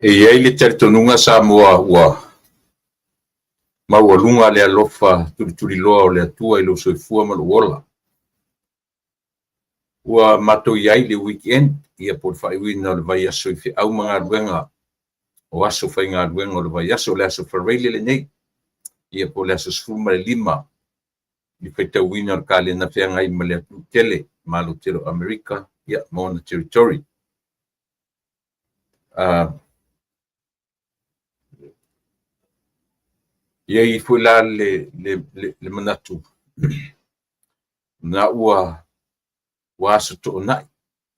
E i ai le talitonuga Samoa ua maualuga le alofa tulituliloa o le Atua i lou soifua ma lou ola. Ua matou i ai i le weekend, ia po o le faaiuina o le vaiaso i feau ma galuega o aso faigaluega o le vaiaso, o le aso Faraile lenei, ia po o le aso 15 i le faitauina o le kalena feagai ma le atunuu tele, Malo tele o Amerika, ia ma ona territory. E i ai foi la le manatu, na ua aso toonai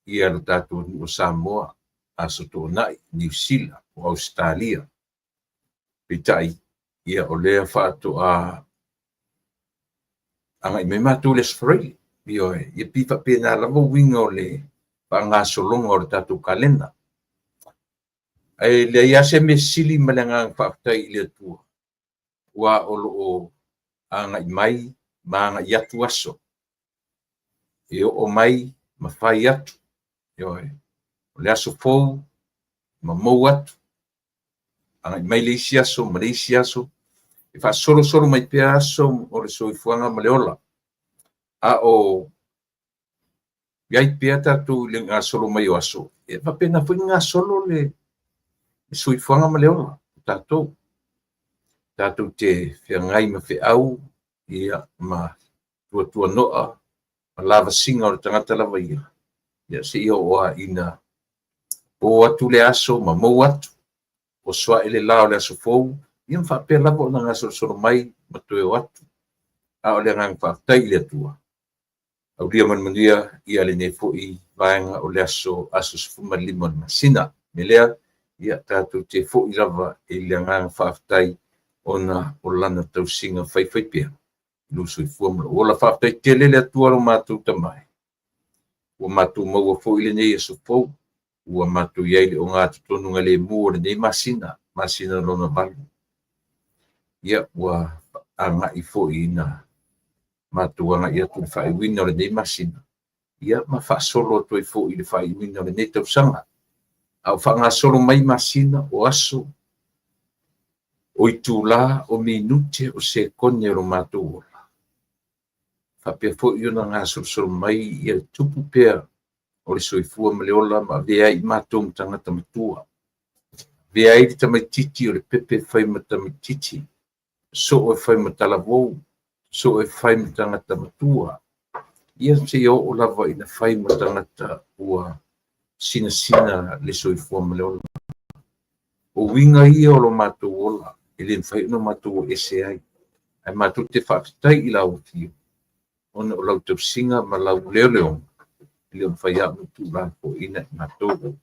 ia lo tatou atunuu o Samoa, aso toonai Niu Sila po o Ausetalia. Peitai, ia o lea faatoa agai mai matou i le Aso Faraile. Ioe, ia pei faapena lava uiga o le faagasologa o le tatou kalena. Ae leai lava se mea sili ma le agaga faafetai i le Atua, aua o lo o agai mai ma agai atu aso, e oo mai ma fai atu. Ioe, o le aso fou ma mou atu, agai mai le isi aso ma le isi aso, e faasolosolo mai pea aso o le soifuaga ma le ola, a o i ai pea tatou i le gasolo mai o aso, e faapena foi ona gasolo le soifuaga ma le ola o tatou. Tatou te feagai ma feau ia ma tuatuanoa ma lavasiga o le tagata lava ia, ia seia oo lava ina po atu le aso ma mou atu, oso ae le la o le aso fou, ia ma faapea lava ona gasolosolo mai ma toe o atu. A o le agaga faafetai i le Atua, aulia ma le manuia ia lenei foi vaega o le aso, aso 15 o le masina. O le mea lea, ia tatou te foi lava i le agaga faafetai ona o lana tausiga faifaipea i lou soifua ma lou ola. Faafetai tele le Atua lo matou Tama e, ua matou maua foi lenei aso fou, ua matou i ai i le ogatotonu galemu o lenei masina, masina lona valu. Ia, ua agai foi ina matou agai atu i le faaiuina o lenei masina, ia ma faasolo atu ai foi i le faaiuina o lenei tausaga. A o faagasolo mai masina, o aso, o itula, o minute, o sekone o lo matou ola, faapea foi ona gasolosolo mai ia tupu pea o le soifua ma le ola ma avea ai i matou ma tagata matua. Avea ai le tamaitiiti o le pepe e fai ma tamaitiiti, soo e fai ma talavou, soo e fai ma tagata matua, ia seia oo lava ina fai ma tagata ua sinasina le soifua ma le ola. O uiga ia o lo matou ola e le mafai ona matou o ese ai, ae matou te faafetai i lau Afio ona o lau tausiga ma lau leoleoga e le o mafai lava ona tuulafoaiina e matou.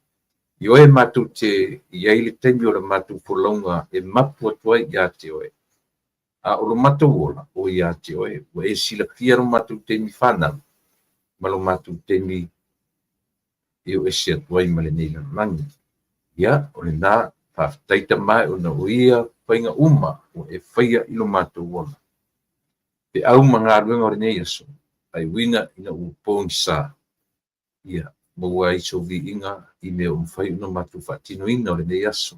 Ioe, matou te i ai le taimi o le matou folauga e mapu atu ai ia te oe, a o lo matou ola, o ia te oe. Ua e silafia lo matou taimi fanau ma lo matou taimi e o ese atu ai ma lenei lalolagi. Ia, o lena, faafetai Tama e ona o ia faiga uma ua e faia i lo matou ola. Feau ma galuega o lenei aso, faaiuina ina ua pogisa, ia maua ai sou viiga i mea ua mafai ona matou faatinoina o lenei aso.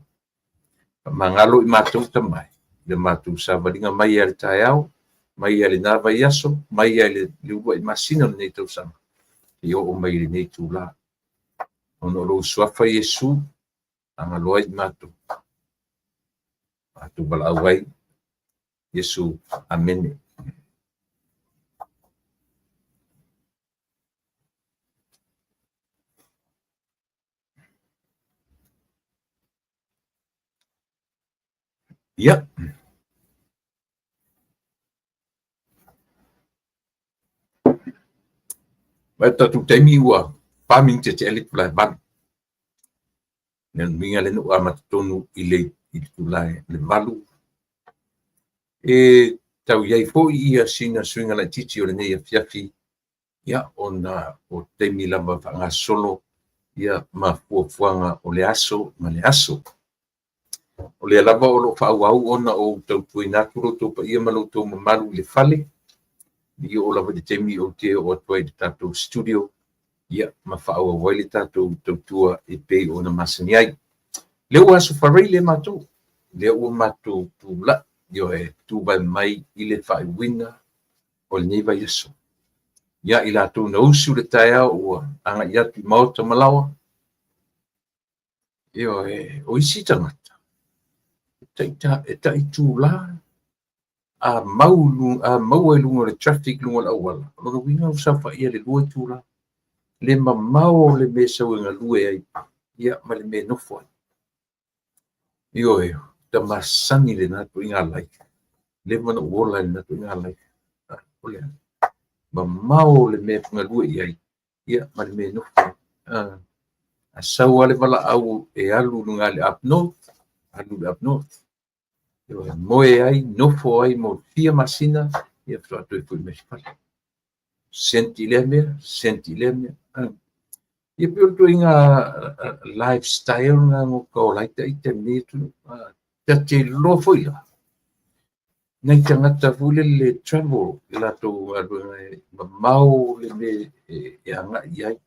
Faamagalo i matou Tama e, i le matou savaliga mai lava i le taeao, mai lava i lena vaiaso, mai lava i le uluai masina o lenei tausaga, seia oo mai i lenei itula. Ona o lou Suafa Iesu, agaloa ai i matou, matou valaau ai, Iesu. Amene. Ia. Mai tatou taimi ua 4 minute te le itula e 8. Le uiga lea na ou amata tonu i le itula e 8. E tau i ai foi ia sina suiga laitiiti o lenei afiafi, ia, ona o taimi lava faagasolo ia ma fuafuaga o le aso ma le aso. O lea lava o lo o faaauau ona ou tautuaina atu lo outou paia ma lo outou mamalu i le fale, i oo lava i le taimi ou te oo atu ai i le tatou studio, ia, ma faaauau ai le tatou tautua e pei ona masani ai. Lea ua Aso Faraile matou, lea ua matou tulai, ioe, tuvae mai i le faaiuina o lenei vaiaso. Ia i latou na usu i le taeao ua agai atu i maota ma laoa, ioe, o isi tagata, e tai itula a mau a maua i luga o le traffic i luga o le auala, o lona uiga ua saofai i le 2 itula. Le mamao o le mea e sau e galue ai, ia ma le mea e nofo ai. Ioe, ua masani lena ituaiga life. Leva ona ou ola i lena ituaiga life. O le a? Mamao le mea e galue i ai, ia ma le mea e nofo ai. A sau lava le valaau e alu i luga i le up north, alu i le up north. Ioe, moe ai, nofo ai mo fia masina, ia faatoa toe foi mai i le fale. Senti lea mea, senti lea mea. Ia pei o le ituaiga lifestyle lena na ka ola ai ita i lenei atunuu. Ta te iloa foi la, nai tagata foi lele travel i latou galuega e mamao le mea e agai i ai.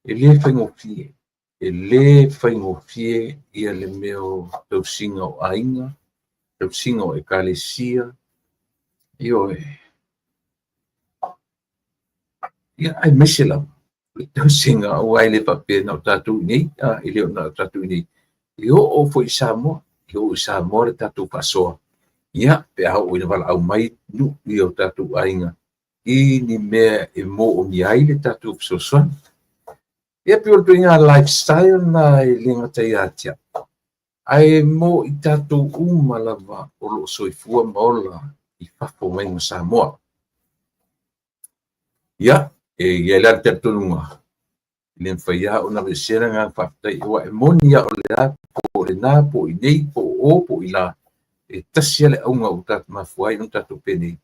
E le faigofie, e le faigofie ia le mea o tausiga o aiga, tausiga o ekalesia, ioe. Ia, aemaise lava le tausiga, aua e le faapea na o tatou i inei, e le o na o tatou i inei. E oo foi i Samoa, e oo i Samoa le tatou faasoa. Ia, pe a oo ina valaau mai nuu ia o tatou aiga i ni mea e moomia ai le tatou fesoasoani. Ia pei o le ituaiga lifestyle na e le gata ia te au, ae mo i tatou uma lava o lo o soifua ma ola i fafo mai ma Samoa. Ia, e i ai la le talitonuga, e le mafai lava ona aveesea le agaga faafetai, aua e moni lava o le a, po o lena, po o i inei, po o o, po o i la, e tasi lava le auga ua tatou mafua ai ona tatou penei,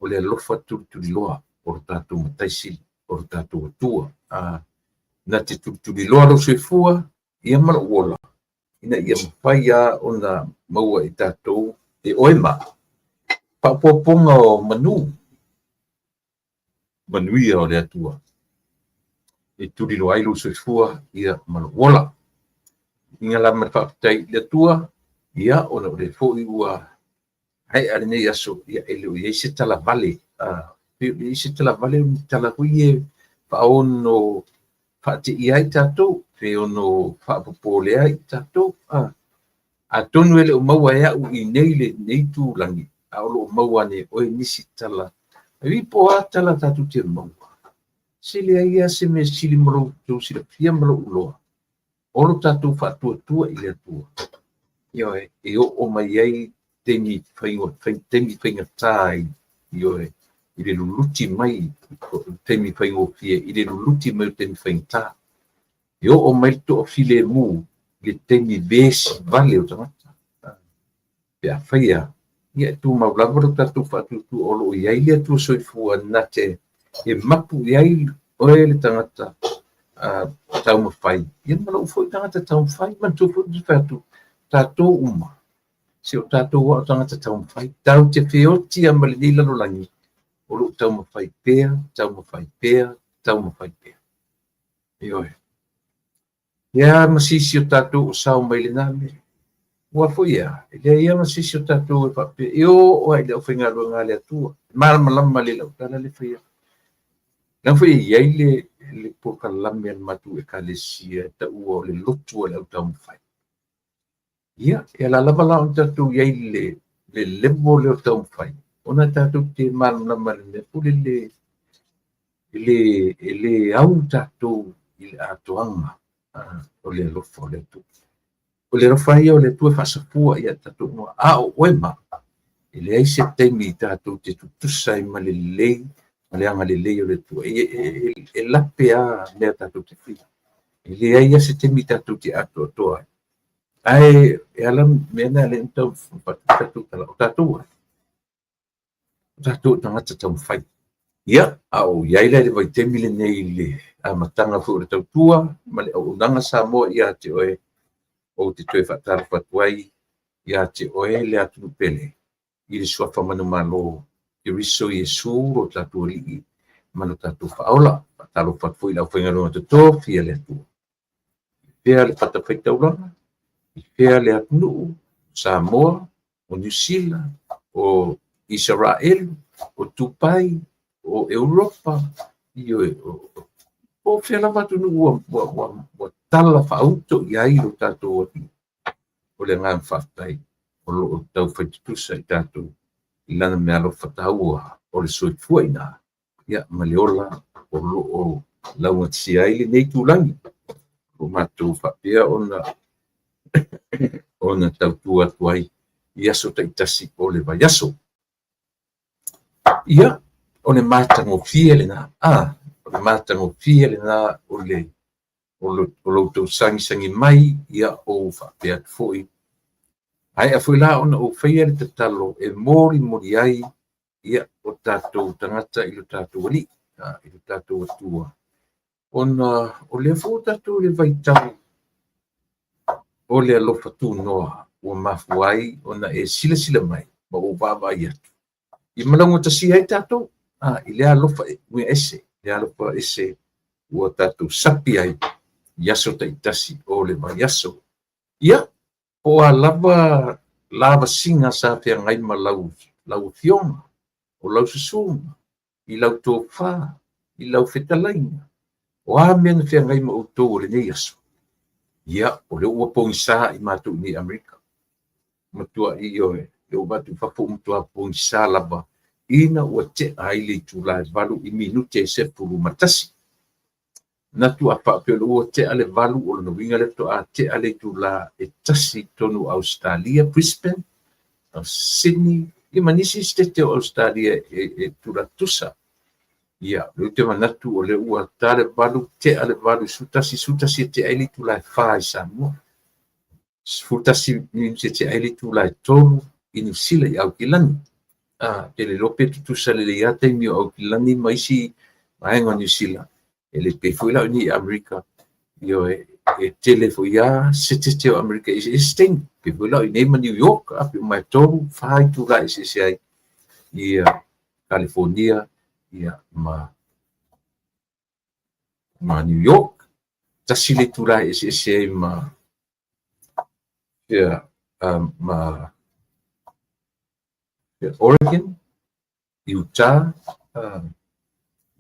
o le alofa tulituliloa o le tatou Matai Sili, o le tatou Atua. Na te tulituliloa lou soifua, ia ma lou ola, ina ia mafai lava ona maua e tatou e oe ma au faaopoopoga o manu, manuia o le Atua e tuliloa ai lou soifua ia ma lou ola. Inga la ma le faafetai i le Atua, ia ona o lea foi ua aea lenei aso, ia e le o i ai se talavale, e le o i ai se talavale, o ni tala foi ia faaono faateia ai tatou, pe ono faapopole ai tatou. Atonu e le o maua e au i nei lenei itulagi, a o lo o maua ane e oe nisi tala. E po o a tala tatou te maua, se leai lava se mea sili ma lo outou silafia ma lou iloa, o lo tatou faatuatua i le Atua. Ioe, e oo mai ai taimi faigata ioe, i le luluti mai, taimi faigofie i le luluti mai o taimi faigata. E oo mai le toafilemu i le taimi vesi vale o tagata. Pe afai a, ia e tumau lava lo tatou faatuatua o lo o i ai le Atua soifua na te e mapu i ai oe le tagata taumafai, ia ma lou foi tagata taumafai, manatua foi le fai atu, tatou uma, se o tatou lava o tagata taumafai, tatou te feoti lava ma lenei lalolagi, o lo o taumafai pea, taumafai pea, taumafai pea. Ioe. Ia ma sisi o tatou o sao mai lena mea. Ua foi ea, e leai lava ma sisi o tatou e faapea, e oo lava i le aufaigaluega a le Atua, e malamalama lelei lau tala lea e fai atu. Leaga foi e i ai le polokalame a le matou ekalesia e taua o le lotu a le au taumafai. Ia, e ala lava la ona tatou i ai i le level lea o taumafai, ona tatou te malamalama i le mea foi lele e le au tatou i le atoaga o le alofa o le Atua. O le alofa ia o le Atua e faasafua ia tatou uma, a o oe ma au, e leai se taimi tatou te tutusa ai ma le lelei ma le agalelei o le Atua. E lape lava mea tatou te faia. E leai lava se taimi tatou te atoatoa ai. Ae e ala mea na lea na tau tatou tala, o tatou ai. O tatou tagata taumafai. Ia, a o i ai la i le vaitaimi lenei i le amataga foi o le tautua ma le auaunaga Samoa ia te oe, ou te toe faatalofa atu ai ia te oe le atunuu pele i le suafa manumalo Keriso Iesu lo tatou Alii ma lo tatou Faaola. Faatalofa atu foi i le aufaigaluega totofi a le Atua. fea le fatafaitaulaga, i fea le atunuu, Samoa, o Niu Sila, o Isaraelu, o Tupai, o Europa, ioe, po o fea lava atunuu ua tala faauto i ai lo tatou atunuu. O le agaga faafetai o lo o taufai tutusa i tatou i lana meaalofa taua o le soifua i ina, ia, ma le ola o lo o laugatasia ai lenei itulagi o matou faapea ona tautua atu ai i aso taitasi o le vaiaso. Ia, o le matagofie lena, o le matagofie lena o le o lo outou sagisagi mai, ia ou faapea atu foi. Aea foi la ona ou faia le tatalo e molimoli ai, ia, o tatou tagata i lo tatou Alii, i lo tatou Atua, ona o lea foi ua tatou i le vaitau o le alofa tunoa ua mafua ai ona e silasila mai ma ou vaavaai atu i malaugatasia ai tatou, i le alofa uiga ese, le alofa ese ua tatou sapi ai i aso taitasi o le vaiaso. Ia, po o a lava lavasiga sa feagai ma lau afioga, o lau susuga, i lau tofa, i lau fetalaiga, o a mea na feagai ma outou o lenei aso, ia, o lea ua pogisa i matou i nei Amerika. Matua ioe, lea ua avatu i fafo ua matua pogisa lava ina ua tea ai le itula e 8:11. Manatu a faapea ua tea le 8, o lona uiga lea faatoa tea le itula e 1 i totonu o Ausetalia, Brisbane, Sydney, ia ma nisi sitete o Ausetalia e tula tutusa. Ia, o lea ou te manatu o lea ua ta le 8, tea le 8:11, 11 e tea ai le itula e 4 i Samoa. 11 minute e tea ai le itula e 3 i Niu Sila i Aukilani. Pe le iloa pe tutusa lelei lava taimi o Aukilani ma isi vaega o Niu Sila. E le pei foi la o i nei i Amerika, ioe, e tele foi lava setete o Amerika e eseese taimi. Pei foi la o i nei ma New York, pe uma e 3, 4 itula e eseese ai ia California, ia, ma New York. Tasi le itula e eseese ai ma, ia, ma Oregon, Utah,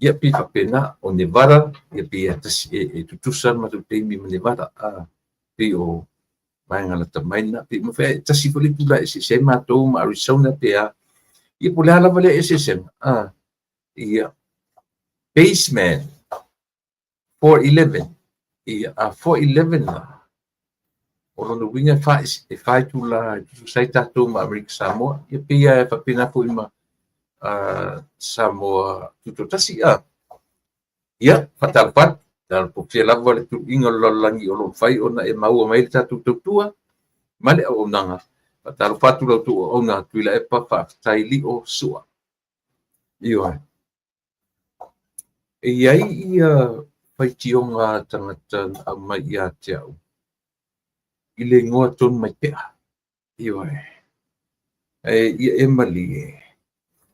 ia pei faapena, o Nevada, ia pei e tasi e tutusa le matou taimi ma Nevada, pei o vaega lata mai lena, pei uma foi tasi foi le itula e eseese ai matou ma Arizona pe a, ia po o le a lava lea eseesega, ia, Baseman 4:11, ia, a 4:11 la, o lona uiga e 4 itula e tutusa ai tatou ma Amerika Samoa, ia pei e faapena foi ma Samoa Tutoatasi. Ia, faatalofa atu, talopofia lava le tuluiga o le lalolagi o lo o mafai ona e maua mai le tatou tautua ma le auaunaga. Faatalofa atu la outou auauna Tuilaepa, faafetai lio sua. Ioe. E i ai ia faitioga a tagata na aumai ia te au i le igoa tonu mai pea. Ioe. Ae ia e malie,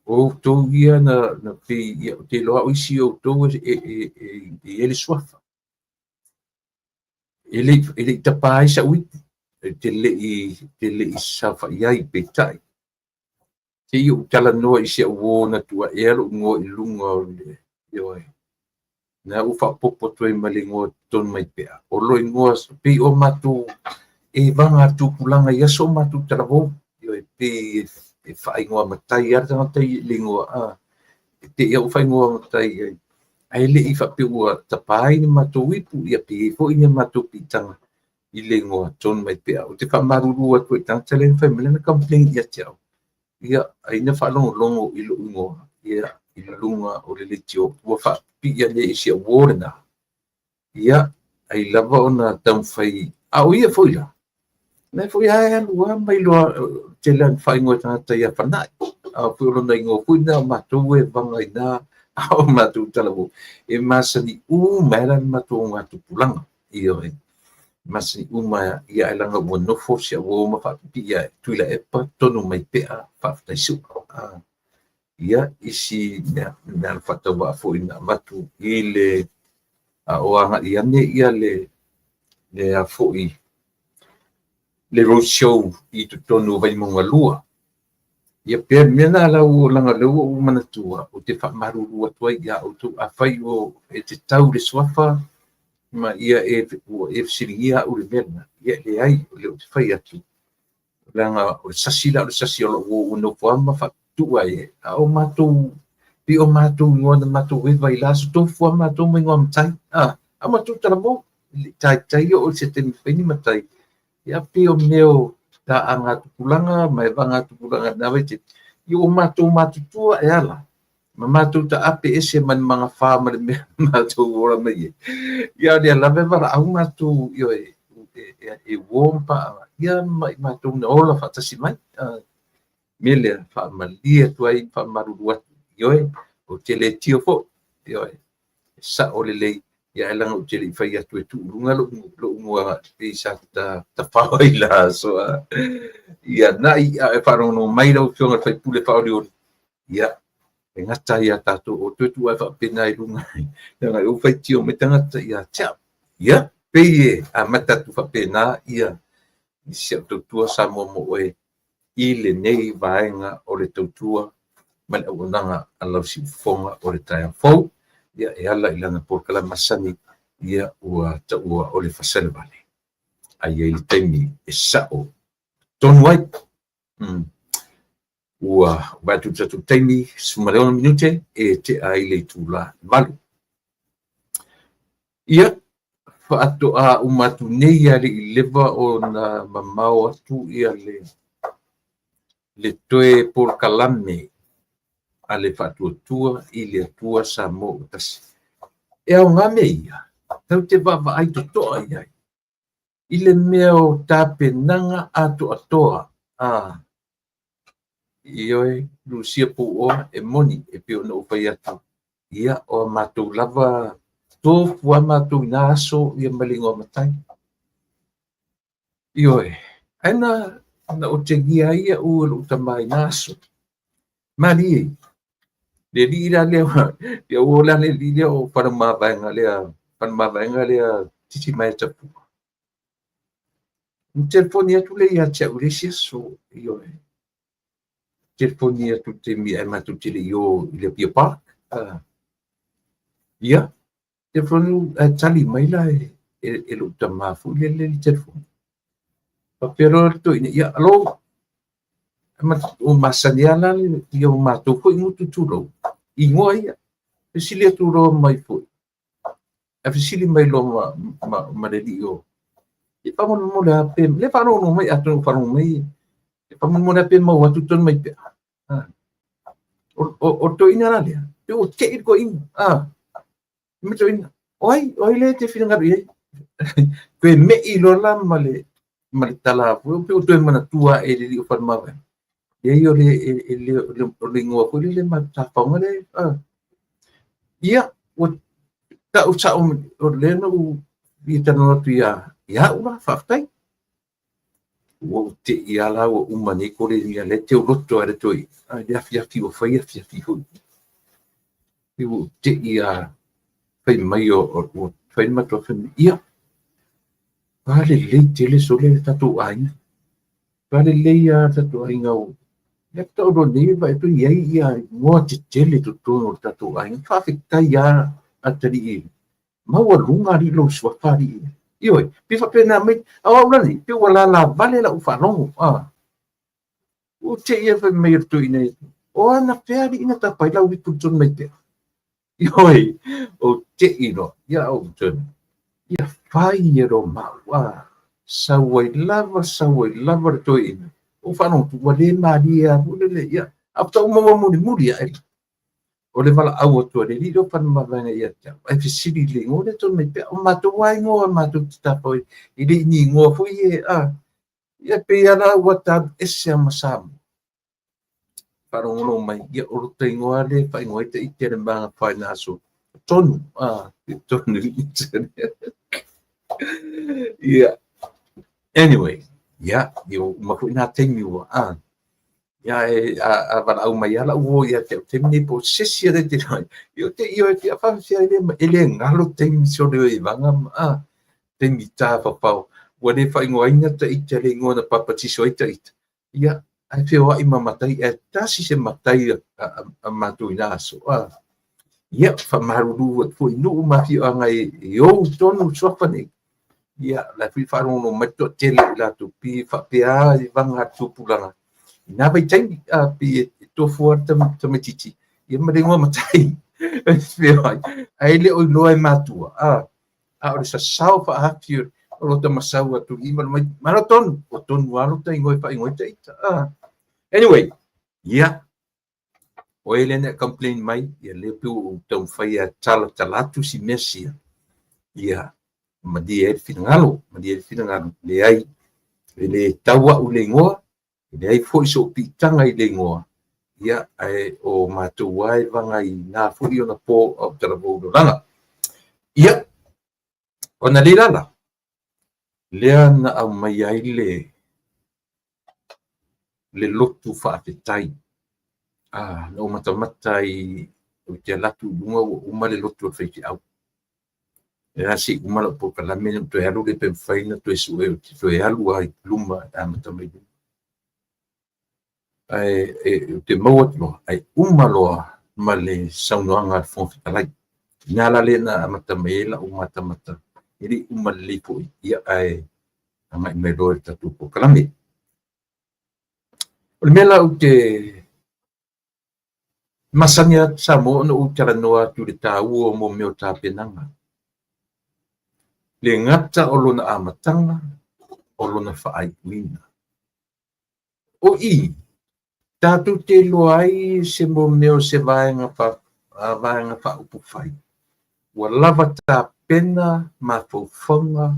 o outou ia na pei, ia, ou te iloa o isi o outou e i ai le suafa. E le i tapa ai sa'u ipu, e te le i saofai ai, peitai. Te i ou talanoa i si au uo na tuuaea lou igoa i luga o le, ioe. Na ua faaopoopo atu ai ma le igoa tonu mai pea. O lo igoa pei o matou e vaga tupulaga i aso o matou talavou. Ioe, pei e faaigoa matai lava le tagata i le igoa a. E te i au faaigoa matai ai. Ae le i faapea ua tapa ai ni matou ipu, ia pei foi ni matou piitaga i le igoa tonu mai pea. Ou te faamalulu atu ai i tagata lea na fai mai lana complaint ia te au. Ia, ai na faalogologo i lou igoa, ia, i luga o le leitio, ua faapipii ane i si au uo lena. Ia, ai lava ona taumafai, a o ia foi la, na foi lava e alu lava mai loa, tele lava faaigoa e tagata ia Fana'i. A foi o lona igoa foi lena o matou e vaga i na, a o matou talavou, e masani uma ai la le matou ogatupulaga. Ioe, masani uma ia ai laga ua nofo si au uo ma faapipii ia Tuilaepa tonu mai pea faafetai sua. Ia, isi mea na faatauvaa foi na avatu i le a o agai ane ia le le a foi le road show i totonu o Vaimauga 2. Ia pea le mea lena la ua leaga o lea ua ou manatua ou te faamalulu atu ai ia outou afai o e te tau i le suafa ma ia e ua e fesiligia au i le mea lena, ia e leai o lea ou te fai atu leaga o le sasi la o le sasi o lou uo ua nofo lava ma faatutu ai, a o matou pei o matou igoa na matou eva i la aso tofu lava matou ma igoa matai, a matou talamo e le i taitai oo i se taimi e fai ni matai, ia pei o mea o taaga tupulaga ma evaga tupulaga i lena vaitaimi, ia ua matou matutua e ala ma matou taape ese ma le magafa ma le mea na matou ola mai ai. Ia a o lea lava e valaau matou, ioe, e uo ma paaga, ia ma i matou na ola faatasi mai. Mea lea, faamalie atu ai, faamalulu atu, ioe, ou te le tio foi, ioe, e sao lelei, ia ae leaga ou te le i fai atu e tuu i luga lou igoa pei sa tafao ai la aso. Ia na'i a e faalogologo mai lau Afioga i le sui usufono faaolioli, ia, e gata ai ia tatou o toe tuu ae faapena i luga, leaga e faitio mai tagata ia te au. Ia, pei e amata atu faapena ia i si au tautua Samoa mo oe i lenei vaega o le tautua ma le auaunaga a lau siufofoga o le taeao fou, ia e ala i lana polokalame masani, ia ua taua o le fasalevale. Ae i ai le taimi e sao tonu ai. Ua vaai atu i le tatou taimi, 16 minute e tea ai le itula 8. Ia, faatoa uma atu nei a le i leva ona mamao atu ia le toe polokalame a le Faatuatua i le Atua Samoa ua Tasi. E aoga mea ia, tatou te vaavaai totoa i ai i le mea o tapenaga atoatoa a ioe, Lucia Puoa e moni e pei ona ou fai atu, ia o a matou lava tofu a matou i nā aso ia ma le igoa matai. Ioe, ae na otegia ai au e lou tama i nā aso. Malie, le alii la lea, ia ua la le alii lea o Faleomavaega lea, Faleomavaega lea Titimaea Tafua. Na telefoni atu lea ia te au i le isi aso, ioe. Telefoni atu i le taimi ae matou te le i o i le Apia Park. Ia, telefoni ae tali mai la e lou tama foi lele le telefoni. Faapea loa le toeaina, ia, alo, o masani lava la ia o matou foi gutu tulou, igoa ia. Fesili atu loa mai foi, ae fesili mai loa ma le alii o, ia faamolemole lava pe, le faalogologo mai, atonu o faalogo mai, faamolemole lava pe maua atu tonu mai pea. O le toeaina la lea, pe ua tei le toeaina. Ma toeaina, o ai lea e te finagalo i ai? Toe mei loa la ma le tala foi, pe ua toe manatua ae le alii o Faleomavaega. Leai o le igoa foi lele ma tafaoga lea. Ia, ua tau sao o lea na ou fia talanoa atu ia au la, faafetai. Ua ou tei lava la ua uma nei kole ia lea te uloto ai le toeaina. Le afiafi ua fai afiafi foi. Ua ou tei lava fai mai o ua fai le matou fai mai, ia, palelei tele sole le tatou aiga. Palelei lava le tatou aiga o lea faatoa ou iloa nei e vaai atu e i ai ia igoa tetele totonu o le tatou aiga. Faafetai lava atalii maualuga alii lou suafa alii. Ioe, pe faapena mai, a o au la nei, pe ua lalavale lau faalogo. Ua tei e fai mai e le toeaina ia, o ana fea alii na tapa ai lau ipu i totonu mai pea. Ioe, o tei loa, ia ou toe, ia fai e lo mau, sau ai lava, sau ai lava le toeaina. O faalogo atu, ua le malie lava foi lele, ia, a faatoa ou maua mulimuli ae la. O le valaau atu a le alii lea o Faleomavaega ia te au, ae fesili i le igoa lea tonu mai pea. O matou lava igoa matou te tapa ai, e le i ni igoa foi e, ia pei lava la ua ta alu ese lava ma Samoa. Faalogologo mai, ia o lota igoa lea e faaigoa ai ita i le magafa i nā aso. Tonu, tonu. Ia, anyway, ia, ia uma foi nā taimi ua, ia e a valaau mai lava lau uo ia te au taimi nei po o se isi a le te ia o te ia e faafefea e le galo taimi sole o i vaga ma. taimi tafafao ua le faaigoaina taita i le igoa na papatiso ai taita, ia, ae feoai ma matai, ae tasi se matai a matou i na aso. Ia, faamalulu atu foi i nuu ma afioaga e ou tonu suafa nei. Ia, o la e foi e faalogologo mai le toatele o i latou, pei e faapea i vaga a le tupulaga i na vaitaimi, pei e tofu lava le tamaitiiti ia ma le igoa matai feoai, ae le o iloa e matua, a o le sasao faaafi o lota masau atu i ma mai, malo tonu, o tonu lava lota igoa e faaigoa ai taita. Anyway, ia, o e lea na complain mai, ia lea pei ua ou taumafai e talatala atu si mea sia, ia, malie ai le finagalo, malie ai le finagalo, leai, e le tau au i le igoa, e leai foi sou piitaga i le igoa, ia, ae o matou lava e vaga i na foi ona po a o talavou le olaga. Ia, ona le lala, lea na aumai ai le lotu faafetai. Na ou matamata i ou te alu atu i luga ua uma le lotu a le faifeau. Lea se i uma lau polokalame ona ou toe alu lea pe mafai ona toe sue ou te toe alu lava i luma e amata mai luma. Ae ou te maua atu loa, ae uma loa ma le saunoaga a le Fofoga Fetalai. I ina la lea na amata mai ai lau matamata, e le i uma lelei foi, ia ae agai mai loa i le tatou polokalame. O le mea la ou te masani lava Samoa ona ou talanoa atu i le taua o mea o tapenaga. Le gata o lona amataga, o lona faaiuina. O i, tatou te iloa ai se mea o se vaega faaupufai, ua lava tapena mafaufauga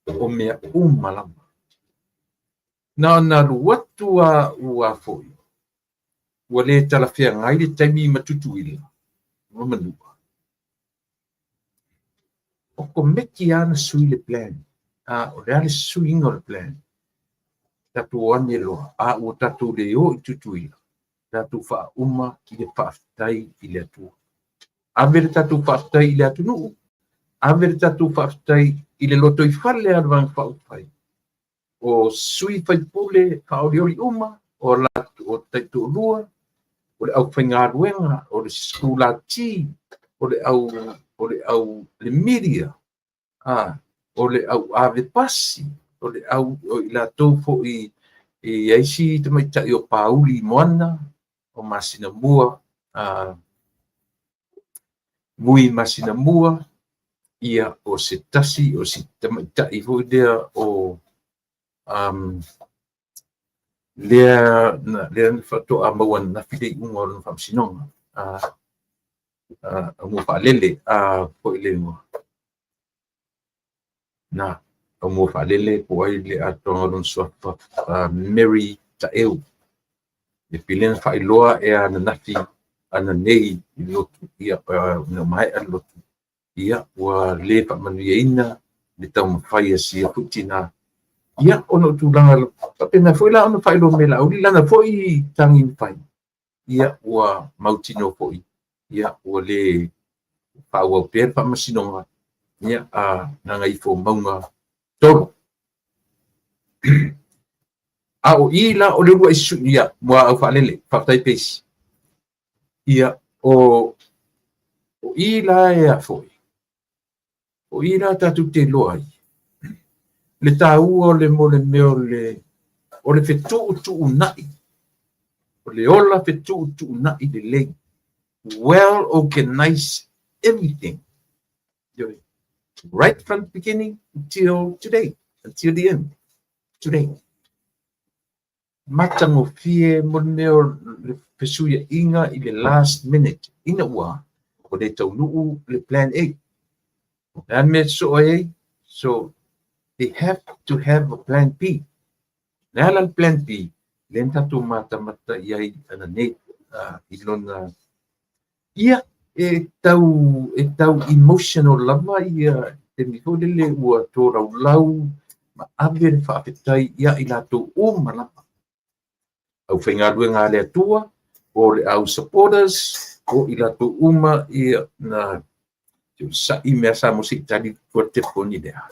o mea uma lava. Na ona alu atu a ua foi, ua le talafeagai le taimi ma Tutuila ma Manua. Otomeki lava na sui le plan. O le a le suiga o le plan? Tatou o ane loa, a ua tatou le o i Tutuila, tatou faauma i le faafetai i le Atua. Ave le tatou faafetai i le atunuu, ave le tatou faafetai i le lotoifale a le Vaega Faaupufai, o sui faipule faaolioli uma, o latou o taitoalua, o le aufaigaluega, o le sikulati, o le au le media, o le au ave pasi, o le au o i latou foi e i ai si tamaitai o Pauli Moana, o Masinamua, Mui Masinamua, ia o se tasi, o si tamaitai foi lea o lea na faatoa maua ananafi le iuga o lona faamasinoga, Aumua Faalele, foi le igoa. Na, Aumua Faalele po o ai le atoaga o lona suafa, Mary Taeu. E pei lea na faailoa e ananafi ananei i le lotu, ia, ina ua maea le lotu, ia, ua le faamanuiaina le taumafai a sia foi tina. Ia, ona o tulaga faapena foi la ona faailoa mai e Laauli lana foi tagi na fai, ia, ua mautinoa foi, ia, ua le faaauau pea le faamasinoga, ia, a Gagaifomauga 3. A o i la o le uluai sui, ia, Muaau Faalele, faafetai Peisi. Ia, o i la e a foi, o i la tatou te iloa ai, le taua o le mo le mea o le fetuutuunai, o le ola fetuutuunai lelei, well organized everything, right from the beginning until today, until the end, today. Matagofie mo le mea o le fesuiaiga i le last minute, ina ua ua le taunuu le plan A. O le a le mea e sosoo ai ai? So, they have to have a plan B. Le a la le plan B? Lea na tatou matamata i ai ananei i lona... Ia, e tau emotional lava ia taimi foi lele ua tolaulau ma ave le faafetai ia i latou uma lava. Aufaigaluega a le Atua, o le au supporters, o i latou uma ia na sa'i mea sa mo se i tali tua le telefoni lea.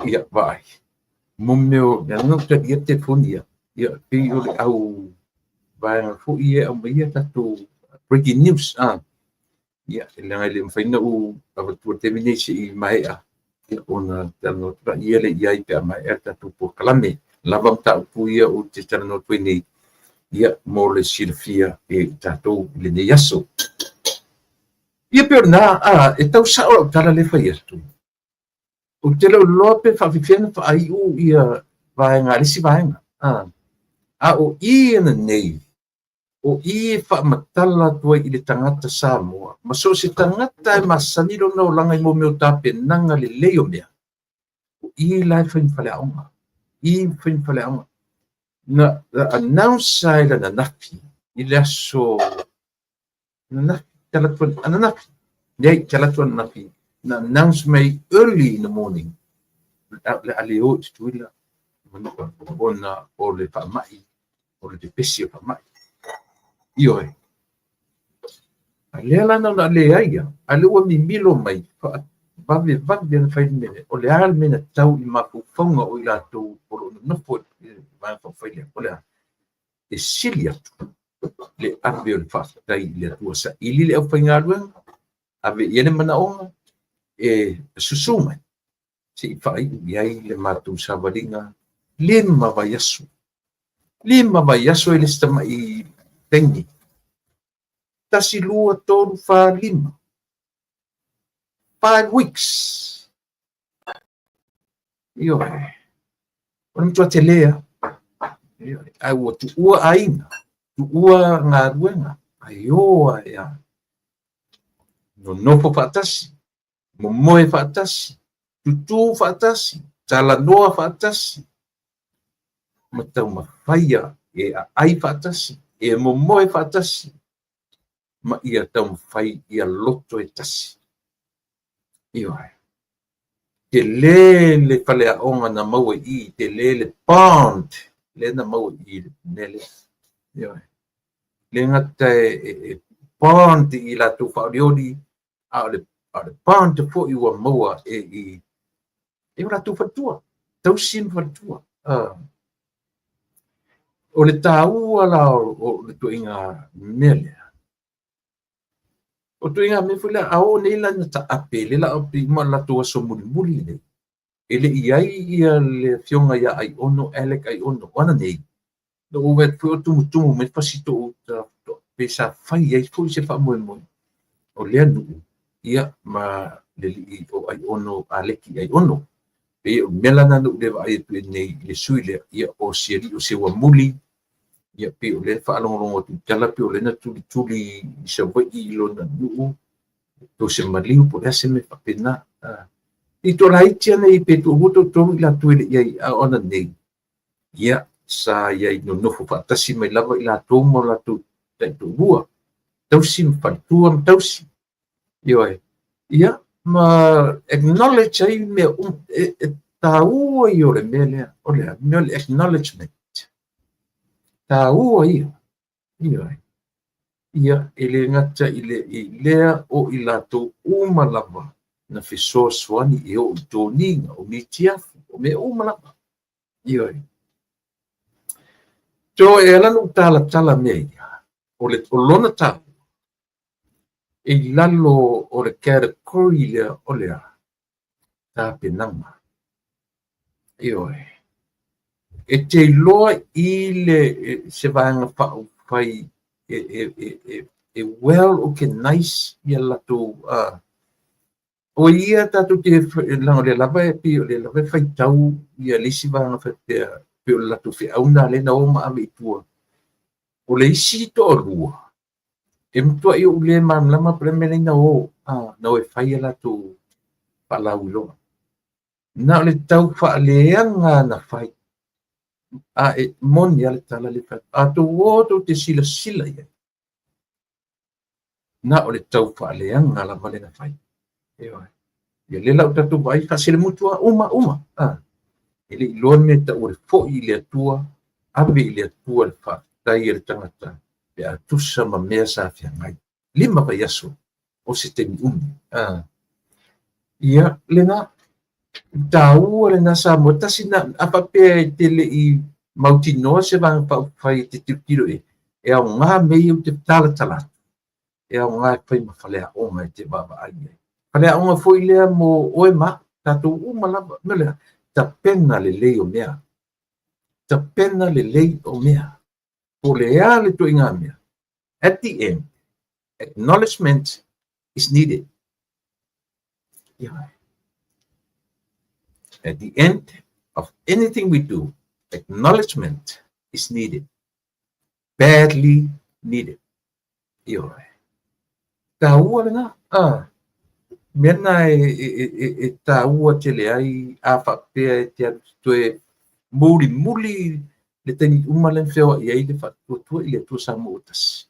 Ia, vaai. Mo mea o, leaga na ou talia le telefoni ia, ia, pei o le au vaega foi ia e aumaia tatou breaking news, a. Ia, leaga e le mafai ona ou avatua i le taimi nei se i maea, ia, ona talanoa atu laia lea i ai pe a maea le tatou polokalame. Lava mataupu ia ou te talanoa atu ai nei, ia, mo le silafia e tatou i lenei aso. Ia pei o lena, a, e tau sao lau tala lea e fai atu. Ou te le o iloa pe faapefea ona faaiu ia vaega a le isi vaega. A, a o i ananei, o i e faamatala atu ai i le tagata Samoa, ma so o se tagata e masani lona olaga i mea o tapenaga lelei o mea, o i la e fai ma faleaoga. I fai ma faleaoga. Na announce ai le ananafi i le aso ananafi, talaatu ananafi, leai, talaatu ananafi, na announce mai early in the morning, le a le o i Tutuila, Manua, ona o le faamai, o le pepesi o le faamai. Ioe. A lea la na ona leai ia, a lea ua mimilo mai, vave vave ona fai le mea lea. O le a le mea na tau i mafaufauga o i latou o lo o nonofo i le Vaega Faaupufai lea? O le a? E sili atu le ave o le faafetai i le Atua, saili le aufaigaluega, ave i ai le manaoga, e susu mai, se i faaiu i ai le matou savaliga 5 vaiaso. 5 vaiaso e le se tamai taimi. 1, 2, 3, 4, 5. 5 weeks. Ioe. O le matua tele lava. Ioe. Ae ua tuua aiga, tuua galuega, ae o ai lava. Nonofo faatasi, momoe faatasi, tutū faatasi, talanoa faatasi, ma taumafaia e aai faatasi, e momoe faatasi, ma ia taumafai ia loto e tasi. Ioe. Tele le faleaoga na maua i i, tele le bond lea na maua i i le mea lea. Ioe. Le gata e bond i latou faaolioli, a o le bond foi ua maua e i e o latou faletua, tausi ma faletua. O le taua la o le ituaiga mea lea. O ituaiga mea foi lea, a oo nei la ina taape, lea la pei uma o latou aso mulimuli nei, e le i ai ia le afioga ia Aiono, Alec Aiono, o ana nei, na ou vaai atu foi o tumutumu mai fasi tou uta, pe sa fai ai foi se faamoemoe o lea nuu, ia, ma le alii o Aiono, Aleki Aiono. Pei o le mea la lena na ou le vaai atu ai nei i le sui lea, ia, o si alii o Seuamuli, ia, pei o lea e faalogologo atu i tala, pei o lea na tulituli i Savaii i lona nuu, po o se maliu, po o le a se mea faapena. I toalaiti ana i pe toalua toatolu i latou e le i ai, a o ana nei, ia, sa i ai nonofo faatasi mai lava i latou ma o latou taitoalua, tausi ma faletua ma tausi. Ioe. Ia, ma acknowledge ai mea uma, e taua ia o le mea lea, o le mea o le acknowledgement. Taua ia. Ioe. Ia, e le gata i le i lea o i latou uma lava na fesoasoani e oo i toniga, o mitiafu, o mea uma lava. Ioe. So, e ala ona ou talatala mea ia, o le o lona taua, e i lalo o le category lea o le a? Tapenaga. Ioe. E te iloa i le se vaega faaupufai e well organized ia latou o ia tatou te leaga o lea lava e pei o lea lava e faitau ia le isi vaega faapea pei o le latou feau lena lea na o ma ave i tua. O le isi toalua e matuai ou le malamalama po o le a le mea lea na o na o e fai a latou faalauiloa. Na o le tau faaleaga na fai. A e moni lava le tala lea e fai atu. A tou o tou te silasila i ai, na o le tau faaleaga lava lea na fai. Ioe. Ia lea la ua tatou vaai faaselemutu lava uma uma. E le i iloa le mea e tau o le foi i le Atua, ave i le Atua le faafetai a le tagata pe a tusa ma mea sa feagai. 5 vaiaso o se taimi umi. Ia, lena. Taua lena Samoa, tasi na, a faapea e te le i mautinoa se Vaega Faaupufai e te tilotilo i ai, e aoga mea ia ou te talatala atu, e aoga e fai ma faleaoga e te vaavaai i ai. Faleaoga foi lea mo oe ma au, tatou uma lava. O le mea lea, tapena lelei o mea. Tapena lelei o mea. Po o le a le ituaiga mea, at the end, acknowledgement is needed. Yeah. At the end of anything we do, acknowledgement is needed. Badly needed. Ioe. Taua lena. Ah. Mea na e taua tele ai a faapea e te alu toe mulimuli le taimi uma lea na feoai ai le Faatuatua i le Atua Samoa ua Tasi.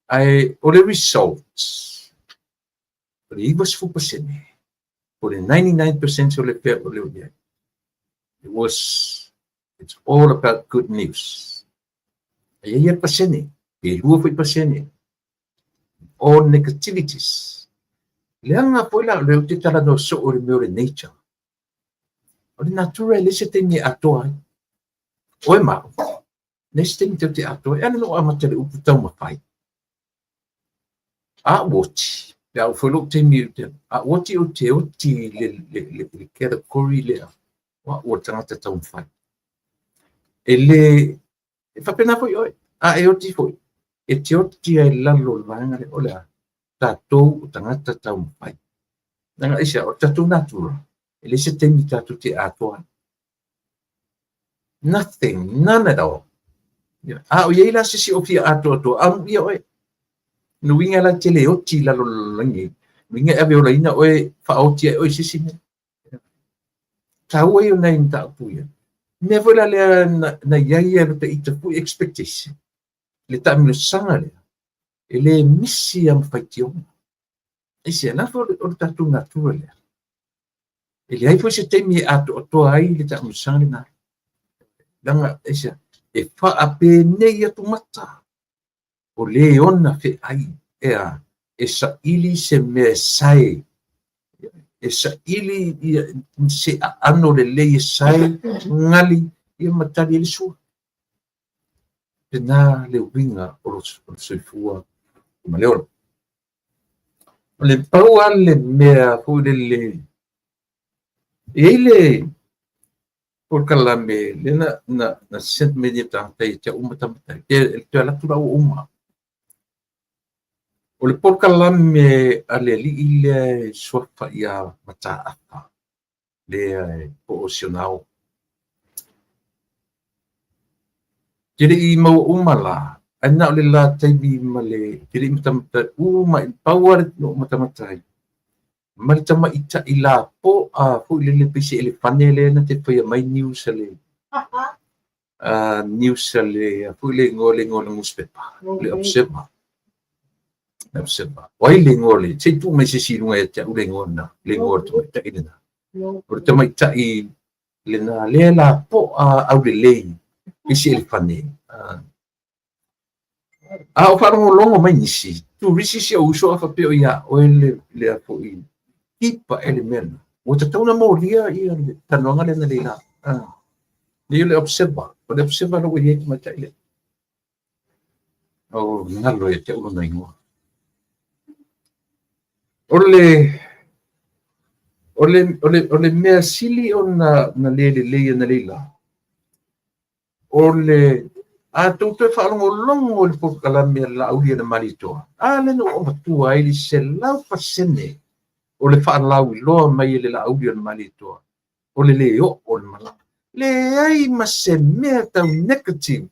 Ae o le results, o le 90%, po o le 99% o le pea o le o i ai. It was, it's all about good news. E i ai le pasene, pe 2 foi pasene, all negativities. Leaga foi la o lea ou te talanoa soo i le mea o le nature. O le natura e leai se taimi e atoa ai. Oe ma au, leai se taimi tatou te atoa ai. E ala ona ou amata i le upu taumafai. A ou oti, pe a oo foi lou taimi, a ou oti ou te oti i le category lea, o au o le tagata taumafai. E le, e faapena foi oe, a e oti foi, e te oti ai i lalo o le vaega lea, o le a? Tatou o tagata taumafai. Leaga aisea, o le tatou natura, e leai se taimi tatou te atoa ai. Nothing, none at all. A o i ai la se isi o fia atoatoa, amuia oe. Lona uiga la e te le oti i lalo o le lalolagi, lona uiga e ave olaina oe, faaoti ai oe i se isi mea. Taua ia o nai mataupu ia. Mea foi la lea na i ai ia lota ita foi expectation, le taamilosaga lea, e le misi lava ma faitioga. Aisea, la foi o le tatou natura lea. E leai foi se taimi e atoatoa ai le taamilosaga lena. Leaga, aisea, e faapenei atu mata o le ona feai, ea, e saili se mea e sae, e saili ia, se aano lelei e sae, gali, ia ma tali ai le sua. Lena le uiga o le soifua ma le ola. O le pau lava le mea foi lele, e i ai le polokalame lea na send mai nei e tagata ia te au matamatai, toe alu atu la ua uma. O le polokalame a le alii lea e suafa ia Mataafa, lea e po o Sionao. Te le i maua uma la, ae na o le la taimi ma le, te le i matamata uma, pau lava le na ou matamata ai, ma le tamaitai lapoa foi lele pei se elefane lea na te faia mai news a le, news a le, foi le igoa, le igoa o le nusipepa, le Observer. Le Observer. O ai le igoa le, se i tuu mai se isi i luga ia te au le igoa lena, le igoa o le tamaitai lena. O le tamaitai lena lea lapoa aulelei pei se elefane. A o faalogologo mai nisi, turisi si ou uso a faapea o ia oe le lea foi kipa e le mea lena. Ua tatau ona molia ia le talanoaga lea na lei la. Lea o le Observer, o le Observer la ua i ai tamaitai lea. O galo ia te au lona igoa. O le o le o le o le mea sili ona na le lelei ana lei la, o le a tou toe faalogologo i le polokalame a le Laauli a le Malietoa, a lea na ou avatua ai le 100% o le faalauiloa mai e le Laauli a le Malietoa, o le le oo o le malaga. Leai ma se mea tau negative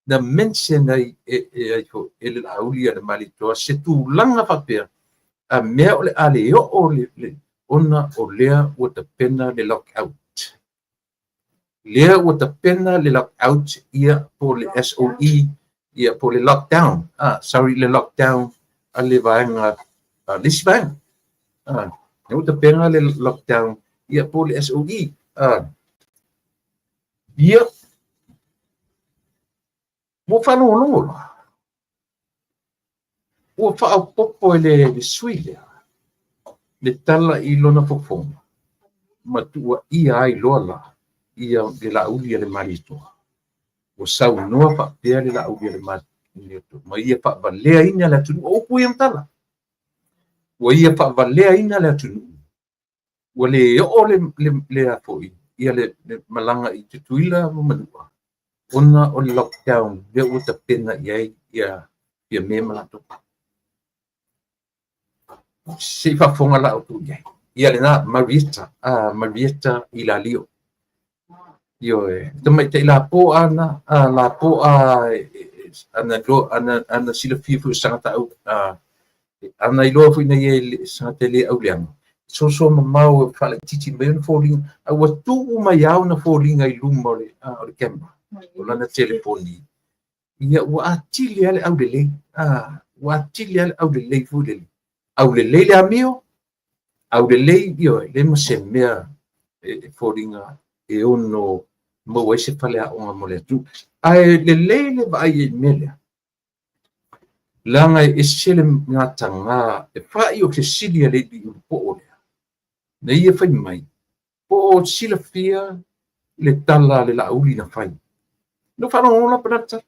na mention ai e, e, ai foi, e le Laauli a le Malietoa se tulaga faapea, a mea o le a le oo le, le, ona o lea ua tapena le lockout. Lea ua tapena le lockout ia po le SOE ia po le lockdown. Ah, sorry, le lockdown a le vaega, a le isi vaega. Ah, lea ua tapena le lockdown ia po le SOE. Ah, Ia, ua faalogologo la, ua faaopoopo e le sui lea le tala i lona fofoga. Ma tuuaia ai loa la ia le Laauli a le Malietoa. Ua saunoa faapea le Laauli a le Malietoa, ma ia faavaleaina le atunuu. O upu ia ma tala. Ua ia faavaleaina le atunuu. Ua le oo le a foi ia le malaga i Tutuila ma Manua, ona o le lockdown lea ua tapena i ai ia Fiame ma latou. Se i faafofoga la outou i ai. Ia lena, Marietta, Marietta Ilalio. Ioe, tamaitai lapoa ana, lapoa ana, ana silafia foi o se tagata ana iloa foi na ia e se tagata e le auleaga. Sosoa mamao e faalaitiiti mai ona foliga, a ua tuu mai lava ona foliga i luma o le camera, o lana telefoni. Ia ua atili lava le aulelei, ua atili lava le aulelei foi lele. Aulelei le amio, aulelei, ioe, leai ma se mea e foliga e ono maua ai se faleaoga mo le atunuu. Ae lelei le vaai i le mea lea, leaga e ese le gataga e fai o fesili a le alii Ulupoo lea, na ia fai mai, po o silafia le tala a le Laauli na fai. Na ou faalogologo la po o le a le tala.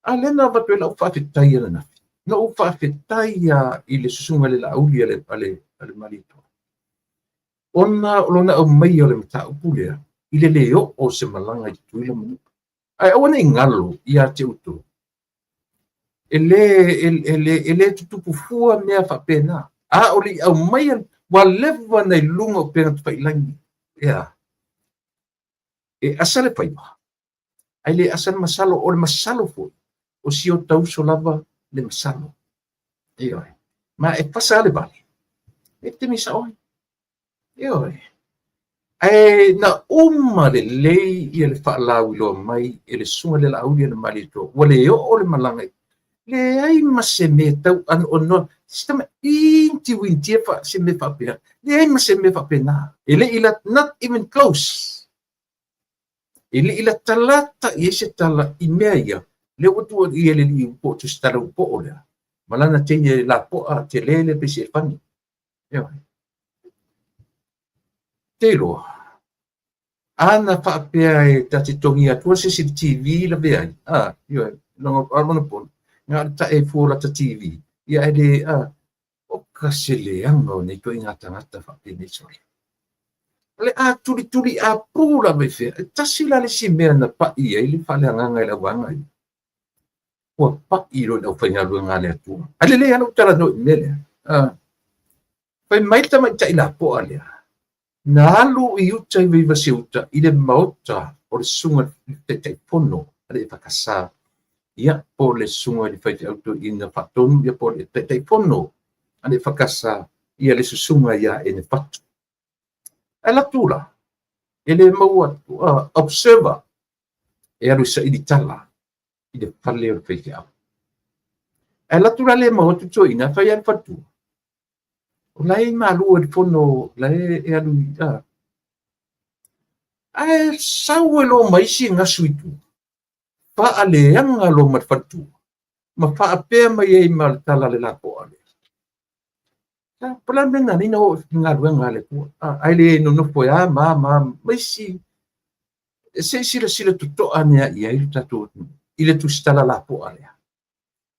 A lea na avatu ai lau faafetai ananafi. Na ou faafetai lava i le susuga i le Laauli a le Malietoa, ona o lona aumaia o le mataupu lea i le le oo o se malaga i Tutuila ma Manua. Ae aua ne i galo ia te outou, e le tutupu fua mea faapena. A o le i aumaia, ua leva ona i luga o upega tafailagi. Ea, e asa le faiva, ae le asa le masalo. O le masalo foi, o si o ta uso lava le masalo. Ioe. Ma e fasa lava le vale, e te taimi sao ai. Ioe. Ae na uma lelei ia le faalauiloa mai e le susuga i le Laauli a le Malietoa, ua le oo le malaga, leai ma se mea tau anoanoa, se tamaiti uinitia se mea faapea, leai ma se mea faapena. E le i not even close. E le i latalata i ai se tala i mea ia, lea ua tuuaia le alii Ulupoo, Tusitala Ulupoo lea, ma lana teine lapoa tele le pei se elefani. Ioe. Te iloa, ana faapea e ta te togia atua se isi TV lavea ai, ioe, lona pono, na o le tae fua o lata TV, ia e le, o ka se leaga o nei ituaiga tagata faapenei sole. O le a tulituli a pu lava i fea, e tasi la le isi mea na pai ai le faaleagaga i le auvaega ia. Ua pai loa i le aufaigaluega a le Atua. Ae lelei lava lou talanoa i le mea lea. Fai mai le tamaitai lapoa lea, na alu i uta i Vaivase-uta i le maota o le susuga i le Taitaifono a le EFKS, ia po o le susuga i le faifeau toeaina faatonu, ia po o le Taitaifono a le EFKS, ia le susuga ia Enefatu. Ae alu atu la, e le maua atu, observer, e alu e saili tala i le fale o le faifeau. Ae alu atu la le maua atu toeaina, fai lava le faletua. O la e i malu ai le fono, la e alu i... Ae sau e loa ma isi gasu i tua, faaleaga loa ma le faletua, ma faapea mai ai ma le tala a le lapoa lea. Po o le a le mea na ala ai ona oo i galuega a le Atua, ae le nonofo e a ma a ma a ma isi, se i silasila totoa ane i ai le tatou atunuu i le tusitala lapoa lea.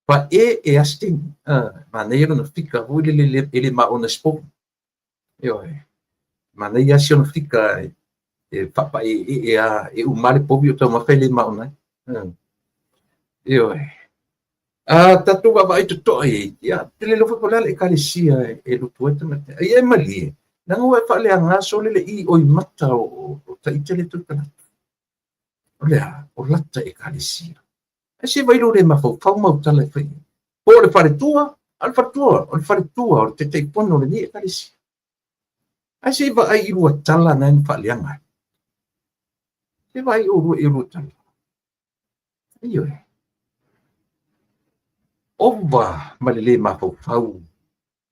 Pa e a se taimi, manaia lona fika foi lele e le maona se povi. Ioe, manaia si ona fika e faapaieee a, e uma le povi o taumafa e le maona ai. Ioe. A tatou vaavaai totoa i ai, ia, te le iloa foi po o le a le ekalesia e lotu ai tamaitai. Ai e malie, leaga ua e faaleaga sole le i oi mata o taita lea tautala atu. O le a, o lata ekalesia. Ai se vai lo le mafaufau mau tala e fai. Po o le faletua, a o le faletua, o le faletua, o le Taitaifono o lenei ekalesia. Ai se i vaai i lua tala na e faaleaga ai. Se vaai oulua i lua tala. Ioe. Ova ma le le mafaufau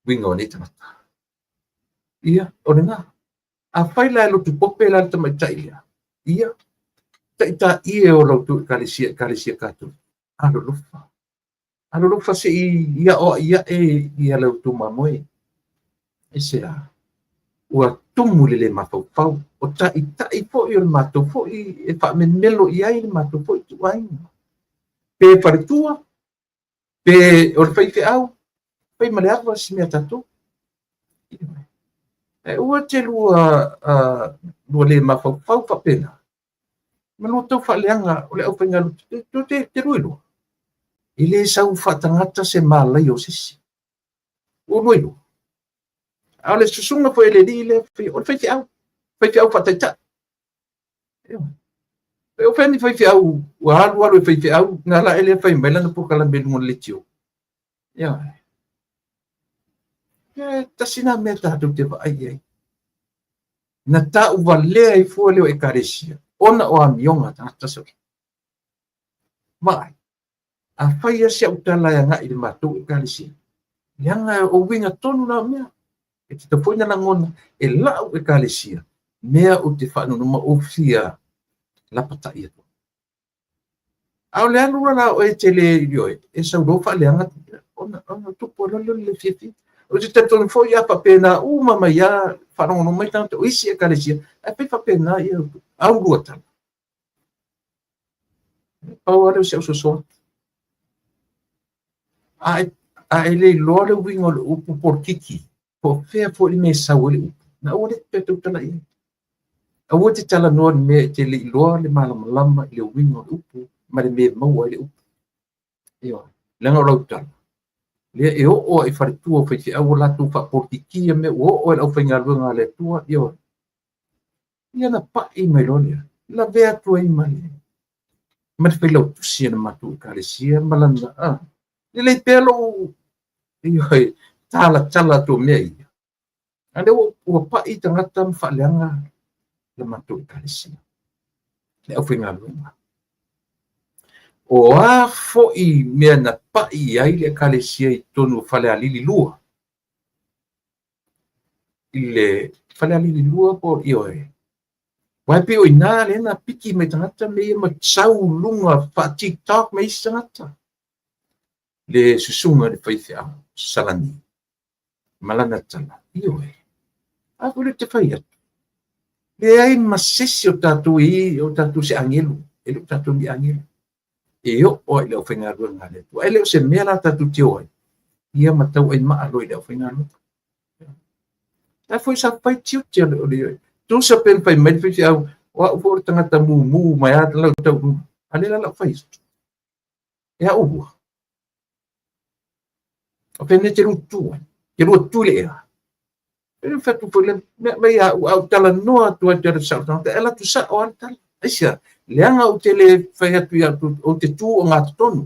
uiga o nei tagata. Ia, o lena. A fai la e lotu pope la le tamaitai lea, ia, taitaie o la outou ekalesia, ekalesia Katoliko. Alolofa. Alolofa se i aoai ae ia le outou mamoe. E se a. Ua tumu i le le mafaufau, o taitai foi o le matou foi e faamemelo i ai le matou foi ituaiga. Pe faletua, pe o le faifeau, fai ma le ava si mea tatou. Ae aua te lua, lua le mafaufau faapena, ma lua tau faaleaga o le aufaigaluega. Tou te lua iloa, e le sau faatagata se malaia o se isi. Ua lua iloa. A o le susuga foi a le alii lea, o le faifeau, faifeau faataitai. O fea ni faifeau ua alu alu e faifeau, na la e lea fai mai lana polokalame i luga o le leitio. Ia, e tasi na mea tatou te vaai i ai. Na tauvalea ai fua lea o Ekalesia, ona o amioga a tagata sa. Vaai, afai lava si au tala e agai i le matou Ekalesia, leaga o uiga tonu na o mea. E tatau foi ona lagona e lau Ekalesia mea ou te faanono ma ou fia lapatai atu. A o le alu la o oe e te le ioe, e sau loa faaleaga ona tupu ai loa lea o le le fiafia. Ou te talitonu foi a faapena uma mai lava faalogologo mai tagata o isi Ekalesia, ae pei faapena ia au lua tala. Pau lava lea o si au soso atu. A e le iloa le uiga o le upu polokiki, po o fea foi le mea e sau ai le upu, na aua le toe tautala i ai. Aua te talanoa i le mea e te le iloa le malamalama i le uiga o le upu ma le mea e maua ai le upu. Ioe. Leaga o lau tala, lea e oo lava i faletua o faifeau ua latou faapolokikia mea, ua oo lava i le aufaigaluega a le Atua, ioe. Ia na pai mai loa lea, lavea atu ai ma le failautusi a le matou Ekalesia ma lana, lelei pea lou, ioe, talatala atu o mea ia. A lea ua pai tagata ma faaleaga le matou Ekalesia, le aufaigaluega. O a foi mea na pai i ai le Ekalesia i totonu o Falealili 2, i le Falealili 2 po o ioe, aua e pei o i ina lea na piki mai tagata mea ia ma sau luga faa-TikTok ma isi tagata. Le susuga i le faifeau Salani ma lana tala, ioe, a foi lea ou te fai atu, leai ma se isi o tatou e o tatou se agelu, e le o tatou ni agelu. E oo lava i le aufaigaluega a le Atua. E le o se mea la tatou te o ai, ia ma tauai maa loa i le aufaigaluega. Ae foi sa fai tiute o le tusa pe na fai mai le faifeau, o au foi o le tagata mumu mai lava lau tau, a lea la lau fai atu. E au ua. O fea mea te lua tu ai? Te lua tu i le ea? E fai atu foi le mea mai au, au talanoa atu ai te le sao tagata, e ala atu sao lava le tala. Aisea, leaga ou te le fai atu ia au, ou te tu o gatotonu.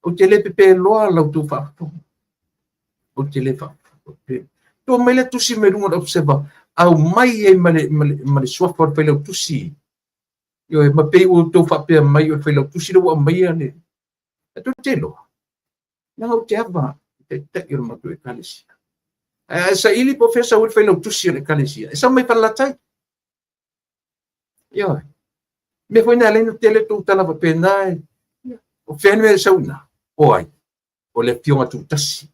Ou te le pepeloa la outou faafofoga. Ou te le faafofoga. Tua mai le tusi mai luga o le Observer, aumai ai ma le suafa o le failautusi. Ioe, ma pei ua outou faapea mai o le failautusi lea ua aumaia le. E tou te iloa, leaga ou te ava i taitai o le matou Ekalesia. Ae saili po o fea sau ai le failautusi o le Ekalesia, e sau mai Falelatai. Ioe. Mea foi na ala ai ona tele tou tala faapena, o fea le mea e sau i ina? O ai? O le Afioga Tutasi.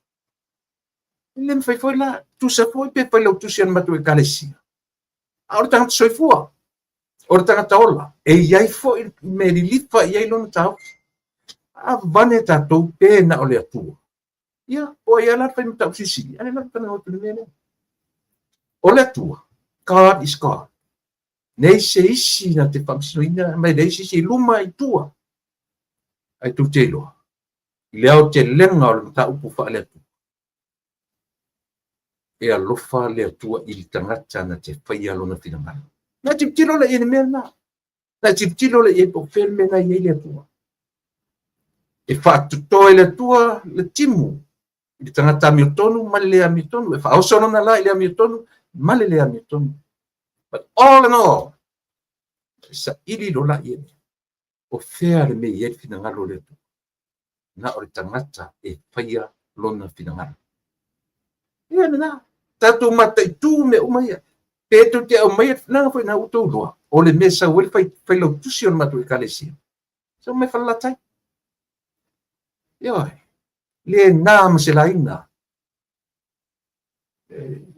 E le mafai foi la, tusa foi pe failautusi a le matou Ekalesia. A o le tagata soifua, o le tagata ola, e i ai foi mea lilifa i ai lona taofi. A vane tatou pe na o le Atua. Ia, o ai lava la le fai mataupu silisili, a lea la ou talanoa atu i le mea lea. O le Atua, God is God. Leai se isi na te faamasinoina, ma e leai se isi i luma i tua. Ae tou te iloa, i le aotelega o le mataupu faale-Atua, e alofa le Atua i le tagata na te faia lona finagalo. Na tilotilo lea i ai i le mea lena. Na tilotilo lea i ai po o fea le mea na i ai le Atua. E faatotoa e le Atua le timu i le tagata amiotonu ma le le amiotonu. E faaoso lona la i le amiotonu ma le le amiotonu. But all in all, e saili loa la i ai. O fea le mea e i ai le finagalo o le Atua? Na o le tagata e faia lona finagalo. Ia lena, tatou mataitu mea uma ia. Pe tou te aumaia, leaga foi na ua outou iloa, o le mea e sau ai le failautusi o le matou Ekalesia, sau mai Falelatai. Ioe, le na ma se laina.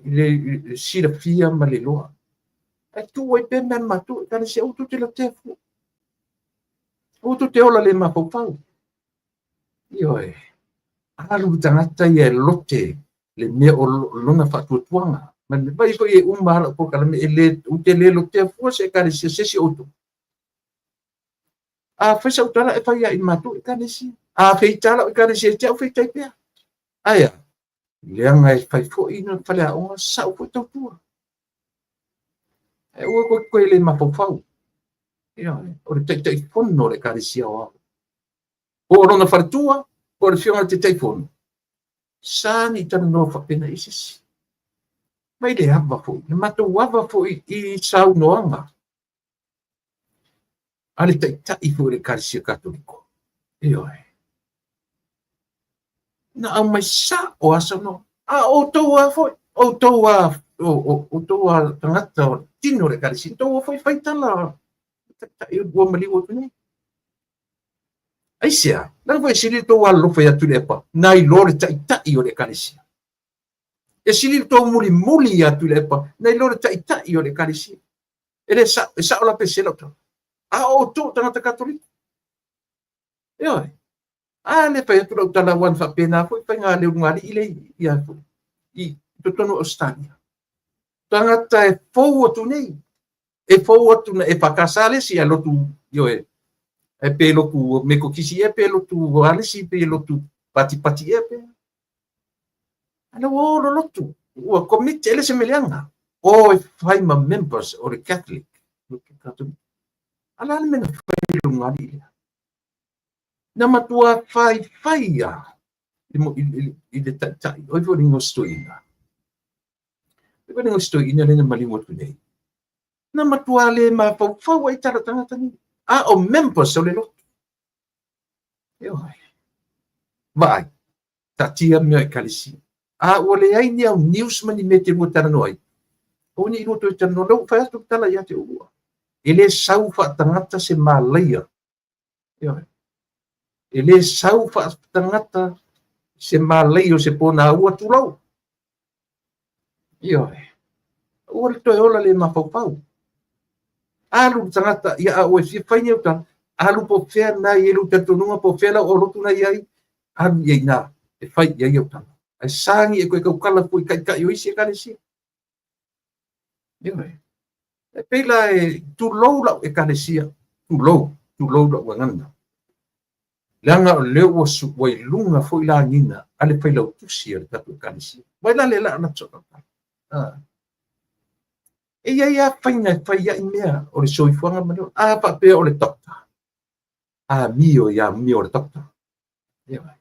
le silafia ma le iloa. Ae tuu ai pea mea a le matou Ekalesia, aua tou te lotea fua. Aua tou te ola le mafaufau. Ioe. Alu le tagata ia e lote le mea o lona faatuatuaga. Ma le vai foi e uma lava lau polokalame, e le, ou te le lotea fua se Ekalesia se isi o outou. A fai sau tala e fai lava i le matou Ekalesia. A feita lau Ekalesia ia te au, feita ai pea. Ae a? Leaga e fai foi na faleaoga sau foi tautua. Ae aua koe koe le mafaufau. Ioe, o le Taitaifono o le Ekalesia o au. Po o lona faletua, po o le afioga i le Taitaifono. Sa ni talanoa faapena i se isi. Mai le ava foi, le matou ava foi i saunoaga a le Taitai foi o le Ekalesia Katoliko. Ioe. Na aumai sao a saunoaga. A o outou a foi, outou a, outou a tagata o tino o le Ekalesia, outou a foi fai tala Taitai ua maliu atu nei. Aisea? Leaga foi e sili le tou alolofa ia Tuilaepa nai lo le Taitai o le Ekalesia. E sili le tou mulimuli ia Tuilaepa nai lo le Taitai o le Ekalesia. E le sao, e sao la pe sese lau tala. A o outou o tagata Katoliko. Ioe. A le fai atu lau tala aua na faapena foi faiga a le ulugalii le ia foi i totonu o Ausetalia. Tagata e fou atu nei, e fou atu na EFKS le isi ae lotu, ioe, e pe lotu Metotisi ea pe lotu a le isi pe lotu Patipati ea pe. Ana ua o lolotu, ua commit e le se mea leaga. O e fai ma members o le Catholic. A le a le mea na fai e le ulugalii lea? Na matua faifai lava i le taitai, o ai foi le igoa o si toeaina? O ai foi le igoa o si toeaina lea na maliu atu nei? Na matua le mafaufau ai tala tagata nei, a o members o le lotu. Ioe. Vaai, taatia mea o Ekalesia. A ua leai ni au news ma ni mea e te lua talanoa ai, aua ne i lua toe talanoa. Lea ua fai atu le tala ia te oulua. E le sau faatagata se malaia. Ioe. E le sau faatagata se malaia o se ponaua, tulou. Ioe. Aua le toe ola le mafaufau. Alu le tagata, ia a ua e fia fai ni au tala, alu po o fea na i ai lou talitonuga, po o fea lau aulotu na i ai, alu i ai i ina e fai i ai au tala. Ae sagi e koe taukala fua i taitai o isi Ekalesia. Ioe. E pei la e tulou lau Ekalesia, tulou, tulou lau gagana. Leaga o lea ua ua i luga foi lagiga a le failautusi a le tatou Ekalesia. Vai la le la na tsoka. Ah. E i ai lava faiga e fai ai mea o le soifuaga ma le ola. A faapea o le doctor, amio i amio o le doctor. Ioe.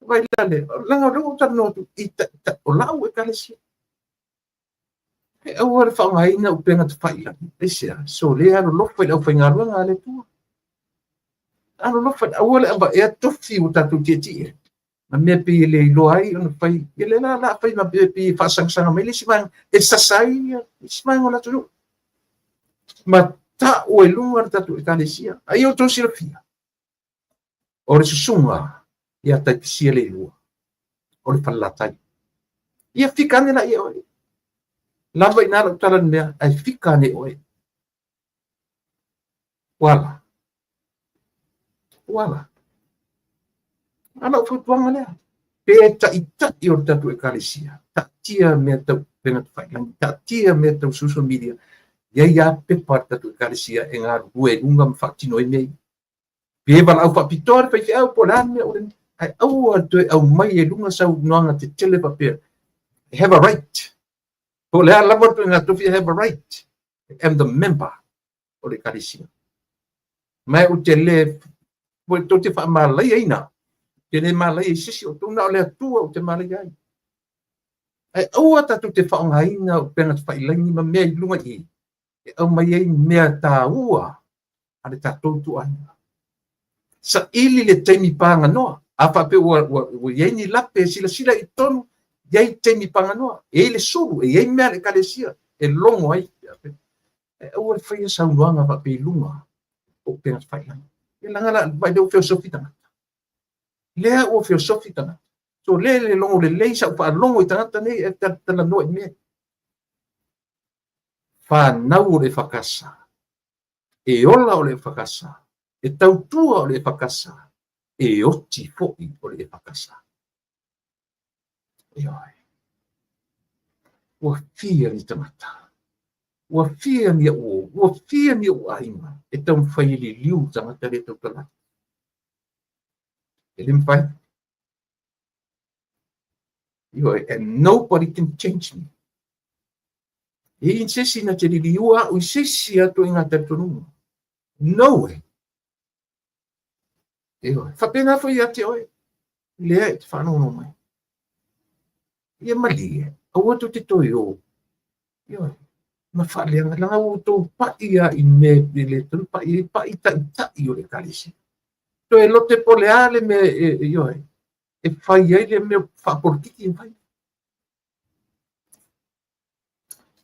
Vai la le, leaga o lea ua ou talanoa atu i taitai o lau Ekalesia. E aua le faaaogaina upega tafailagi. Aisea? Sole alolofa i le aufaigaluega a le Atua. Alolofa, aua le avaea tofi ua tatou tietie. Ma mea pei e le iloa ai ona fai. Ia lea la la fai ma mea pei e faasagasaga mai le isi vaega e sasa ai le isi vaega o le atunuu. Ma tau ai luga le tatou Ekalesia. A ia outou silafia, o le susuga ia Taipisia Leilua, o le Falelatai. Ia fika ane la ia oe. Lava i ina lau tala i le mea, ae fika ane oe. Ua ala. Ua ala. A lau fautuaga lea, pe taitai o le tatou Ekalesia, taatia mea tau upega tafailagi, taatia mea tau social media, i ai lava pepa a le tatou Ekalesia e galulue i luga ma faatino ai mea ia. Pe valaau faapitoa le faifeau po o le a le mea o le ae aua le toe aumai e luga saunoaga tetele faapea, I have a right. Po o le a lava le ituaiga tofi, I have a right. I am the member o le Ekalesia. Ma ou te le, tou te faamalaiaina, te le malaia i se isi o outou, na o le Atua ou te malaia ai. Ae aua tatou te faaaogaina upega tafailaigi ma mea i luga i i, e aumai ai mea taua a le tatou ituaiga. Saili le taimi paganoa. A faapea ua, ua, ua i ai ni lape e silasila i totonu, i ai taimi paganoa, e i ai le sulu, e i ai mea a le Ekalesia e logo ai. Ae aua le faia saunoaga faapea i luga o upega tafailagi. Ia leaga la, vaai lea ua feosofi tagata. Lea ua feosofi tagata. So le le logo lelei sa ou faalogo i tagata nei e talanoa i mea. Fanau o le EFKS, e ola o le EFKS, e tautua o le EFKS, e oti foi o le EFKS. Ioe. Ua fia ni tagata, ua fia ni au, ua fia ni ou aiga e taumafai e liliu tagata le tautala. E le mafai. Ioe, and nobody can change me. E i se isi na te liliua au i se isi atu i ngā talitonuga. No way. Ioe, faapena foi ia te oe, lea e te faalogologo mai. Ia malie, aua tou te toe o. Ioe, ma faaleaga, leaga ua outou pai lava i mea e le tatau ona pai ai, pai taitai o le Ekalesia. Toe lote po o le a le mea e, ioe, e fai ai le mea faapolokiki e fai.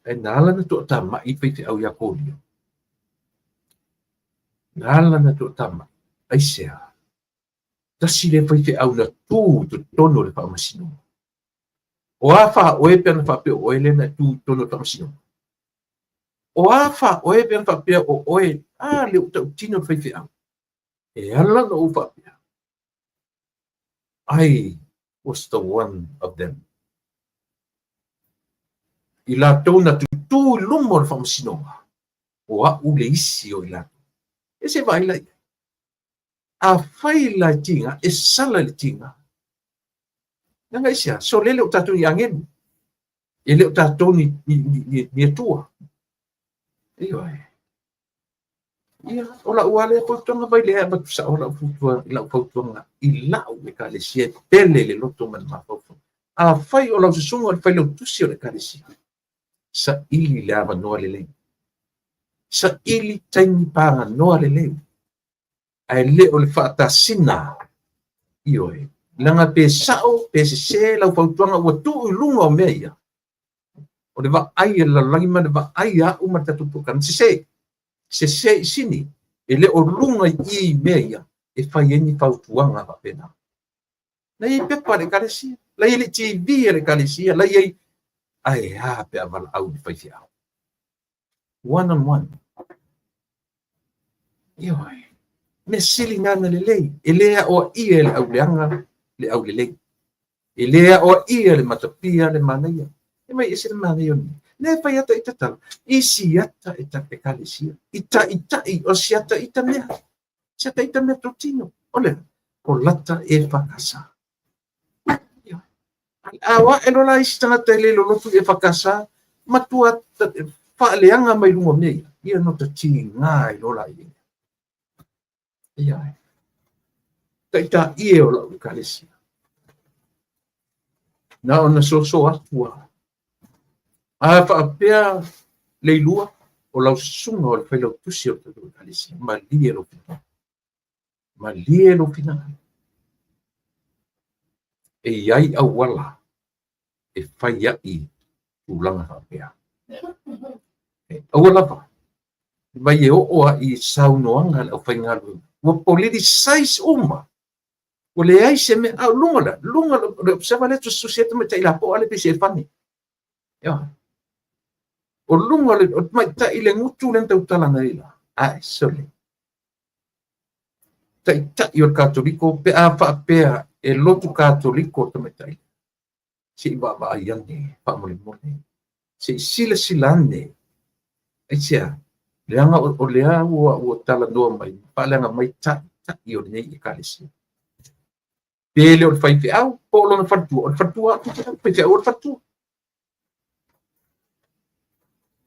Ae na ala ona toatamai faifeau ia Kolia. Na ala ona toatamai. Aisea? Tasi lea faifeau na tu i totonu o le faamasinoga. O a faaoe pe ana faapea o oe lea na tu i totonu o le faamasinoga? O a faaoe pe ana faapea o oe, a le o tautino le faifeau? E ala ona ou faapea, I was the one of them. I latou na tutū i luma o le faamasinoga, o a'u le isi o i latou. E se vaai la i ai. Afai la e tiga, e sala i le tiga. Leaga aisea? So le le o tatou ni agelu. E le o tatou ni, ni, ni, ni, ni atua. Ioe. Ia, o lau lava lea fautuaga vai lea e avatu sao lau fautuaga, lau fautuaga i lau ekalesia e pele le loto ma le mafaufau. Afai o lau susuga o le failautusi o le ekalesia, saili le avanoa lelei. Saili taimi paganoa lelei. Ae le o le faatasina, ioe, leaga pe sao pe sese lau fautuaga ua tuu i luga o mea ia. O le vaai a le lalolagi ma le vaai a au ma le tatou polokalame, sese, sese i sini, e le o luga i i i mea ia e fai ai ni fautuaga faapena. La i ai pepa a le Ekalesia, la i ai le TV a le Ekalesia, la i ai, ae a pe a valaau i le faifeau. One on one. Ioe. Mea sili nana lelei, e le aoaia e le auleaga le aulelei. E le aoaia le matapia le manaia. E mai ese le manaia o le Le fai ata i tatala, i siata e ta ekalesia, i taitai o siata i ta mea. Siata i ta mea totino. O le, o lata e whakasa. A o ae loa la isi tagata e le lolotu i EFKS, matua faaleaga mai luga o mea ia, ia no ta tiga ai loa la i ia. Ia, taitai e o lau ekalesia. Na ona soso atu a. A faapea Leilua, o lau susuga o le failautusi o le tatou ekalesia, malie lou finagalo. Malie lou finagalo. E i ai auala e fai ai tulaga faapea. E aua lava, mai e oo ai i saunoaga a le aufaigaluega, ua politicize uma. Ua leai se mea, a o luga la, luga o le observer lea tusitusi ai tamaitai lapoa lea pei se elefane. Ioe. O luga o le tamaitai le gutu lea na tautala nei la. Ae, sole. Taitai o le Katoliko pe a faapea e lotu Katoliko le tamaitai. Se i vaavaai ane faamolemole. Se i silasila ane. Aisea? Leaga o lea ua talanoa mai, faaleaga mai taitai o lenei ekalesia. Pe le o le faifeau, po o lona faletua. O le faletua atu te faifeau o le faletua.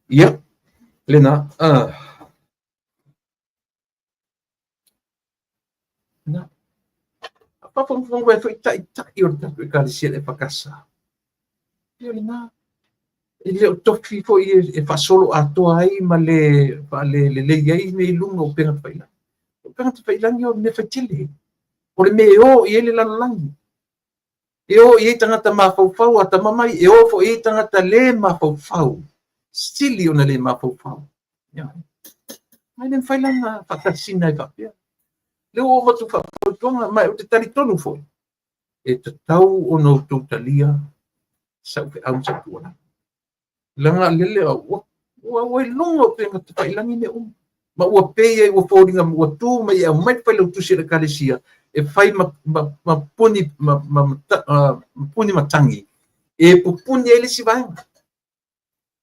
Ia, lena. Na. Faafogafoga mai foi taitai o le tatou ekalesia le EFKS. Ia lena. E le o tofi foi e faasolo atoa ai ma le faalelelei ai mea i luga o upega tafailagi. O upega tafailagi o le mea faitele. O le mea e o i ai le lalolagi. E o i ai tagata mafaufau atamamai, e o foi i ai tagata le mafaufau, sili ona le mafaufau. Ia. Ae le mafai la ona faatasina ai faapea. Lea ua ou avatu faafautuaga, ma ou te talitonu foi. E tatau ona outou talia sau feau ma sau tuualalo. Leaga lele ua ua iloga o upega tafailagi mea uma. Ma ua pei ai ua foliga ua tu mai e aumai le failautusi a le Ekalesia e fai ma, ma, ma, puni, ma, ma, ma, puni matagi e pupuni ai le isi vaega.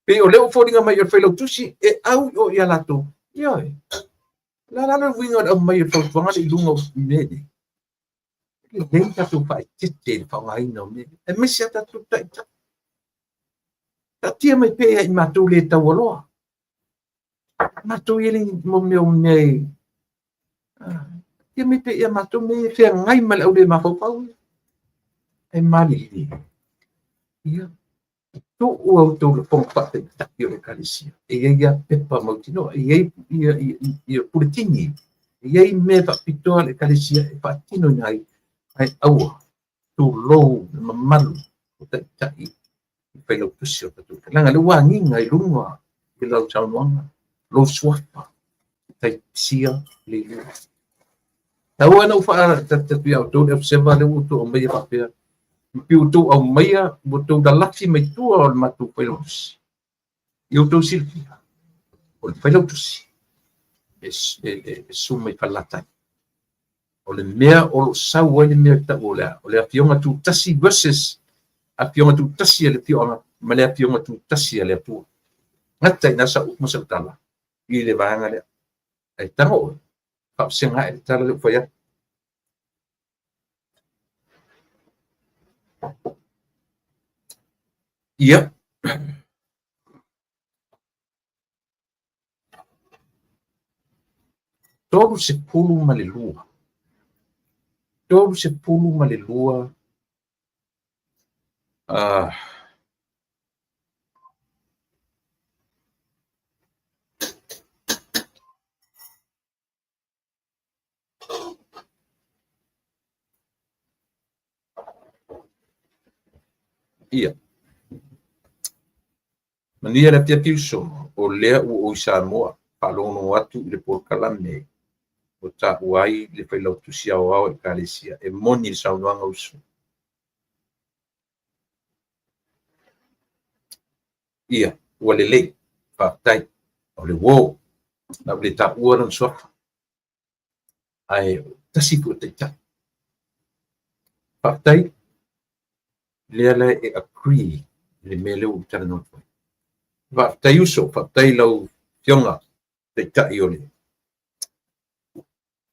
Pei o lea ua foliga mai o le failautusi e au i o ia latou. Ioe. O le a la le uiga o le aumai o le fautuaga lea i luga o mea nei? E lelei ni tatou faaeteete i le faaaogaina o mea nei, aemaise a tatou taitai. Taatia mai pea ia i matou le taualoa. Matou ia le mo mea o mea e taatia mai pea ia matou mea e feagai ma le au le mafaufau ia. Ae malilie. Ia, tuu a outou lafoga faataitai o le Ekalesia. E i ai lava pepa mautinoa, e i ai ia puletini, e i ai mea faapitoa a le Ekalesia e faatinoina ai, ae aua, tulou le mamalu o taitai i failautusi o le tatou Leaga o lea ua agiga i luga i lau saunoaga, lou suafa, Taisia Leilua. Tau lava ina ou faatalitali ia outou le F7 lea ua outou aumaia faapea, ma pei ua outou aumaia, ua outou lalafi mai tua o le matou failautusi. Ia outou silafia, o le failautusi e susu mai Falelatai. O le mea o lo o sau ai le mea e tau o le a? O le Afioga Tutasi versus Afioga Tutasi a le afioaga ma le Afioga Tutasi a le Atua. Gata i ina sau upu ma sau tala i le vaega lea. Ae tago oe, faavasega ae le tala lea ua fai atu. Ia. 32. 32 Ia. Manuia le afiafi uso, o lea ua ou i Samoa, faalogologo atu i le polokalame ua taua ai le Failautusi Aoao o Ekalesia. E moni le saunoaga uso. Ia, ua lelei, faafetai. O le uo, o le a ou le taua lona suafa. Ae tasi foi o taitai. Faafetai, lea la e agree i le mea lea ua ou talanoa atu ai. Faafetai uso, faafetai i lau Afioga Taitai o le...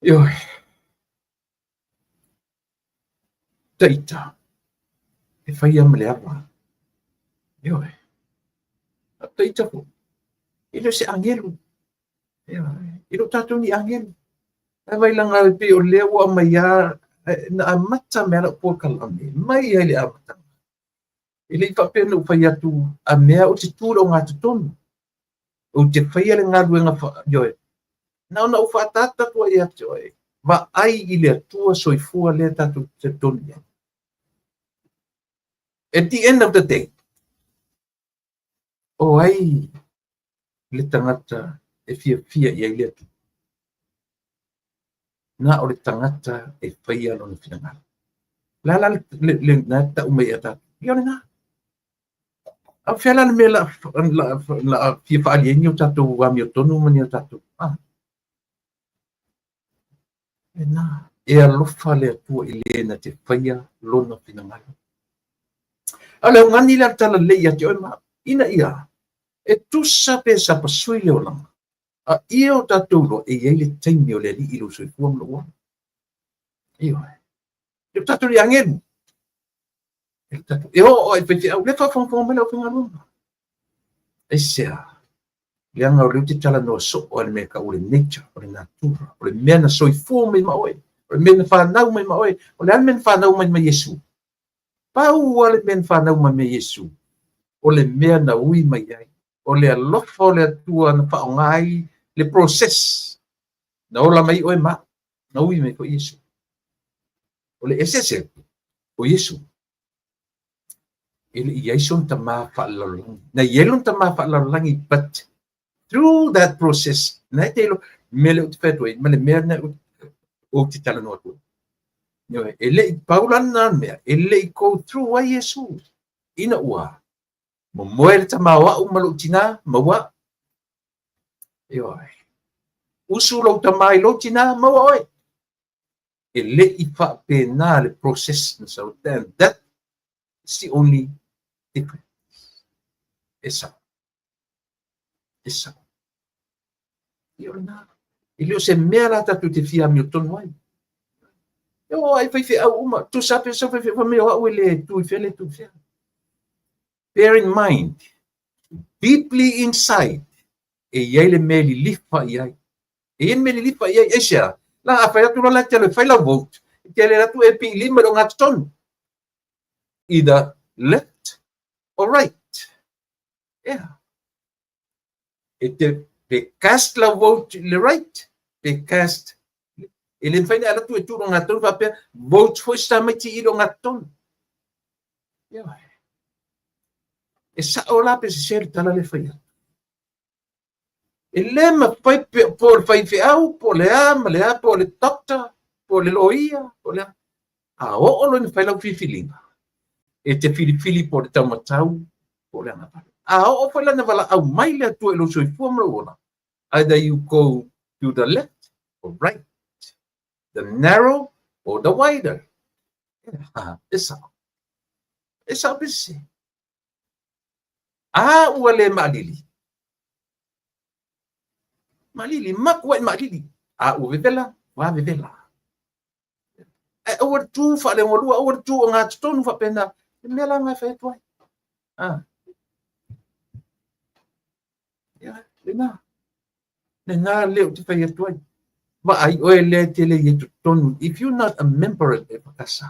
Ioe. Taita, e fai lava ma le ava. Ioe. A taita foi, e le o se agelu. E le o tatou ni agelu. Ae vailanga e pei o lea ua aumai lava, na amata mai lava lau polokalame, mai lava i le amataga. E le i faapea na ou fai atu a mea ou te tu i le ogatotonu. Ou te faia le galuega, ioe, na ona ou faaataata atu ai ia te oe, vaai i le Atua soifua lea tatou te talitonu i ai. At the end of the day, o ai le tagata e fiafia i ai le Atua? Na o le tagata e faia lona finagalo. O le a la lena e tau mai ia tatou? Ia o lena. A o fea la le mea la a fia faaali ai ni o tatou amiotonu ma ni o tatou... Ah. Lena. E alofa le Atua i le na te faia lona finagalo. A o le augani lea o le talalelei ia te oe ma au, ina ia e tusa pe sapasui le olaga, a ia o tatou iloa e i ai le taimi o le Alii i lou soifua ma lou ola. Ioe. E le o tatou ni agelu. E le tatou, e oo lava i faifeau, lea e faafogafoga mai le aufaigaluega. Aisea? Leaga o lea ou te talanoa soo lava i le mea e tau o le nature, o le natura, o le mea na soifua mai ma oe, o le mea na fanau mai ma oe. O le a le mea na fanau mai ma Iesu? Pau lava le mea na fanau mai ma Iesu, o le mea na ui mai ai, o le alofa o le Atua na faaaoga ai le process na ola mai ai oe ma au, na ui mai foi Iesu. O le eseese, o Iesu, e le i i ai sona tama faalelalolagi. Na i ai lona tama faalelalolagi, but through that process, na e te iloa, mea lea ou te fai atu ai, ma le mea lea ou te talanoa atu ai. Ioe, e le i pau la lena mea, e le i go through ai Iesu, ina ua momoe le tama o a'u ma lou tinā, maua a'u. Ioe. Usu lou tama i lou tinā, maua oe. E le i faapena le process na sau. And that is the only difference. E sao. E sao. Ia o lena. E le o se mea la tatou te fia amiotonu ai. E o ai faifeau uma, tusa pe sau faifeau fai mai o au e le tu i fea le tu i fea. Bear in mind, deeply inside, e i ai le mea e lilifa i ai. E i ai le mea e lilifa i ai, aisea? La a fai atu loa la e te alu e fai lau vote, e te alu atu e pii lima i le ogatotonu. Either left or right. Ea. E te pe cast lau vote i le right, pe cast e le mafai ona e alu atu e tu i le ogatotonu faapea vote foi si tamaiti i le ogatotonu. Ioe. E sao la pe sese le tala lea e fai atu. E le mafai pe po o le faifeau, po o le a ma le a, po o le doctor, po o le loia, po o le a. A oo loa ina fai lau filifiliga, e te filifili po o le taumatau, po o le agavale. A oo foi la ina valaau mai le Atua i lou soifua ma lou ola, either you go to the left or right, the narrow or the wider. E sao. E sao pe sese. A ua le maalili. Maalili, makuai maalili. A ua vevela, ua vevela. Ae aua le tu faaleogolua, aua le tu ogatotonu faapena. Le mea la lena e fai atu ai. Ah. Ia, lena. Lena lea ou te fai atu ai. Vaai oe lea e te le i ai totonu. If you're not a member of EFKS,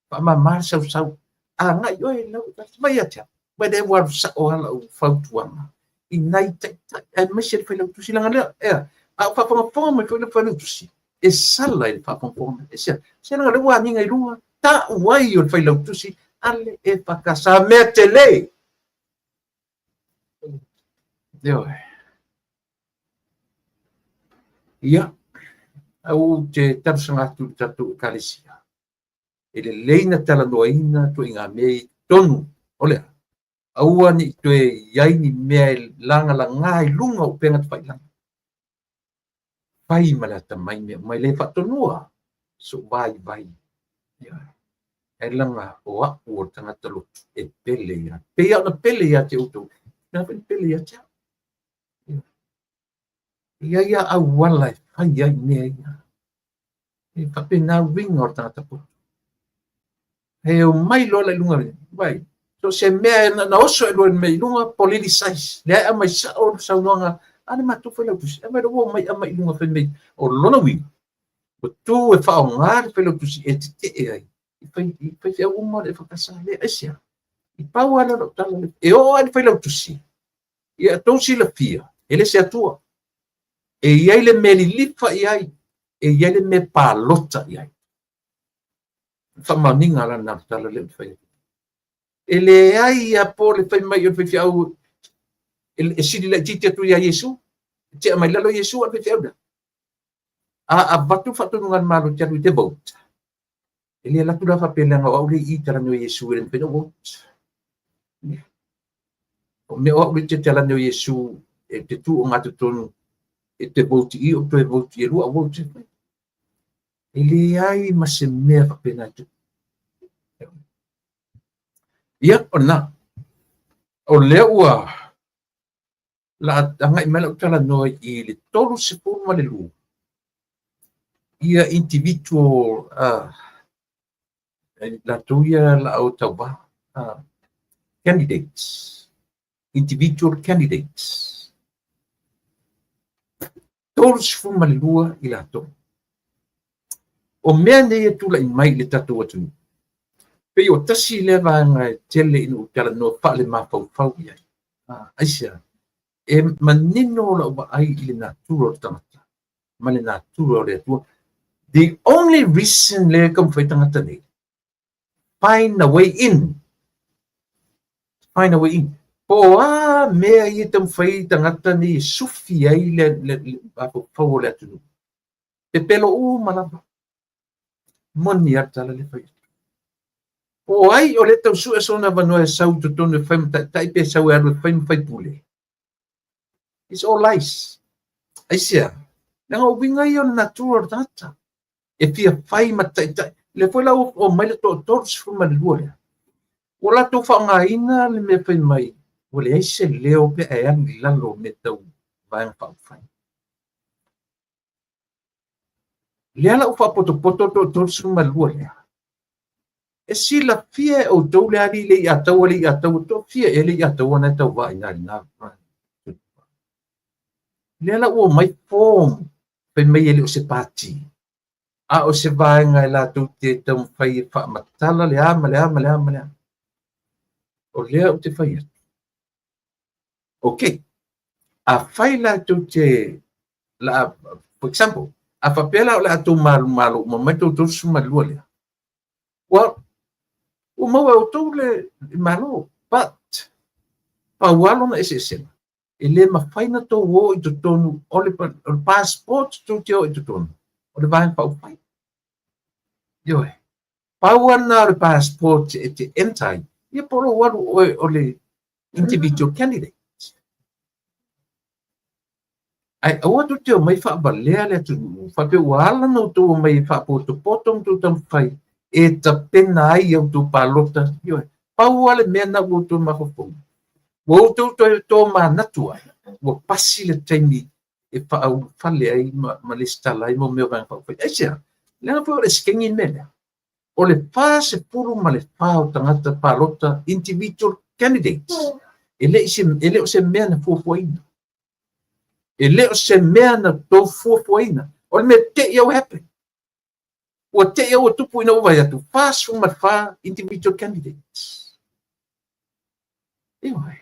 faamama le sausau. Agai oe i lau ekalesia. Mai ia te au. Mai lea ua alu sao lava lau fautuaga i nai taitai aemaise le Failautusi leaga lea, ea, a o faafogafoga mai foi le Failautusi, e sala i le faafogafoga mai. Aisea? Se leaga lea ua agiga i luga, tau ai o le Failautusi a le EFKS, mea tele. Ioe. Ia, au te talosaga atu i le tatou ekalesia. E lelei na talanoaina ituaiga mea i totonu o le a? Aua ne i toe i ai ni mea e lagalagā i luga o upega tafailagi. Fai ma le atamai mea uma e le faatonua sou vaivai. Ioe. Ae leaga o a'u o le tagata lotu e pele ia. Pei lava ona pele ia te outou, pei foi ona pele ia te au. Ioe. E i ai lava auala e fai ai mea ia. E faapena uiga o le tagata poto. E omai loa la i luga, vai, so se mea na oso e lua i mea i luga, politicize. Lea e aumai sao le saunoaga a le matou failautusi. E aumai loa ua omai aumai i luga fai mai, o lona uiga, ua tu e faaaoga le failautusi e tetee ai i fai, i faifeau uma le EFKS lea. Aisea? I pau lava lea o lau tala lea. E oo lava i le failautusi, ia outou silafia, e le se Atua. E i ai le mea lilifa i ai, e i ai le mea palota i ai. Faamaoniga la lena o le tala lea ou te fai atu. E leai lava po o le fai mai o le faifeau e sili laitiiti atu ia Iesu, e tea mai lalo Iesu a le faifeau lea. A avatu le faatonuga a le Malo e te alu i te vote, e le alu atu la faapea leaga o au le i i talani o Iesu e le mafai ona vote. O mea o au le te talani o Iesu e te tu ogatotonu e te vote i o toe vote i e lua au vote e fai. E leai ma se mea faapena e tupu. Ia, o lena. O lea ua la agai mai lau talanoa i le 32 ia individual latou ia la o tauva candidates, individual candidates. 32 i latou. O mea nei e tulai mai i le tatou atunuu, pei o tasi lea vaega e tele ina ou talanoa faalemafaufau i ai. Aisea? E manino lau vaai i le natura o le tagata ma le natura o le Atua. The only reason lea e taumafai tagata nei, find a way in. Find a way in. Po o a mea ia e taumafai tagata nei e sufi ai le mafaufau o le atunuu. Pepelo uma lava. Moni lava le tala lea e fai atu. Po o ai o lea e tau sue sona avanoa e sau i totonu e fai ma taitai pe sau e alu e fai ma faipule. It's all lies. Aisea? Leaga o uiga ia o le natura o le tagata. E fia fai ma taitai. O lea foi la ua omai le toa 32 lea. Ua latou faaaogaina le mea fai mai, ua leai se leo pe a e alu i lalo o mea tau Vaega Faaupufai. Lea la ua faapotopoto le toa 32 lea. E silafia e outou le alii le iataua le iataua toafia ea le iataua na e tauva i ina i lena. Lea la ua omai form fai mai e le o se pati, a o se vaega e latou te taumafai e faamatala le a ma le a ma le a ma le a. O lea ou te fai atu. Okay. Afai la tou te la, for example, a faapea la o le a tou malomalo uma mai tou 32 lea, well, ua maua e outou le Malo, but pau lava lona eseesega, e le mafai na tou o i totonu o le passport tou te o i totonu o le Vaega Faaupufai. Ioe. Pau lava lena o le passport e te enter ai, ia po o lou alu oe o le individual candidate. Ae aua tou te omai faavalea le atunuu, faapea ua ala ona outou omai e faapotopoto ma outou taumafai e tapena ai a outou palota. Ioe, pau lava le mea lena ua outou mafaufauina. Ua outou toe tomanatu ai, ua pasi le taimi e faaulufale ai ma lesitala ai mo mea o Vaega Faaupufai. Aisea? Leaga foi o le esekeigi le mea lea. O le 44 o tagata palota individual candidates, e le, se, e le o se mea na fuafuaina. E le o se mea na tou fuafuaina. O le mea te i au happen. Ua te i au ua tupu ina ua vaai atu, 44 individual candidates. Ioe.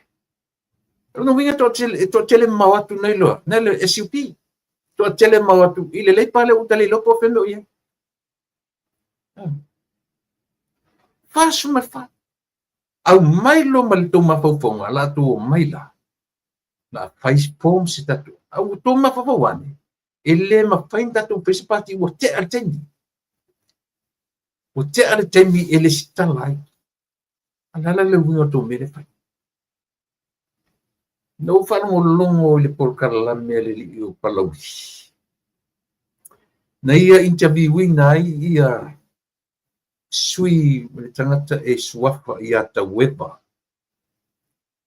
O lona uiga e toatele mamao atu nai loa, nai le SUP. Toatele mamao atu i le Leipa lea ua ta le iloa po o fea mea o i ai. 44. Aumai loa ma le tou mafaufauga, la tou omai la, la fai form se tatou. A ua tou mafaufau ane, e le mafai ona tatou fai se pati, ua tea le taimi. Ua tea le taimi e lesitala ai. A o le a la le uiga o tou mea lea e fai? Na ou faalogologo i le polokalame a le alii o Palauli, na ia interview-ina ai ia sui ma le tagata e suafa ia Taueva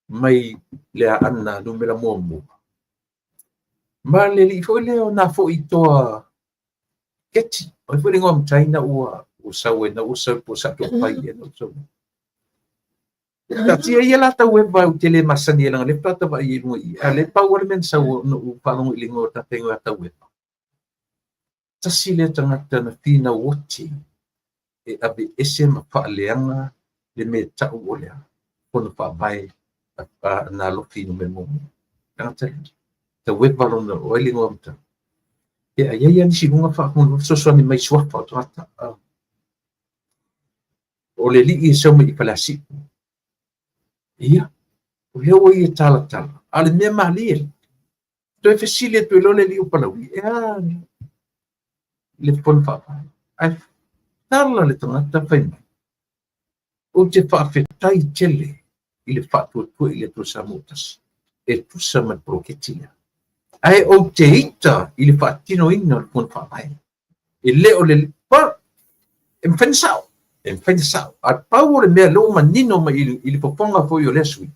mai le Aana numera muamua. Ma le alii foi lea o Nafoitoa Keti, o ai foi le igoa matai na ua sau ai, na ua sau po o Satoafai ea na ua sau ai. Taatia ia la Taueva ou te le masani ai leaga o lea faatoa ta vaai i luga i i, a o lea pau lava le mea na sau ona ou faalogo i le igoa o le tagata e igoa ia Taueva. Tasi lea tagata na finau oti e aveese ma faaleaga le mea tau o le Fono Faavae a Nā Lofi numera muamua. Tagata lea. Taueva lona, o ai le igoa matai. Pe a i ai lava nisi i luga fesoasoani mai i suafa o tagata. O le alii e sau mai i Faleasiu. Ia, o lea ua ia talatala. A o le mea malie, toe fesili atu ai loa le alii o Palauli, e a le Fono Faavae? Ae tala le tagata fai mai, ou te faafetai tele i le faatuatua i le Atua Samoa tasi e tusa ma le poloketi lea. Ae ou te ita i le faatinoina o le Fono Faavae. E le o le pa, e mafai ona sao, e mafai ona sao. A pau o le mea lea ua manino mai i le fofoga foi o lea sui,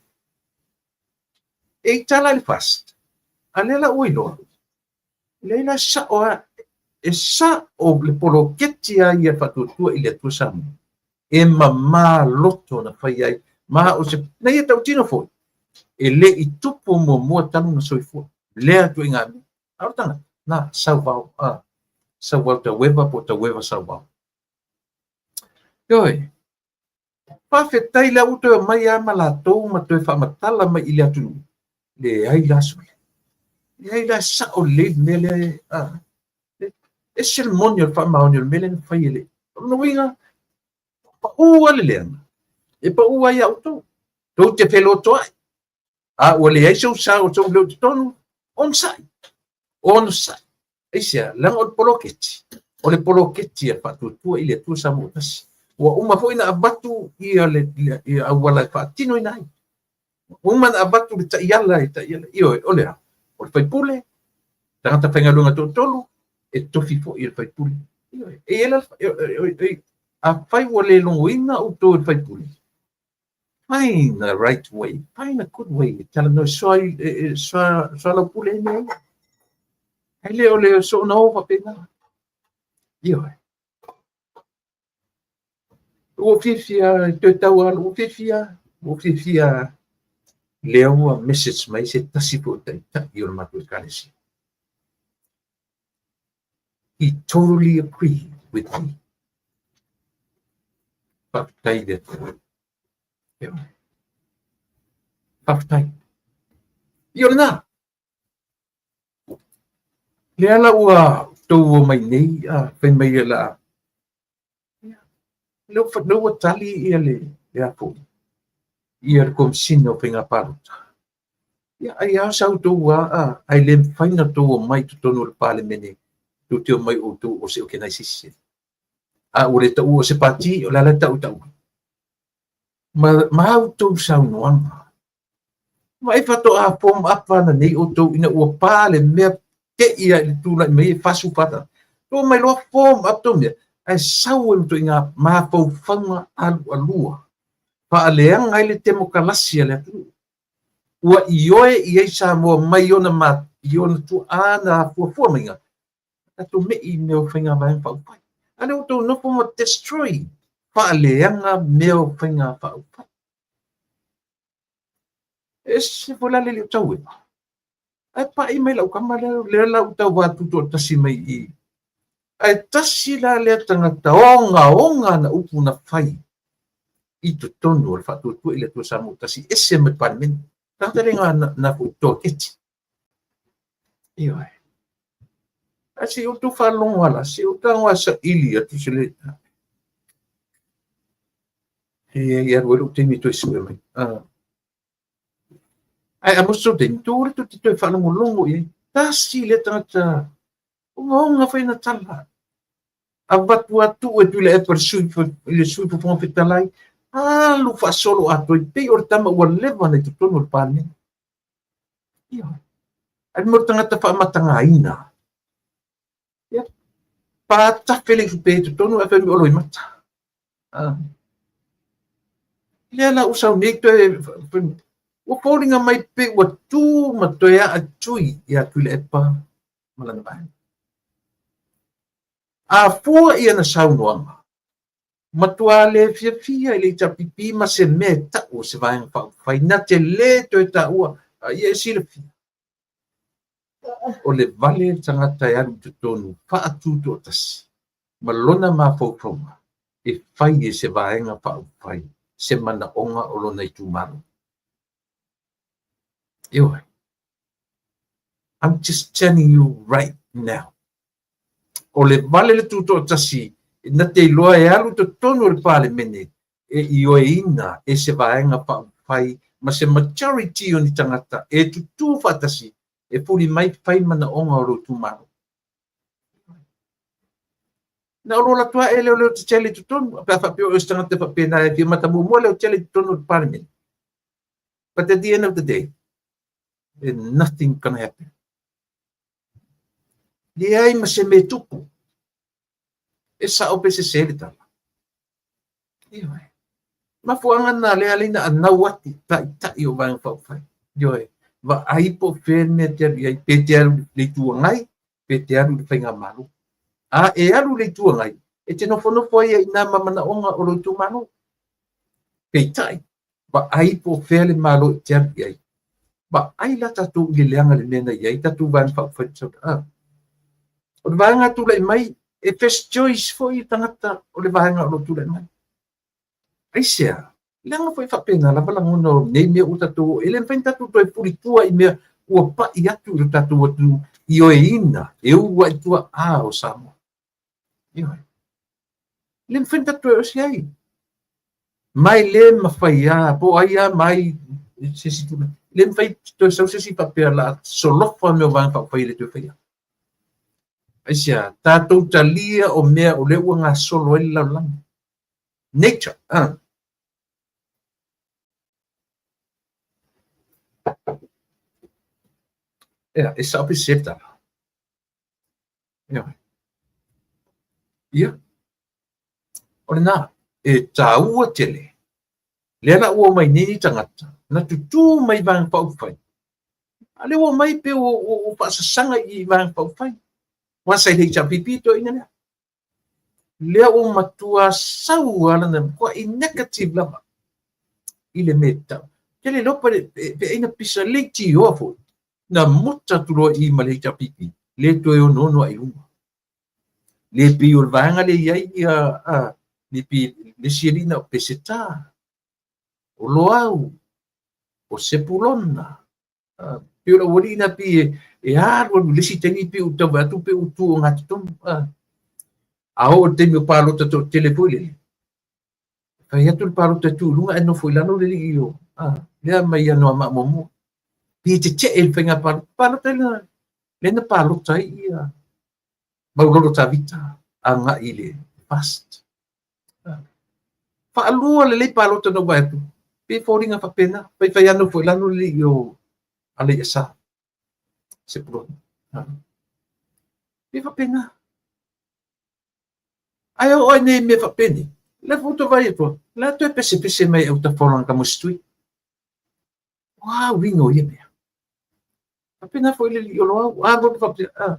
e ita la i le FAST, a lea la ua iloa, leai la sao lava, e sao le poloketi lava ia faatuatua i le Atua Samoa, e mama loto na fai ai, ma o se, na ia tautino foi, e le i tupu muamua talu na soifua, lea ituaiga mea. A o le tagata, na, sauvao, a, sauvao Taueva po o Taueva sauvao. Ioe, faafetai lea ua toe omai lava ma latou ma toe faamatala mai i le atunuu, leai la sole. Leai la sao lelei le mea lea, a, ese le moni o le faamaoni o le mea lea na fai e le. O lona uiga, pau lava le leaga, e pau lava ia outou. Tou te felotoai, a ua leai sou sao, sou leo i totonu, onosai, onosai. Aisea? Leaga o le poloketi. O le poloketi a le Faatuatua i le Atua Samoa Tasi. Ua uma foi ona avatu ia le ia auala e faatinoina ai. Ua uma ona avatu le taiala e taiala. Ioe, o le a? O le faipule, tagata faigaluega toatolu, e tofi foi e le faipule. Ioe, e i ai la, afai ua le logoina outou e le faipule, find the right way, find a good way e talanoa e soalaupule ai mea ia. Ae le o le soona o faapena. Ioe. Ua ou fiafia i toe tau alo, ua fiafia, ua ou fiafia lea ua message mai se tasi foi o taitai o le matou ekalesia. He totally agreed with me. Faafetai i le Atua. Ioe. Faafetai. Ia o lena. Lea la ua outou omai nei, a fai mai o le a. Ia, lea ua tali ia le, le a foi, ia le Komesina o Faiga Palota. Ia, ai lava sa outou a, ae le mafai ona outou omai i totonu o le Palemene, tou te omai o outou o se organization. A ua le taua o se pati, o le a la e tau tau ai? Ma, ma a outou saunoaga. Vaai faatoa form up ana nei outou ina ua pa le mea te'i a i le tulai mai e 44 tagata. Ua omai loa form up tou mea, ae sau ai ma ituaiga mafaufauga alualua, faaleaga ai le temokalasi a le atunuu. Ua ioe i ai Samoa mai ona ma, i ona tuaa na fuafua maiga, tatou me'i i mea o faiga vaega faaupufai. A lea ua outou nofo ma destroy, faaleaga mea o faiga faaupufai. E ese foi la le le o taueva. Ae pai mai lau tama lea, lea la ua tauva tutoatasi mai i i. Ae tasi la lea tagata ogaoga ana upu na fai i totonu o le Faatuatua i le Atua Samoa Tasi, ese mai le Palemene. Tagata le na, na foi toaketi. Ioe. Ae se i outou faalogo lava la, se i ou tago lava saili atu se le... E i alu ai lou taimi e toe sue mai. Ae a moso taimi, tou le tou te toe faalogologo i ai. Tasi lea tagata ogaoga foi ana tala. Avatu a tuu e Tuilaepa i le sui, i le sui Fofoga Fetalai, alu faasolo atoa e pei o le tama ua leva ona i totonu o le Palemene. Ioe. Ae mo le tagata faamatagaina. Ia, patafe le ifupe i totonu ae fai mai o loimata. Ah. Lea la ua sau nei toe, ua foliga mai pe ua tu ma toe aa tui ia Tuilaepa ma lana vaega. A fua i ana saunoaga, matua le fiafia i le HRPP ma se mea e tau o se Vaega Faaupufai na te lē toe taua, a ia e silafia, o le vale le tagata e alu i totonu faatutoatasi ma lona mafaufauga e fai e se Vaega Faaupufai se manaoga o lona itumalo. Ioe. I'm just telling you right now. O le vale le tutoatasi na te iloa e alu i totonu o le Palemene e ioeina e se Vaega Faaupufai ma se majority o ni tagata e tutū faatasi e fuli mai fai manaoga o lou itumalo. Na o lou alu atu ae lea o Leotetele i totonu, pe a faapea o se tagata faapena e fia mata muamua Leotetele i totonu o le Palemene. But at the end of the day, there's nothing gonna happen. Leai ma se mea e tupu. E sao pe sese le tala. Ioe. Mafuaaga na lea alai na anau atu taitai o Vaega Faaupufai. Ioe. Vaai po o fea le mea e te alu i ai, pe te alu i le Itu Agai, pe te alu i le Faigamalo. A e alu i le Itu Agai, e te nofonofo ai i ina ma manaoga o lou itumalo. Peitai, vaai po o fea le Malo e te alu i ai. Vaai la tatou i le leaga i le mea na i ai tatou Vaega Faaupufai a. O le vaega tulai mai, e first choice foi tagata o le vaega o lo o tulai mai. Aisea? Leaga foi faapena lava lagona o nei mea ua tatou, e le mafai ona tatou toe fuli tua i mea ua pai atu i lo tatou atunuu, ioeina e uluai tuaa o Samoa. Ioe. E le mafai ona tatou toe osi ai. Ma e le mafai lava, po o ai lava ma ai se isi tulaga. E le mafai toe sau se isi faapea o le a solofa mea o Vaega Faaupufai e le toe faia. Aisea? Tatou talia o mea o lea ua gasolo ai le lalolagi. Nature. Ia, e sao pe sese le tala? Ia. Ia. O lena, e taua tele. Lea la ua omai nei ni tagata, na tutū mai Vaega Faaupufai. A lea ua omai pe ua faasasaga i Vaega Faaupufai. Aua sa i le HRPP toeaina lea. Lea ua matua sau lava lana, matuai negative lava i le mea e tatau. Ou te le iloa pe ai na pisa leitioa foi, na muta atu loa i i ma le HRPP, le toe onoono ae i luga. Le pei o le vaega lea i ai ia, le pei le isi alii na o Peseta, o Loau, o Sepulona, pei o le aualii na pei e alu alu i le isi taimi pei ua tau vaai atu pei ua tu ogatotonu. A oo i le taimi o palota toatele foi lele, fai atu le palota e tu i luga ae nofo i lalo le alii o lea mai Anoamaa muamua. Pei e tetee i le faiga palota. Palota lea na palota ai ia Maulolo Tavita agai i le FAST. Faalua lelei palota na ou vaai atu, pei e foliga faapena, faifai lava nofo i lalo le alii o Alaiasa Sepulona. Pei e faapena. Ae oo ai nei mea faapenei, o lea foi ua toe vaai atu, o la e toe pesepese mai e autafa o lana tamastitui. O a uiga o ia mea? Faapena foi le alii o Loau, a loa faapea, a.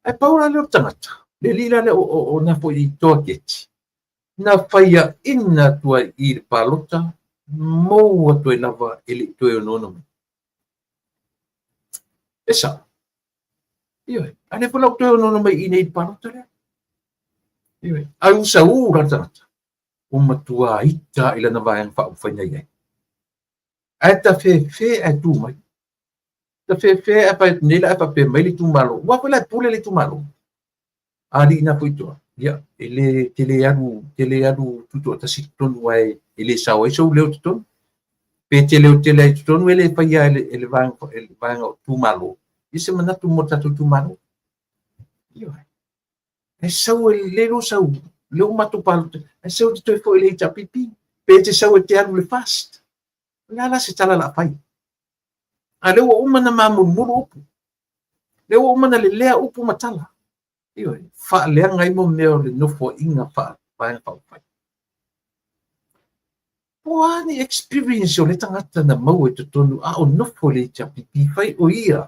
Ae pau la lea o le tagata, le alii la lea o na foi i Toa Keti, na faiaina atu ai i le palota, mou atu ai lava e le i toe onoono mai. E sao. Ioe. A lea foi la ua toe onoono mai i nei i le palota lea. Ioe. Ae ua saū la le tagata, ua matua ita i lana vaega faaupufai na i ai. Ae tafefe ae tu mai. Tafefe ae fai atu nei la ae faapea mai le itumalo. Aua foi la e pule le itumalo. A alii na foi toa. Ia, e le, te le alu, te le alu tutoatasi i totonu aua e le sao ai sou leo i totonu. Pe te leo tele ai i totonu e le faia e le, e le vaega, e le vaega o itumalo. Ia se manatu mo le tatou itumalo. Ioe. Ae sau e le lo sau, lea ua matou palota, ae sau e te toe foi i le HRPP, pe te sau e te alu i le FAST. O le a la se tala o le a fai? A lea ua uma ona mamulumulu upu. Lea ua uma ona lelea upu ma tala. Ioe, faaleaga ai mo mea o le nofoaiga faa-Vaega Faaupufai. Po o a ni experience o lea tagata na maua i totonu a o nofo i le HRPP, fai o ia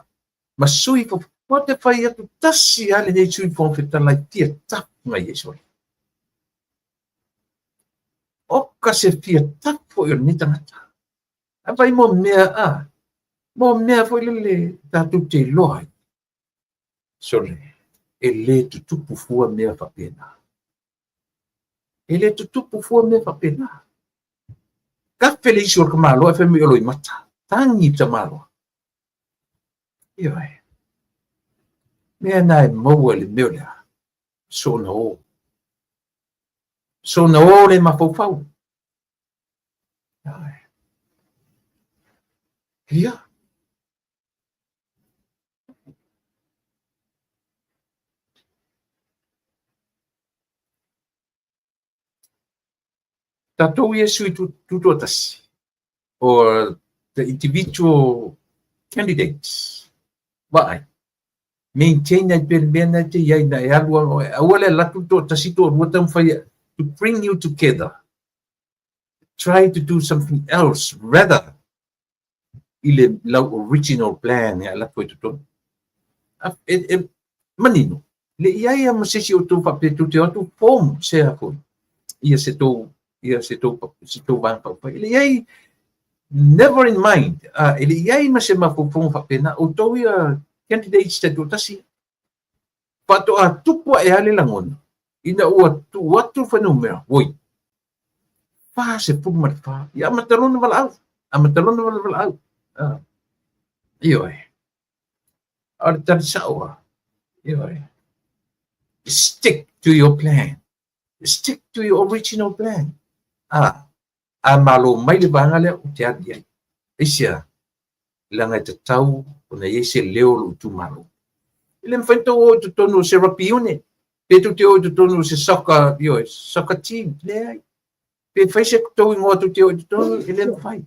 ma sui Fofoga, te fai atu tasi lava lenei Sui Fofoga Fetalai fia tafu mai ai sole. Oka se fia tafu foi o lenei tagata. Ae vai mo mea a, mo mea foi lele tatou te iloa ai. Sole, e le tutupu fua mea faapena. E le tutupu fua mea faapena. Kafe le isi o le tamaloa e fai mai o Loimata. Tagi le tamaloa. Ioe. Mea na e maua i le mea o le a? Soona o. Soona o le mafaufau. Ioe. Ia. Tatou ia sui tutoatasi or the individual candidates vaai maintain ai pea le mea na te i ai na e alu aua le alu atu toatasi toalua taumafai to bring you together try to do something else rather i le lau original plan e alu atu ai totonu. E manino, le i ai a ma se isi o outou faapea tou te o atu form se a foi ia se tou ia se tou se tou vaega faaupufai. E le i ai never in mind, e le i ai ma se mafaufauga faapena. Outou ia candidates taitoatasi, faatoa tupu ae lava le lagona ina ua tuu atu le fuainumera, oi, 44, ia amata loa ona valaau, amata loa ona valaau. Ioe. A o le tali sao lava, ioe, stick to your plan. Stick to your original plan. A malo mai le vaega lea ou te alu i ai. Aisea? Leaga e tatau ona i ai se leo o lou itumalo. E le mafai ona tou o i totonu o se rugby unit, pe tou te o i totonu o se soccer, ioe, soccer team, leai. Pe fai se tou igoa tou te o i totonu, e le mafai.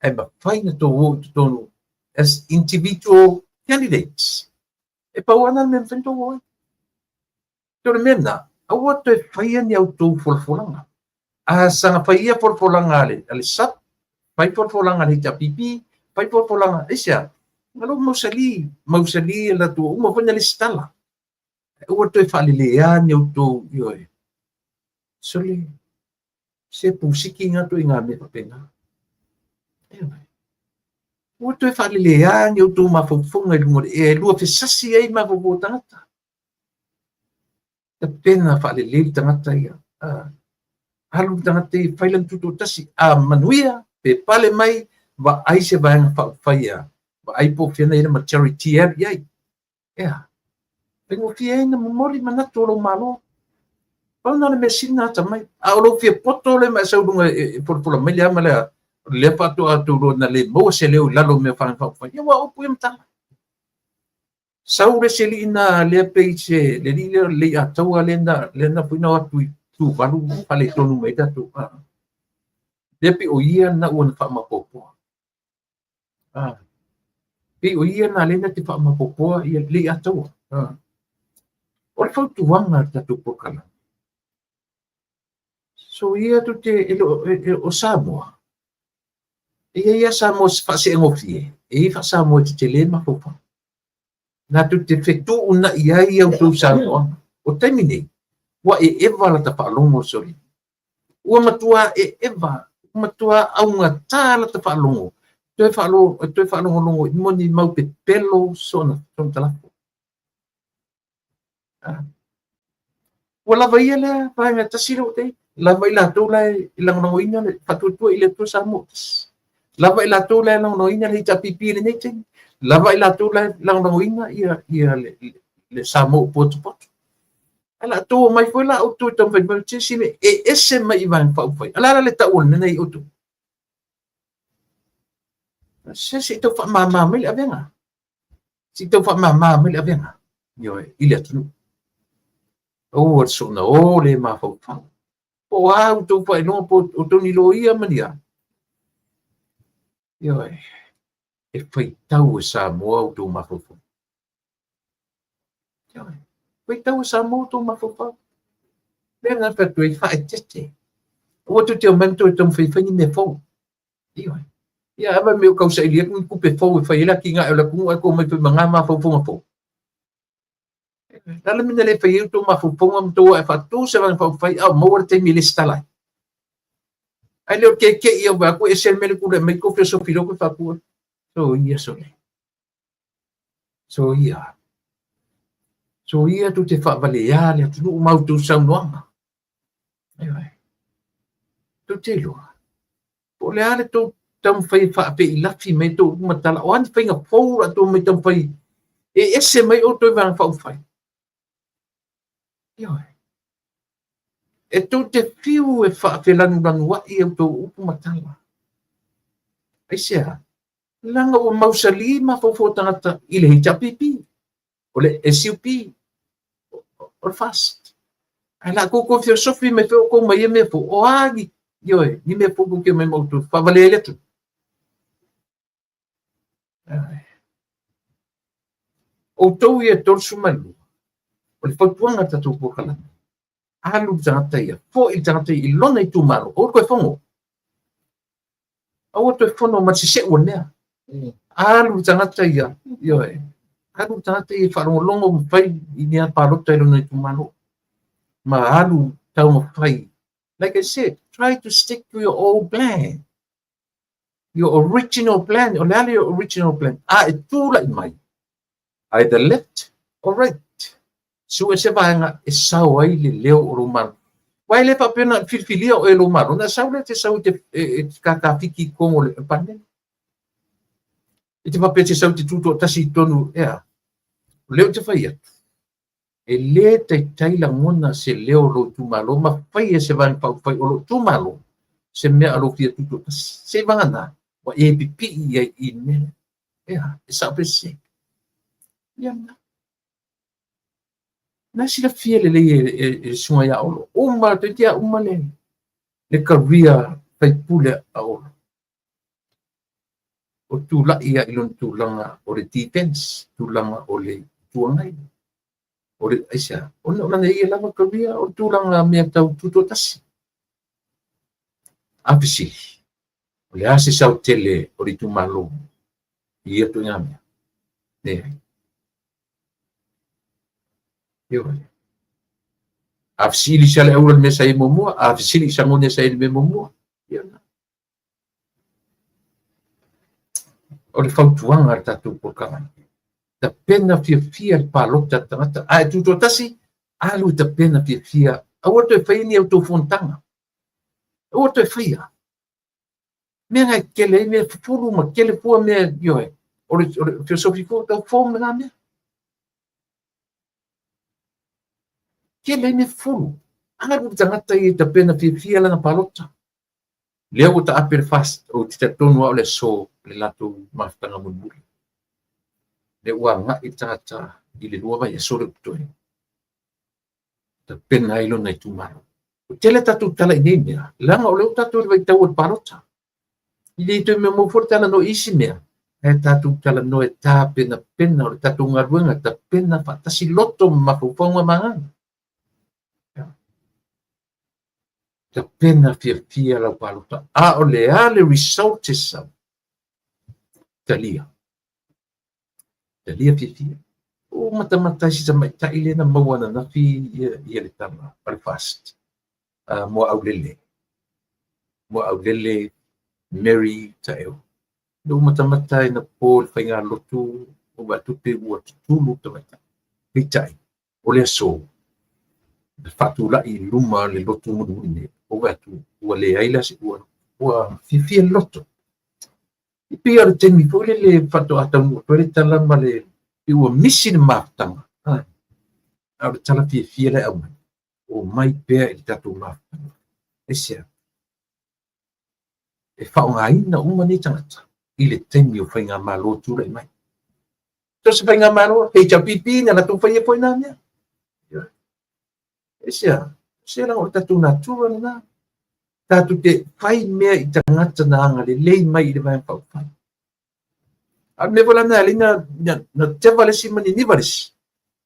Ae mafai ona tou o i totonu as individual candidates. E pau lava lena o le mea e mafai ona tou o ai. O le mea lena, aua toe faia ni a outou folafolaga. A saga fai ia folafolaga a le SUPP, fai folafolaga a le HRPP, fai folafolaga, aisea? Na lou mausali, mausali e latou ua uma foi ona lesitala. Aua toe faaleleia ni outou, ioe. Sole, se pusiki nga ituaiga mea faapena. Ioe. Ua toe faaleleia ni outou mafaufauga i luga o le ea e luafesasi ai mafaufau o tagata. Tapena faalelei le tagata ia. Alu le tagata ia fai lana tutoatasi. A manuia, pe pale mai, vaai se vaega faaupufai ia, vaai po o fea na i ai le majority e alu i ai. Ea, faigofie ai ona momoli manatu o lou Malo. Pau lena o le mea sili ona atamai. A o lou fia poto lea ma e sau i luga e folafola mai le a ma le a, o lea faatoa outou iloa na le maua se leo i lalo o mea o vaega faaupufai. Ia ua upu ia ma tala. Sau le isi alii na lea pei se le alii lea o le Leiataua lea na lea na foi na o atu i Tuvalu faaletonu mai ai tatou a. Lea pei o ia na ua na faamaopoopoa. A. Pei o ia na lea na te faamaopoopoa ia Leiataua. A. O le fautuaga a le tatou polokalame. So ia tou te e le o Samoa. E i ai lava Samoa faaseegofie, e i ai faa-Samoa e tetele mafaufau. Na tou te fetuunai ai a outou saunoaga. O le taimi nei, ua eeva lata faalogo sole. Ua matua eeva, ua matua augata lata faalogo, toe faalogologo i moni mau pepelo sona talafo. Ua lava ia lea vaega e tasi lea ua tai, lava i latou la e lagolagoina le Faatuatua i le Atua Samoa Tasi. Lava i latou la e lagolagoina le HRPP i lenei taimi. Lava i latou la e lagolagoina ia, ia le, le Samoa ua potopoto. Ae la outou omai foi la outou e taumafai mai se isi mea e ese mai i Vaega Faaupufai. O le a la le tau o le mea nei outou? Se se i tau faamama mai le avega. Se i tau faamama mai le avega. Ioe, i le atunuu. Aua le soona o le mafaufau. Po o a outou faailoga, po o outou ni loia ma ni a. Ioe, e faitau e Samoa outou mafaufau. Ioe, faitau e Samoa outou mafaufau. Lea na fai atu ai, faaeteete. Aua tou te omai ma tou taumafai e fai ni mea fou. Ioe. Ia, a fai mai o tausaili atu ni tupe fou e fai ai le atinae o le atunuu ae tou omai foi ma na mafaufauga fou. O le a le mea na le fai ai outou mafaufauga ma outou ae faatu se Vaega Faaupufai a o maua le taimi e lesitala ai. Ae le o le keke'i au vaai atu ese le mea lea tulai mai tou feosofi loa toe faatu ai. Soia sole. Soia. Soia tou te faavaleā le atunuu ma outou saunoaga. Ioe. Tou te iloa. Po o le a le tou taumafai e faapeilafi mai tou upu ma tala, o a ni faiga fou la outou mai taumafai e ese mai outou i Vaega Faaupufai. Ioe. E tou te fiu e faafelanulanuai outou upu ma tala. Aisea? Leaga ua mausali mafaufau o tagata i le HRPP, o le SUP, o le FAST. Ae la tou toe feosofi mai foi outou ma ia mea fou, o a ni, ioe, ni mea fou tou te omai ma outou faavalea ai le atunuu. Outou ia e 32, o le fautuaga a le tatou polokalame, alu le tagata ia, foi le tagata ia i lona itumalo, aua toe fono. Aua toe fono ma le seseu o le mea. Alu le tagata ia, ioe, alu le tagata ia e faalogologo ma fai i mea palota i lona itumalo. Ma alu taumafai. Like I said, try to stick to your old plan. Your original plan. O le a le original plan? A e tulai mai, either left or right. Sue se vaega e sao ai le leo o lou Malo. Aua e le faapea na filifilia oe e lou Malo, na sau lea e te sau e te, e, e te kākāfiki i totonu o le Palemene. E te faapea e te sau e te tutoatasi i totonu, ea. O lea ou te fai atu, e le taitai lagona se leo o lou itumalo ma faia se Vaega Faaupufai o lou itumalo se mea a lou fia tutoatasi. Seiavagana, ua e pipii i ai i le mea lea. Ea, e sao pe sese. Ia lena. Na silafia lelei e le susuga ia Olo. Uma, toeitiiti lava uma le career faipule a Olo. O tulai lava i lona tulaga o le defense, tulaga o le Itu Agai. O le, aisea? Ona o lana ia lava career o le tulaga mea tau tutoatasi. A fesili, o le a se sao tele o le itumalo i ia ituaiga mea? Leai. Ioe. A fesili i Saleaula i le mea sa i ai muamua, a fesili i Sagonia sa i ai i le mea muamua, ia na. O le fautuaga a le tatou polokalame, tapena fiafia le palota a le tagata, a e tutoatasi, alu e tapena fiafia, aua le toe faia ni a outou fonotaga. Aua le toe faia. Mea na e tele ai mea fufulu ma tele fua mea, ioe, o le filosofi fua, tau fou lena mea. Tele ai mea fufulu. Alu le tagata ia e tapena fiafia lana palota. Lea ua taape le FAST, ou te talitonu lava o le aso le latou mafutaga mulimuli. Lea ua agai le tagata i le 2 vaiaso lea ua totoe. Tapena ai lona itumalo. Ua tele a tatou tala i nei mea, leaga o lea ua tatou i le vaitau o le palota. E le toe maumau foi le talanoa i isi mea, ae tatou talanoa e tapenapena o le tatou galuega, tapena faatasi loto ma mafaufauga ma agaga. Tapena fiafia lau palota, a o le a le result e sau? Talia. Talia fiafia. Ua matamata ai si tamaitai lea na maua ananafi ia le tala o le FAST. Muaaulele. Muaaulele Mary Taeo. Na ua matamata ai na po i le faigalotu o vaai atu pe ua tutulu le tamaitai. Peitai, o le aso, na faatulai i luma le lotu mulimuli nei, ua vaai atu ua leai la se ua, ua fiafia le loto. E pei o le taimi foi lele faatoa taunuu atu ai le tala ma le pei ua misi le mafutaga, a o le tala fiafia la e aumai, omai pea i le tatou mafutaga. Aisea? E faaaogaina uma nei tagata i le taimi o faigamalo tulai mai. So se faigamalo, HRPP na latou faia foi na mea. Aisea? Se leaga o le tatou natura lena. Tatou te fai mea i tagata na agalelei mai i le Vaega Faaupufai. A o le mea foi la lena e ala ai na teva le isi ma niniva le isi.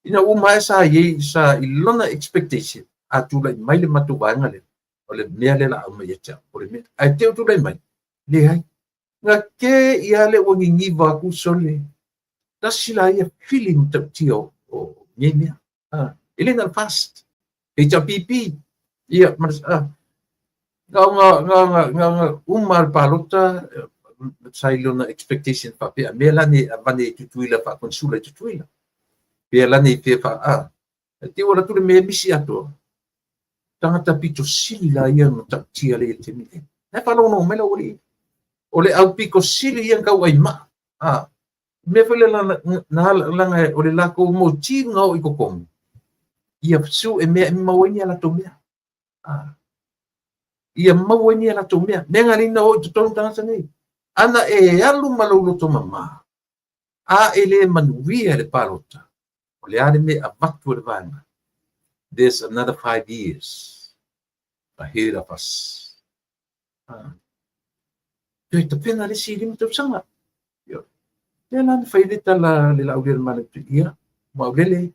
Ina ua maea sa i ai, sa i lona expectation, a tulai mai le matou vaega lea, o le mea lea o le a aumai ia te au, o le mea. Ae te i ua tulai mai, leai. Na te i lava lea ua niniva atu sole. Tasi la ia fili matautia o nei mea. E le na o le FAST, HRPP, ia, ma le, na ona, na ona, na ona uma le palota, sa i lona expectation faapea, a mea la nei avane i Tutuila faa-consular i Tutuila. Pea la nei fea faa, a, e te ua alu atu le mea misi atoa. Tagata pito sili la ia matautia lea i le taimi nei. Na e faalogologo mai lau alii. O le au pito sili ia na tauai maa. A, mea foi lea na laga o le latou motive na oo i totonu, ia sue mea e maua ai ni a latou mea. A, ia maua ai ni a latou mea. Mea na alii na oo i totonu tagata nei. Ana e alu ma lou loto mama, a e le manuia le palota, o le a le mea e avatu e le vaega? There's another 5 years ahead of us. Ah. Toe tapena le isi 5 tausaga. Lea la na fai le tala le Laauli a le Malo, ia, Maulele,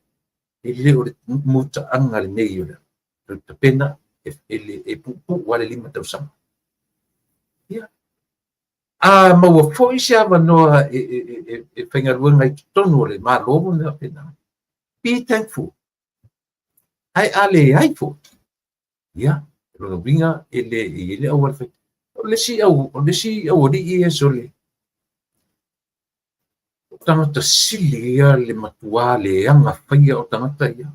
e le o le mutaaga lenei o le toe tapena e puupuu lava le 5 tausaga. Ia, a maua foi se avanoa e faigaluega i totonu o le Malo ma mea faapena, be thankful. Ae a leai foi, ia, o lona uiga e le e i ai le auala fai. O le isi au, o le isi aualii ia sole, o tagata sili ia le matua leaga faia o tagata ia.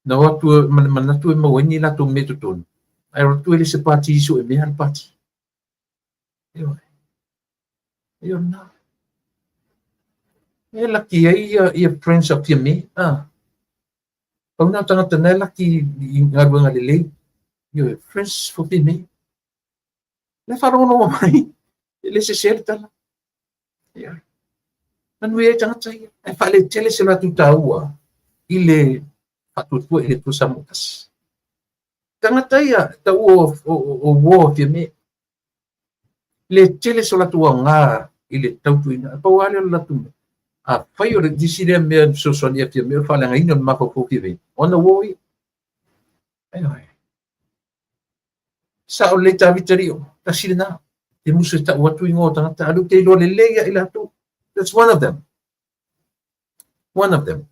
Na o atu ma le manatu e maua ai ni latou mea i totonu, ae o atu e le se pati sue mea le pati. Ioe. Ioe na. E laki ai ia Friends of Fiame. Ah. Pau na o tagata na e laki i galuega lelei. Ioe, Friends for Fiame. Le faalogologo mai, e le sese le tala. Ioe. Manuia ai tagata ia. Ae faaletele se latou taua i le Faatuatua i le Atua Samoa tasi. Tagata ia taua o uo a Fiame. Le tele so latou aoga i le tautuaina. Pau lava lea o le latou mea. Afai o le isi lea mea e fesoasoani ia Fiame o le faaleagaina o le mafaufau Fiame, ona uo ia. Ioe. Sao lelei Tavita Lio, tasi lena. Te musu e tau atu ingoa o tagata, a o lea ou te iloa lelei ia i latou. That's one of them. One of them.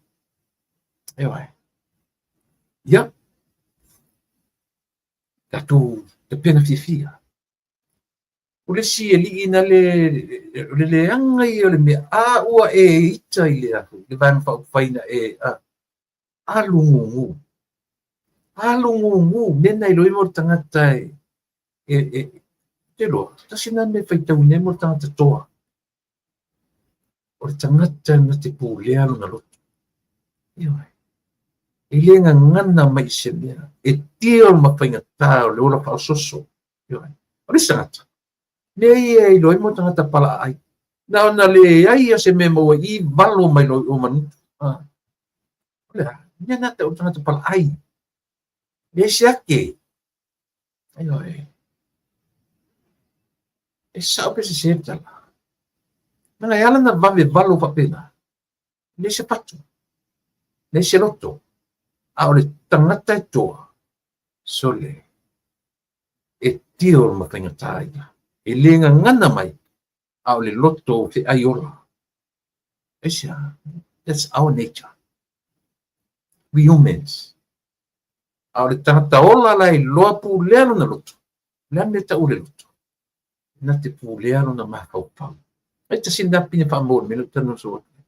Ioe. Ia. Tatou tapena fiafia. O le isi alii na le, o le leaga ia o le mea, a ua e ita i le afu, le Vaega Faaupufai na e, a, alu gugu. Alu gugu, mea na iloa ai mo le tagata e, e, e, te loa, tasi na mea faitauina ai mo le tagata toa. O le tagata na te pulea lona loto. Ioe. E le gagana mai i se mea, e deal ma faigata o le ola faaososo. Ioe. O le isi tagata, mea ia e iloa ai mo tagata palaai. Na ona leai o se mea maua i valo mai loa i o manutu. Ah. O le a, mea na tau tagata palaai. Leai se ake. Ioe. E sao pe sese le tala. Leaga e ala na vave valo faapena. Leai se fatu. Leai se loto. A o le tagata e toa, sole, e deal ma faigata ia. E le gagana mai, a o le loto feai ola. Aisea? That's our nature. We humans. A o le tagata ola la e iloa pulea lona loto. O le a le mea tau o le loto? Na te pulea lona mafaufau. Ai tasi lena pine faamau o le mea lea ou te talanoa soo atu ai.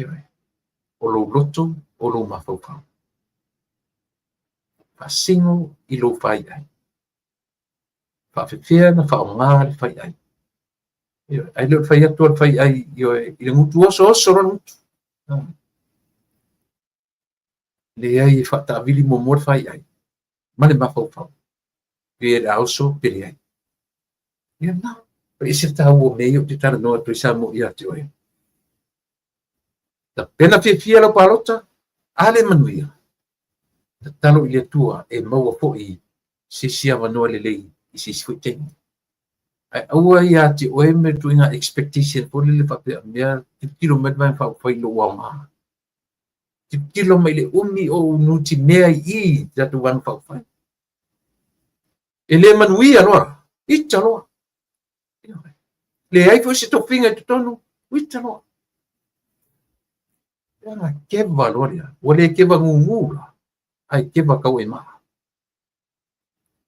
Ioe. O lou loto, o lou mafaufau. Faasino i lou faiai. Faafefea na faaaoga le faiai. Ioe. Ai le o le fai atu o le faiai, ioe, i le gutu oso oso loa le gutu. Leai e faataavili muamua le faiai ma le mafaufau. Pe le a oso pe leai. Ia na, e ese le taua o mea ia ou te talanoa atu ai Samoa ia te oe. Tapena fiafia lau palota, a le manuia. Tatalo i le Atua e maua foi se isi avanoa lelei i se isi foi taimi. Ae aua ia te oe ma le ituaiga expectation foi lele faapea mea tilotilo mai le Vaega Faaupufai i lou aoga. Tilotilo mai i le umi o ou nutimea i i i le tatou Vaega Faaupufai. E le manuia loa, ita loa. Leai foi se tofiga i totonu, ita loa. Leaga keva loa lea. Ua le keva gugu la, ae keva kau e maa.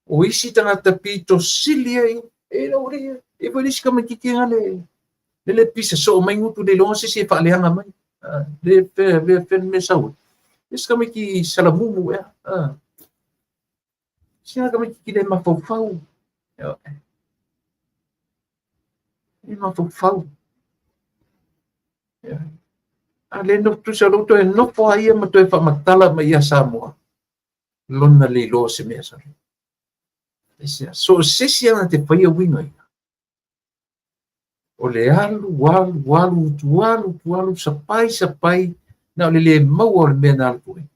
O isi tagata pito sili ai, e lau le, e foi le isi tamaititi nga le, le le pisa soo mai gutu le iloga se isi e faaleaga mai. Le fe, le fe le mea sau. Isi tamaiti salamumu ea. Sina tamaititi le mafaufau. Le mafaufau. A le nofo tusa o lou toe nofo a ia ma toe faamatala mai ia Samoa. Lona le iloa o se mea sa. So o se isi ana te whaia uiga ia. O le alu, alu, alu, utu alu, utu alu, sapai, sapai, na o le le maua o le mea na alu atu ai.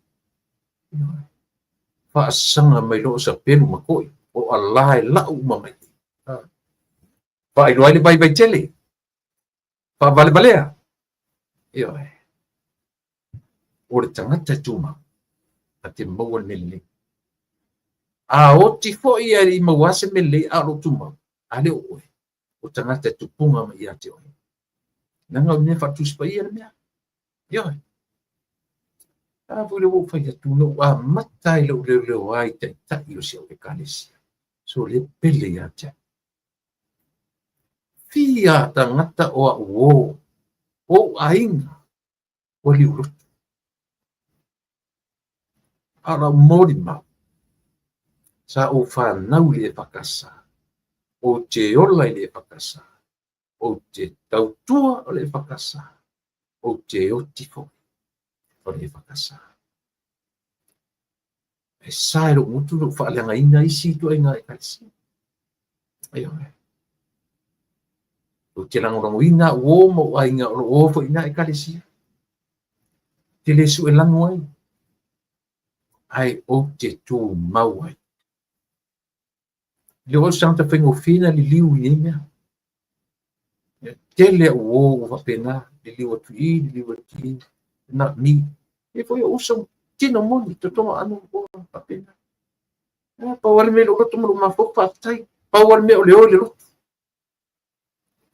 Faasaga mai loa o sapelu ma koi, o ala e lau uma mai. Faailoa ai le vaivai tele, faavalevalea. Ioe. O le tagata e tumau, na te maua le mea lelei. A oti foi ae le i maua se mea lelei, a o lou tumau, a le o oe, o tagata e tupuga mai ia te oe. Leaga o le mea faatusi paia le mea. Ioe. A foi le ua ou fai atu, na ou amata ai lou leoleoa i taitai o si au ekalesia. So le pele ia te au. Fia tagata o au o, o ou aiga, ua liulotu. A o lau molimau, sa ou fanau i le EFKS, ou te ola i le EFKS, ou te tautua o le EFKS, ou te oti foi o le EFKS. E sa e lou gutu lou faaleagaina isi ituaiga ekalesia. Ioe. Ou te lagolagoina au o ma ou aiga o lo o foi i na ekalesia. Te le sue lanu ai. Ae ou te tumau ai. E le o se tagata faigofie na liliu i nei mea. E tele au uo ua faapena, liliu atu i i, liliu atu i i, not me. E foi o uso, tino moni, totoga aano ua faapena. Pau lava le mea i lou loto ma lou mafaufau, faafetai. Pau lava le mea o le o i le lotu.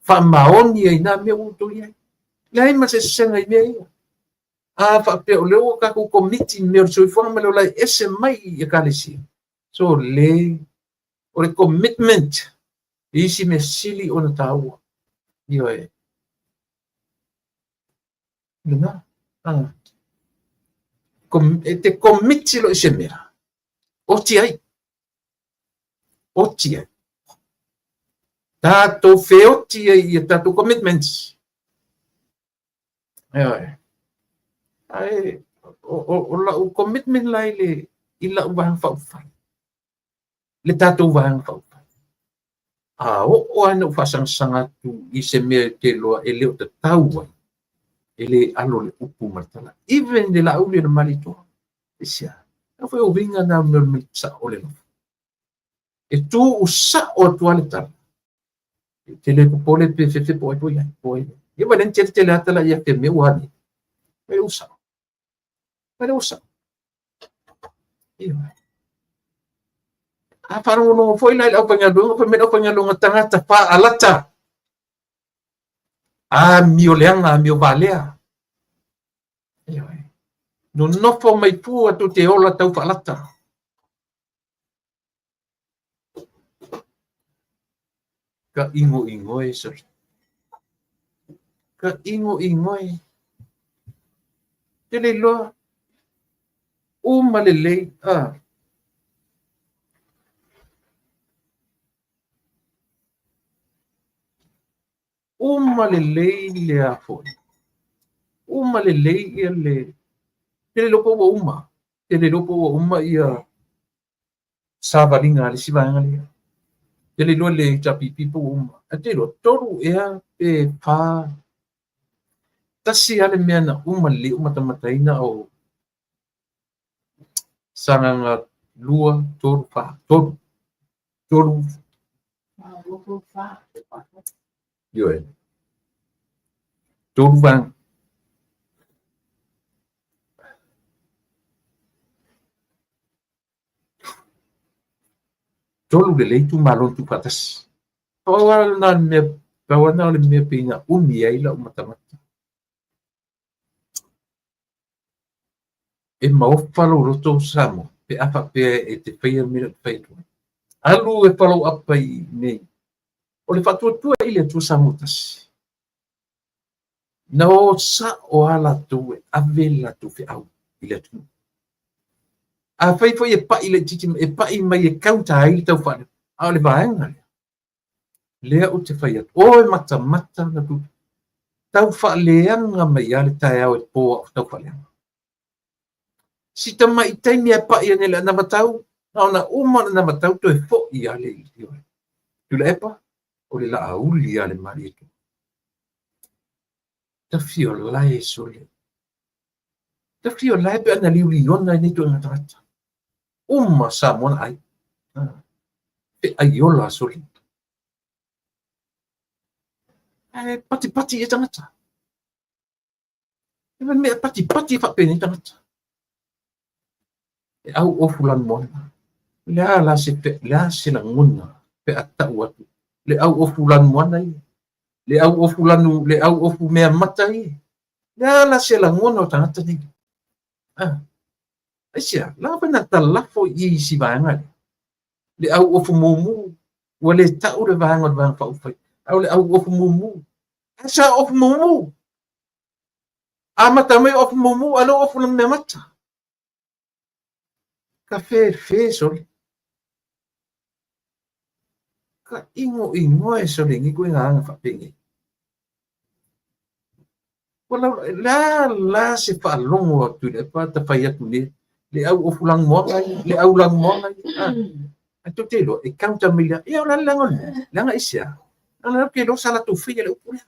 Faamaoni ai nā mea ua outou i ai. Leai ma se sesega i mea ia. A faapea o lea ua tatou komiti i mea o le soifuaga ma le ola e ese mai i ekalesia. So le, o le commitment i isi mea sili ona taua. Ioe. Lena. Ah. E te komiti loa i se mea, oti ai. Oti ai. Tātou feoti ai i a tātou commitments. Ioe. Ae, o lau commitment la i le, i lau vaega faaupufai. Le tatou vaega faaupufai. A oo lava ina ou faasagasag atu i se mea ou te iloa e le o tatau ai, e le alo le upu ma le tala. Even le Laauli o le Malietoa. Aisea? A foi o uiga na o mea o le mea sao o le alofa. E tuu sao atu lava le tala. E te le popole pe fefe po o ai po o ai, po o ai. Ia ma le tele tele ata la ia te mea ua ani. Mai le usa. Mai le usa. Ia. A faalogologo foi la i le aufaigaluega, fai mai le aufaigaluega tagata faalata. Amio leaga, amio valea. Ia. Nonofo mai fua tou te ola tau faalata. Ka ʻigoʻigoe sole. Ka ʻigoʻigoe. Te le iloa. Uma lelei. Ah. Uma lelei le a foi. Uma lelei ia le... Te le iloa po ua uma. Te le iloa po ua uma ia savaliga a le isi vaega lea. Te le iloa le HRPP po ua uma. Ae te iloa, tolu ea pe fa, tasi lava le mea na uma lelei ou matamataina o Sagaga 2, 3, 4, 3, 3, ioe, tolu vaega. Tolu lelei itumalo na tuufaatasi. Pau lava lena o le mea, pau lava lena o le mea pei na umi ai lau matamata. E maofa lou loto Samoa pe a faapea e te faia le mea lea ou te fai atu ai. Alu e follow up ai i nei. O le faatuatua i le Atua Samoa tasi. Na o sa'o lava latou e ave le latou feau i le atunuu. Afai foi e pa'i laitiiti mai, e pa'i mai e counter ai le tau faaleo, a o le vaega lea, lea ou te fai atu, o e matamata na tu, tau faaleaga mai lava le taeao e po a'u tau faaleaga. Si tamai taimi e pa'i ane le anavatau, na ona uma o le anavatau toe fo'i lava le ioe. Tuilaepa, o le laauli lava le Malietoa. Tafiolae sole. Tafiolae pe a na liuliona ai nei ituaiga tagata. Uma Samoa na ai. Feaiola sole. Ae patipati ia tagata. E mea patipati e faapenei tagata. E au ofu lanumoana. Le a la se, le a se lagona pe a tau atu. Le au ofu lanumoana ia. Le au ofu lanu, le au ofu mea mata ia. Le a la se lagona o tagata nei. Ah. Aisea, la foi na talafo i isi vaega lea. Le au ofu mumu, ua le tau le vaega o le Vaega Faaupufai, a o le au ofu mumu. A sa ofu mumu. Amata mai ofu mumu, a lea ua ofu lana mea mata. Ka fefe sole. Ka ʻigoʻigoe sole i nei ituaiga aga faapenei. Ua lau, le a la se faalogo a Tuilaepa ta fai atu nei, le au ofu lanumoana ia, le au lanumoana ia. Ah, ae tou te iloa, e counter mai lea, ia o le a le leaga o le mea? Leaga aisea? Leaga o lea ou te iloa sa latou faia le upu lea.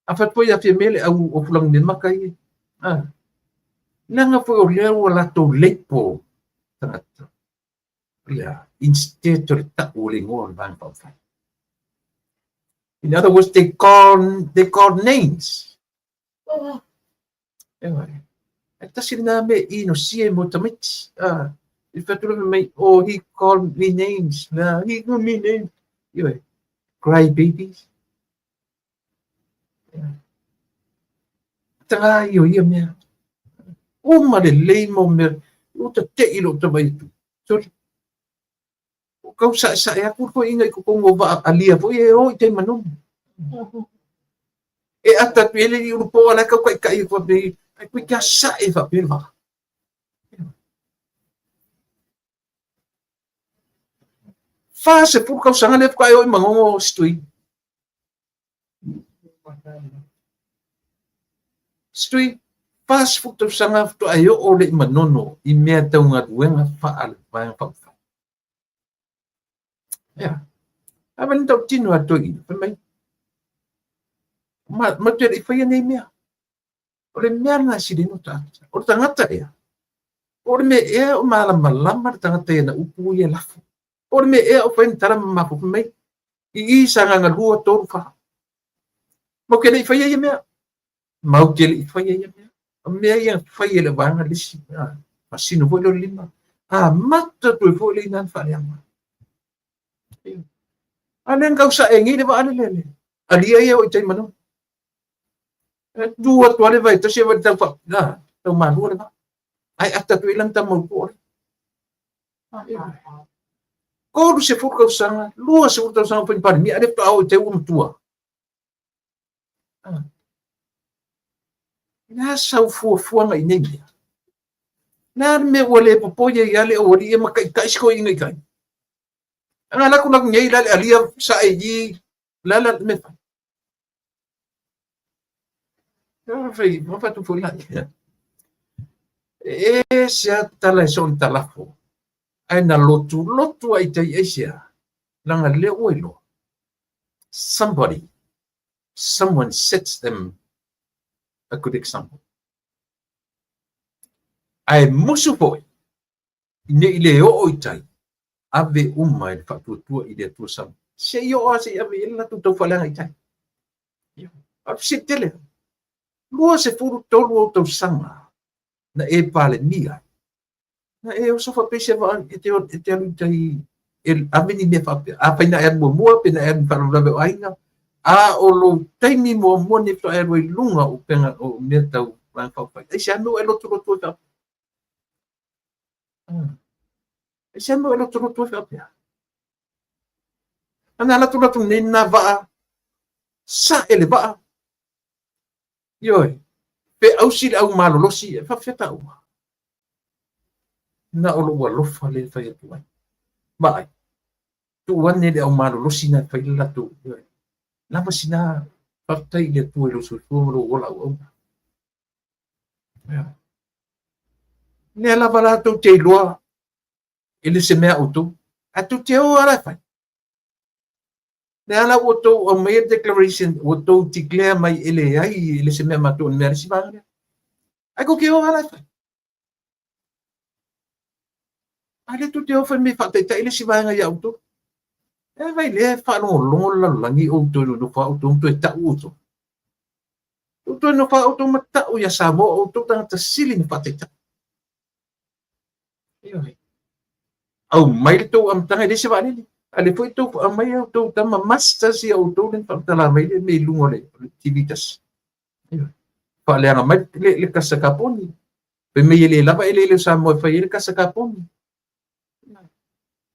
A fai atu foi ia Fiamē le au ofu lanumemaka ia. Ah. Leaga foi o lea ua latou label tagata. O le a? Instead o le tau o le igoa o le Vaega Faaupufai. In other words, they call names. Ioe. Ae tasi lena mea e inosia mo tamaiti. Ah, i fai atu mai, oh, he called me names. Nah, he called me names. Ioe. Cry babies. Yeah. Taga ia o ia mea. Uma lelei mau mea. Ua tate'i lou tamai atu. Sorry. Ua kau sa'esa'e atu le toeaina i totonu o vaa alia foi e o i tai Manono. E ata atu i ai le alii ulupo a la e tau taʻitaʻi atu faapea ai koe te saʻe faapea le vaa. 40 tausaga lea faatoa e oo i Manono Stui. Stui, 40 tausaga faatoa e oo lea i Manono i mea tau galuega faale-Vaega Faaupufai. Ia. A wani tau tino a toi ina, fai mai. Ma, ma te le i whaia nei mea. O le mea lena e sili ai ona taata. O le tagata ea. Po o le mea ea o malamalama le tagata i ana upu ia e lafo. Po o le mea ea o fai ana tala ma mafaufau mai. I i Sagaga 2, 3, 4. Matou te le i faia ia mea. Matou te le i faia ia mea. O mea ia na fai e le vaega le isi. Faasino foi lea o le lima. Amata atu ai foi le ina na faaleaga. A lea na tau sae nei le vaa lele le. Alia ia o i tai manu. E tu atu a le vai tasi e vai tau fa, na, tau malua le vaa. Ai ata atu i lana tama o le. 30 tausaga, 20 tausaga o fai Palemia, a lea faatoa oo i tai ua matua. O le a sau fuafuaga i nei mea? O le a le mea ua le popoi ai lava le aualii ia ma taitai si toeaina i tai? Ana alu atu latou nei la le alia sae i i, o le a le mea e fai? Fai, ma fai atu foi laia. E ese lava tala e soona talafo, ae na lotulotu lava i tai aisea, leaga lea ua iloa. Somebody, someone sets them a good example. Ae musu foi, ne i le oo i tai, ave uma e le faatuatua i le Atua sama. Se i oo lava se i ave i ai le latou taufaaleaga i tai. A o le fesili tele, 23 ou tausaga na e Palemia ai, na e oso faapea i se vaa e te, e te alu i tai e ave ni mea faapea. Afai na e alu muamua, pe na e alu i faalavelave o aiga, a o lou taimi muamua lenei faatoa e alu ai i luga o upega o mea tau Vaega Faaupufai. Aisea mea ua e lotoloto ai faapea? Aisea mea ua e lotoloto ai faapea? Ana alu atu latou nei lena vaa, sae le vaa. Ioe, pe ausi le au malolosi, e faapefea taua? Na o lou alofa lea e fai atu ai. Vaai, tuu ane le au malolosi na e fai le latou. Ioe, lava sina faafetai i le Atua i lou soifua ma lou ola auauna. Ioe. Lea lava la tou te iloa e le se mea outou, ae tou te o lava la e fai. Lea la ua outou aumaia le declaration, ua outou declare mai e leai, e le se mea matou, o le mea a le isi vaega lea. Ae tou te o lava la e fai. A lea tou te o fai mai e faataitai le isi vaega ia outou. E vai lea e faalogologo le lalolagi i outou i nofo a outou ma toe tau outou. Outou toe nofo a outou ma tau ia Samoa o outou tagata sili na faataitai. Ioe. Aumai le tou amataga e leai se vaalele. A lea foi tou aumai a outou tama masters ia outou lea na faamatala mai le mea i luga o le TV tasi. Ioe. Faaleaga mai le kasa kaponi. Fai mai e le lava eleele o Samoa e fai ai le kasa kaponi.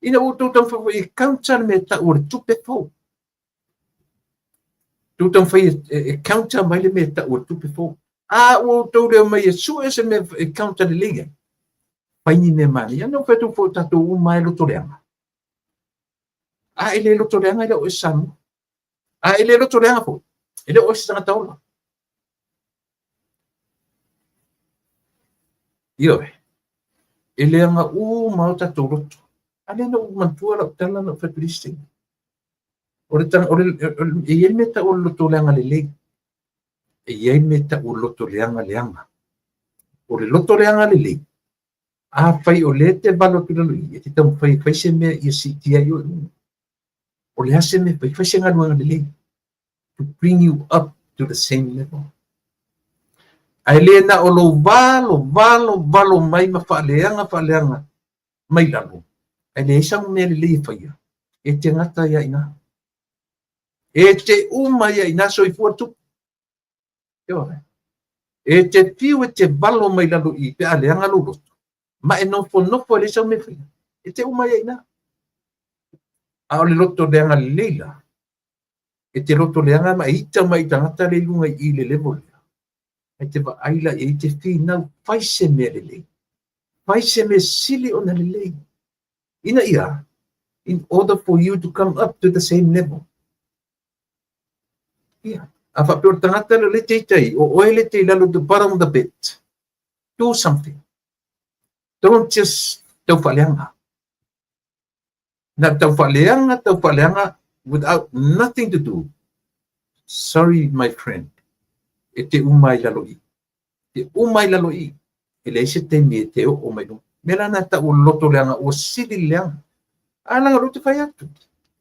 Ina ua outou taumafai foi e counter le mea e tau o le tupe fou. Tou taumafai e counter mai le mea e tau o le tupe fou. A ua outou le omai e sue se mea e counter lelei ai. Fai ni mea manaia. Na ou fai atu foi o tatou uma e loto leaga. A e le loto leaga e le o oe se Samoa. A e le loto leaga foi, e le o oe se tagata ola. Ioe, e leaga uma o tatou loto. A lea na ou manatua lau tala na ou fai atu i le isi taimi. O le, o le, e i ai le mea e tau o le loto leaga lelei. E i ai le mea e tau o le loto leaga leaga. O le loto leaga lelei, afai o lea e te valo atu i lalo i i, e te taumafai e fai se mea ia siitia ai oe i luga. O le a se mea e fai? Fai se galuega lelei to bring you up to the same level. Ae le na o lou valo, valo, valo mai ma faaleaga, faaleaga mai lalo, ae leai sau mea lelei e faia, e te gata ai lava i ina. E te uma ai lava i ina, soifua le tupu. Ioe. E te fiu e te valo mai lalo i i pe a leaga lou loto, ma e nofonofo e leai sau mea e faia, e te uma ai lava i ina. A o le loto leaga lelei la, e te loto leaga ma e ita mai i tagata lea i luga i i le level lea, ae te vaai la i ai, te finau, fai se mea lelei, fai se mea sili ona lelei, ina ia, in order for you to come up to the same level. Ia, a faapea o le tagata lea o lea e te ita ai, o oe lea e te i lalo, the bottom of the bit. Do something. Don't just tau faaleaga. Na tau faaleaga, tau faaleaga without nothing to do. Sorry my friend, e te uma ai lalo i. Te uma ai lalo i. E leai se taimi e te oo mai luga. Mea la na tau o le loto leaga ua sili le leaga. A leaga o lea ou te fai atu.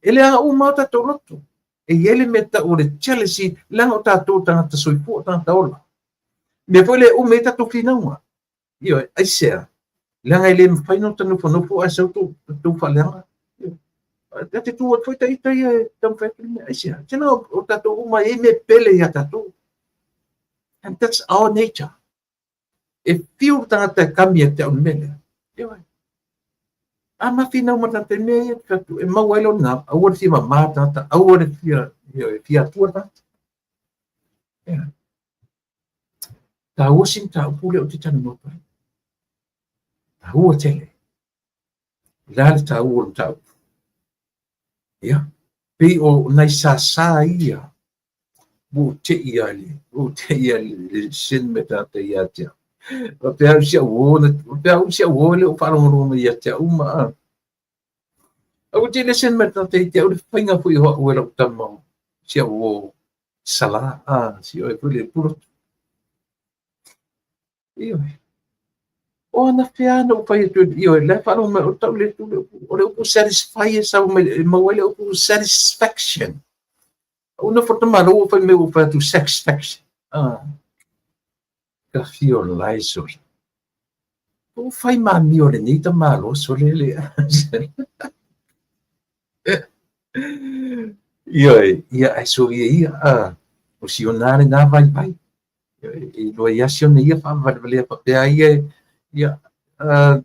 E leaga uma o tatou loto. E i ai le mea tau o le jealousy, leaga o tatou o tagata soifua, o tagata ola. Mea foi lea e umi ai tatou finauga. Ioe, aisea? Leaga e le mafai ona ta nofonofo ae sau tou faaleaga. Ta te tu atu foi ta ita ia e taumafai atu le mea. Aisea? Tena o tatou uma e i ai mea pele ia tatou. And that's our nature. E fiu le tagata e kami ia te au le mea lea. Ioe. A ma finau ma tagata i mea ia, te atu, e maua ai lona, aua le fia mama tagata, aua le fia, ioe, fia atua le tagata. Yeah. Taua si mataupu lea ou te talanoa atu ai. Taua tele. O le a le taua o le mataupu? Ia, pei o nai sāsā ia ua ou te'i lava i le, ua ou te'i lava i le send mai tagata ia te au. Faapea au si au uo, faapea au si au uo e le o faalogologo mai ia te au ma a. Aua te le send mai tagata ia te au le faiga foi o au e lau tama si au uo Sala, a, si oe foi le pulotu. Ioe. O anafea na ou fai atu, ioe, la e faalogo mai, o tau le tu le upu, o le upu satisfy e sau mai, e maua ai le upu satisfaction. Ou nofo tamalo ua fai mai ua fai atu satisfaction. Ah. Ka fio lai sole. Ua fai mamio lenei tamalo sole le. Ioe, ia ae soia ia, a, o si ona lena vaivai. Ioe, e iloa ia si ona ia faavalevalea faapea ai ia, ia, a,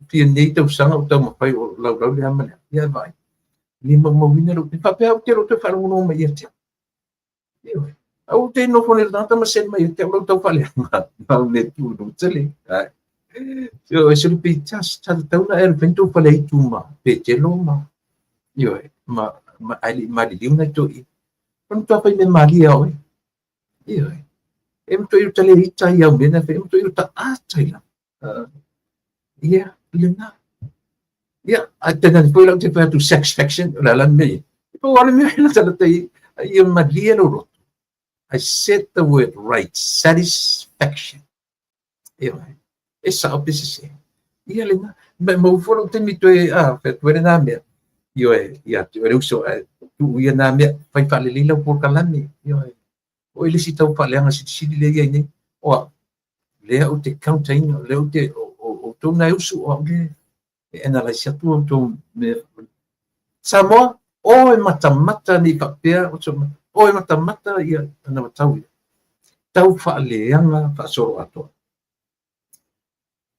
fia nei tausaga o taumafai o laulau le a ma le a, ia e vaai. Le maumauina lou, faapea ou te le o toe faalogologo mai ia te au. Ioe. Aua ou te nofo nei le tagata ma send mai ia te au lau tau faaleaga. Mau me tu no tele. Ai. Ioe, se pe tas ta tau na e fai tou fale itu ma pe telo ma. Ioe, ma ma ai li ma li na to i. Kono tua fai me malia oi. Ioe. E mto i tale ita i au mena fe mto i ta ata i la. Ia, lena. Ia, a tena ni foi lau te fai atu satisfaction, o le ala le mea ia. E pau lava le mea e latalata i, ia malie lou loto. I said the word right, satisfaction. Ioe, e sao pe sese. Ia lena, ma maua foi lou taimi toe, a, fai atu ai lena mea. Ioe, ia te oe le uso, ae tuu ia na mea, fai faalelei lau polokalame. Ioe, o oe le isi tau faaleaga silisili lea e i ai nei. O au, lea ou te counter-ina, lea ou te, o outou na e usu, o au lea e analyse atu outou mea. Samoa, o e matamata nei faapea, o e matamata ia ana matau ia. Tau faaleaga faasoloatoa.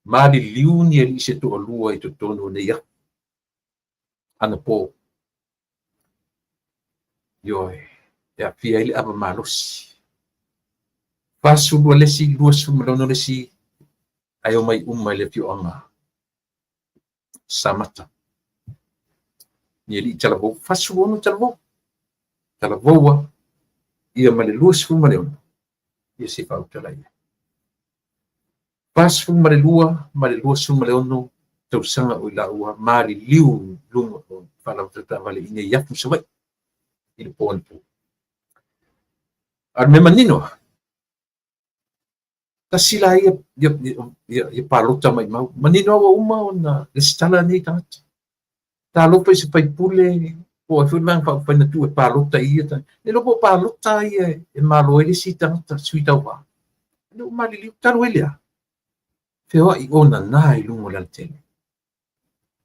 Maliliu ni alii se toalua i totonu o nei afu. Anapo. Ioe, e aafia ai le ava malosi. 42 le isi, 26 le isi, ae omai uma i le afioaga Samata. Ni alii talavou, 46 talavou. Talavoua ia ma le 26, ia se i faautala ia. 42 ma le 26 tausaga o i laua maliliu i luga o faalauta taavale i inei afu i Savaii i le po anapo. A o le mea manino, Tasi la ia, ia, ia, ia palota maimau. Manino lava ua uma ona resitala nei tagata. Talofa i se faipule po o ai foi le Vaega Faaupufai na tuu e palota i ia tagata. Le iloa po o palota ia e malo ai le isi tagata sui tauva. Lea ua maliliu talu ai le a? Feoai onana i luga o le alatele.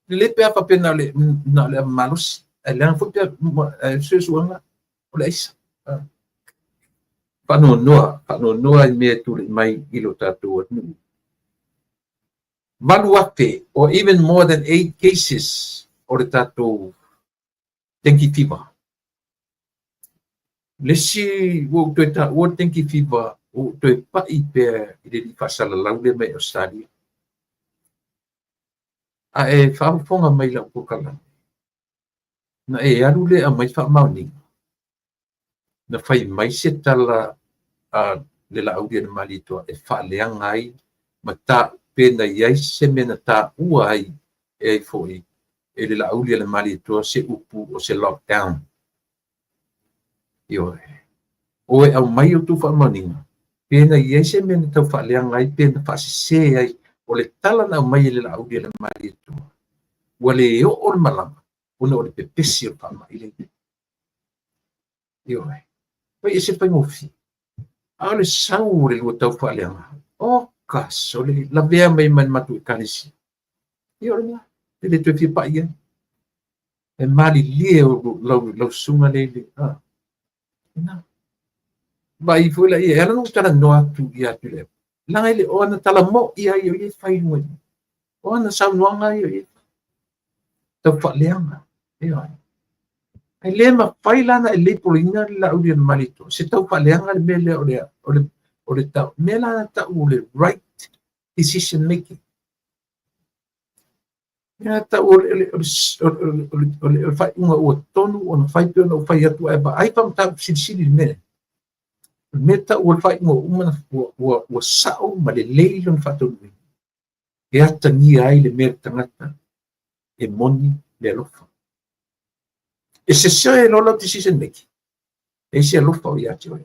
Lelei pe a faapea na o le, na o le ava malosi, ae leaga foi pe a suesuega o le aisa. Faanoanoa, faanoanoa i mea e tulai mai i lo tatou atunuu. 8,000 or even more than 8 cases o le tatou dengue fever. Le isi ua ou toe taua le dengue fever, ua ou toe pai pea i le alii faasalalau lea mai Australia. A e faafofoga mai i lau polokalame, na e alu lea e aumai faamaoniga, na fai mai se tala a le Laaulialemalietoa e faaleaga ai ma ta, pe na i ai se mea na taua ai e ai foi e le Laaulialemalietoa se upu o se lockdown. Ioe. O e aumai outou faamaoniga, pe na i ai se mea na tau faaleaga ai pe na faasese ai o le tala na aumai e le Laaulialemalietoa, ua le oo le malaga ona o le pepesi o le faamai lea. Ioe. Fai ese faigofie. A o le sau o le lua tau faaleaga, oka, o le lavea mai ma le matou ekalesia. Ia o lena, e le toe fia pai ai. E malilie o lau, lau susuga le i le, ah. Lena. Vaai foi la ia, e ala ona ou talanoa atu ia Tuilaepa. Leaga e le o ana tala mo'i lava ia o ia e fai i luga i O ana saunoaga ia o ia e fai. Tau faaleaga. Ioe. E le mafai la ona e label-ina le Laaulialemalietoa se tau faaleaga le mea lea o le, o le, o le tau, mea la na tau o le right decision making. Mea na tau o le, o le, o le, o le, o le, o le faaiuga ua tonu ona fai pei ona ou fai atu ae vaai faamataupu silisili i le mea lea. O le mea tau o le faaiuga ua uma ona ua, ua, ua sao ma lelei lona faataunuuina. E atagia ai le mea le tagata e moni le alofa. E sese loa lau decision making, e leai se alofa o ia te oe.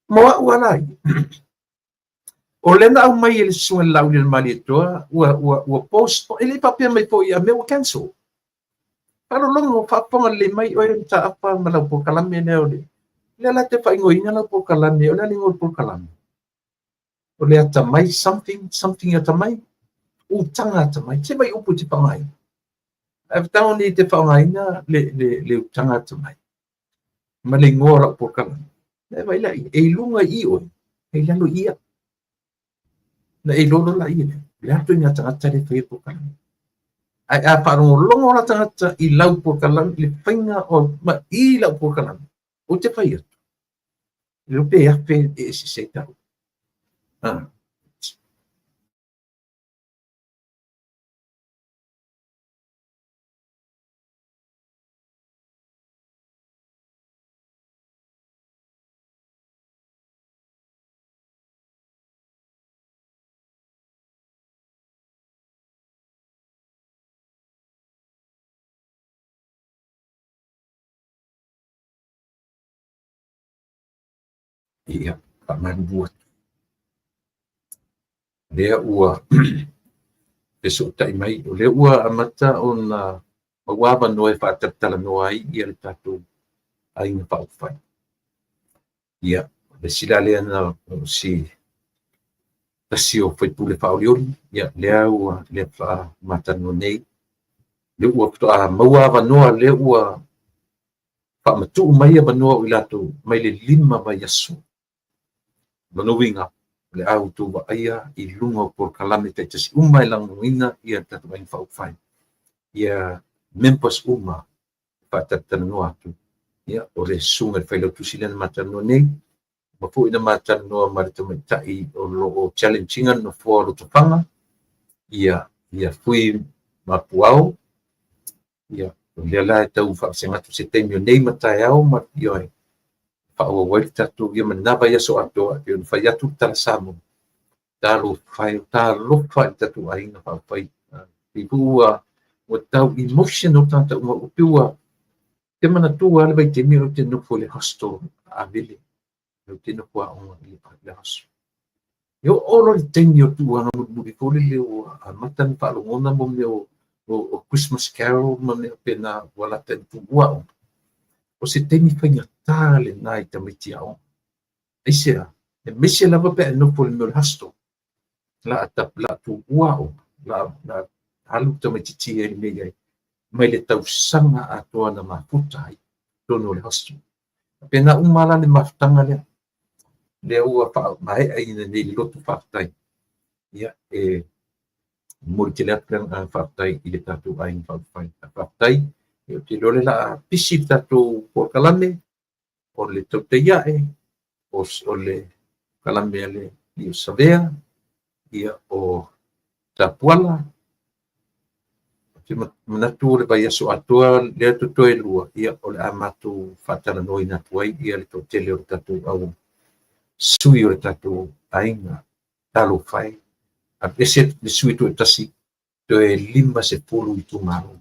Mo au lava la ia, o lea na aumai e le Susuga i le Laaulialemalietoa, ua, ua, ua postpone, e le i faapea mai foi a mea ua cancel. Faalologo, faafofoga lelei mai oe Mataafa ma lau polokalame lea o le, lea la te faaigoaina lau polokalame, o le a le igoa o le polokalame? O le atamai something, something atamai, utaga atamai. Se mai upu e te faaaogaina. Ae tago nei te faaaogaina le, le, le utaga atamai ma le igoa o lau polokalame. E vaai la ia, e i luga i i oe, e i lalo i ia. Na e iloa loa la ia lea, o le a le ituaiga tagata lea e faia le polokalame. Ae a faalogologo la tagata i lau polokalame, i le faiga o, ma i lau polokalame, ou te fai atu, le iloa pe afe e eseese ai tau. Ah. Ia, faamalulu atu. Lea ua fesootai mai, o lea ua amata ona maua avanoa e faatalatalanoa ai ia le tatou Aiga Faaupufai. Ia, o le isi la lea na o si tasi o faipule faaolioli, ia lea ua lea faamatalanoa nei, lea ua faatoa maua avanoa, lea ua faamatuu mai avanoa o i latou mai le 5 vaiaso. Lona uiga, o le a outou vaaia i luga o polokalame taitasi uma e lagolagoina ia le tatou Aiga Faaupufai, ia members uma e faatalatalanoa atu. Ia, o le susuga i le Failautusi lea na matalanoa nei, ma foi na matalanoa ma le tamaitai o lo o challenge ina le nofoa o Lotofaga, ia, ia Fui Mapuao, ia, o lea la e tau faavasega atu se taimi o nei ma taeao ma, ioe, faaauau ai le tatou, ia ma lena vaiaso atoa, e pei ona fai atu le tala Samoa, talofa e, talofa i le tatou aiga faaupufai. Pei foi ua, ua tau emotional tagata uma, ua pei ua, te manatua lava le vaitaimi o lea ou te nofo i le hostel a Avele, lea ou te nofo aoga i le hostel. E oo loa le taimi o tuuaga mulimuli foi lele ua amata ona faalogona mo mea o Christmas carol ma mea faapena ua lata ina tuua aoga. O se taimi faigata lena i tamaiti aoga. Aisea? Aemaise lava pe a e nofo i le mea o le hostel, la a tuua aoga, la a alu le tamaitiiti i le mea e i ai, mai le tausaga atoa na mafuta ai totonu o le hostel. Faapena uma la le mafutaga lea, lea ua faamaeaina nei i le loto faafetai. Ia, e momoli tele atu le agaga faafetai i le tatou Aiga Faaupufai. Faafetai, ou te iloa o lea o le a pisi le tatou polokalame, o le tautai ae, o le polokalame a le alii o Savea, ia, o Tapuala. Ou te manatu o le vaiaso atoa lea totoe lua, ia, o le a matou faatalanoaina atu ai le toatele o le tatou au sui o le tatou aiga. Talofa e, aveese le sui toatasi, toe 50 itumalo.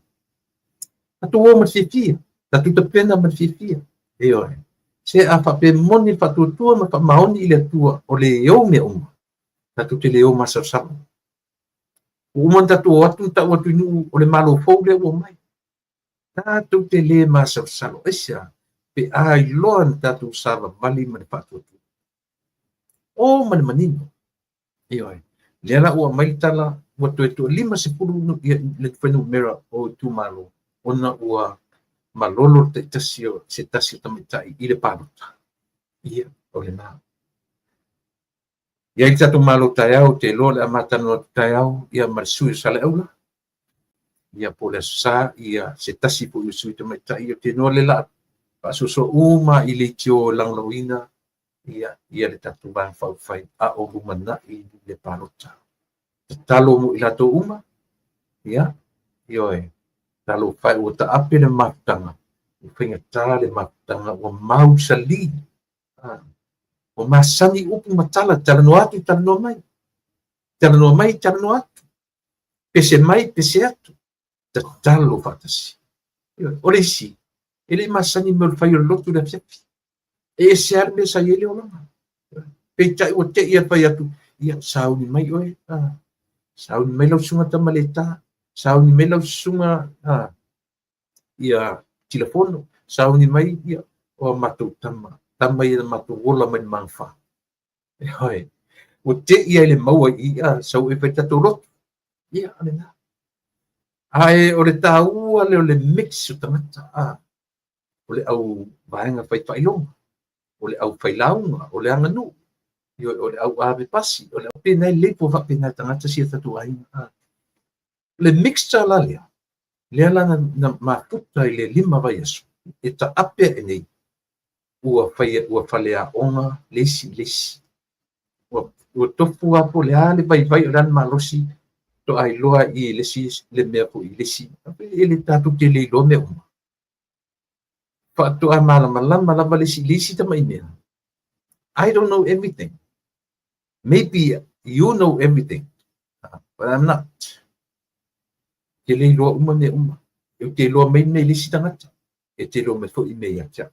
Tatou o ma le fiafia, tatou tapena ma le fiafia. Ioe. Se a faapea e moni le faatuatua ma faamaoni i le Atua o le ou mea uma, tatou te le o masalosalo. Ua uma ona tatou o atu ma tau atu i nuu o le Malo fou lea ua omai. Tatou te le masalosalo. Aisea? Pe a iloa na tatou savavali ma le faatuatua. O ma le manino. Ioe. Lea la ua aumai le tala ua toe toa 50 le fuainumera o itumalo ona ua malolo le taitasi o se tasi o tamaitai i le palota. Ia, o lena. I ai le tatou malo taeao, ou te iloa o le a ma talanoa atu taeao ia ma le sui o Saleaula, ia po o le Aso Sa, ia se tasi foi o sui tamaitai. Ou te iloa lea o le a faasoasoa uma i leitio e lagolagoina ia le tatou Vaega Faaupufai a o lumanai le palota. Tatalo mo i latou uma, ia, ioe, talofa e, ua taape le mafutaga, ua faigata le mafutaga, ua mausali, ua masani upu ma tala, talanoa atu, talanoa mai, talanoa mai, talanoa atu, pese mai, pese atu, tatalo faatasi. O le isi, e le i masani mea o le fai o le lotu i le afiafi. E ese lava le mea sa i ai le olaga. Peitai ua te i a fai atu, ia, sauni mai oe, sauni mai lau susuga Tamaleta, sauni mai lau susuga ia Tilafono, sauni mai ia o a matou tama, tama ia na matou ola mai le magafa. Ioe, ua te i ai le maua i ia, sau e fai tatou lotu. Ia, o lena. Ae o le taua lea o le mix o tagata, o le au vaega fai faailoga, o le au failauga, o le aganuu, o le au ave pasi, o le au pena e lelei po faapena e tagata si a tatou aiga. O le mixture la lea, lea la na mafuta i le 5 vaiaso, e taape ae nei, ua fai, ua faleaoga le isi i le isi. Ua tofu lava po o le a le vaivai o le a le malosi, faatoa iloa i le isi le mea foi i le isi. E le tatou te le iloa mea uma. Faatoa malamalama lava le isi i le isi tamai mea. I don't know everything. Maybe you know everything, but I'm not. Te le iloa uma mea uma. E te iloa mai mea i le isi tagata. E te iloa mai foi mea ia te au.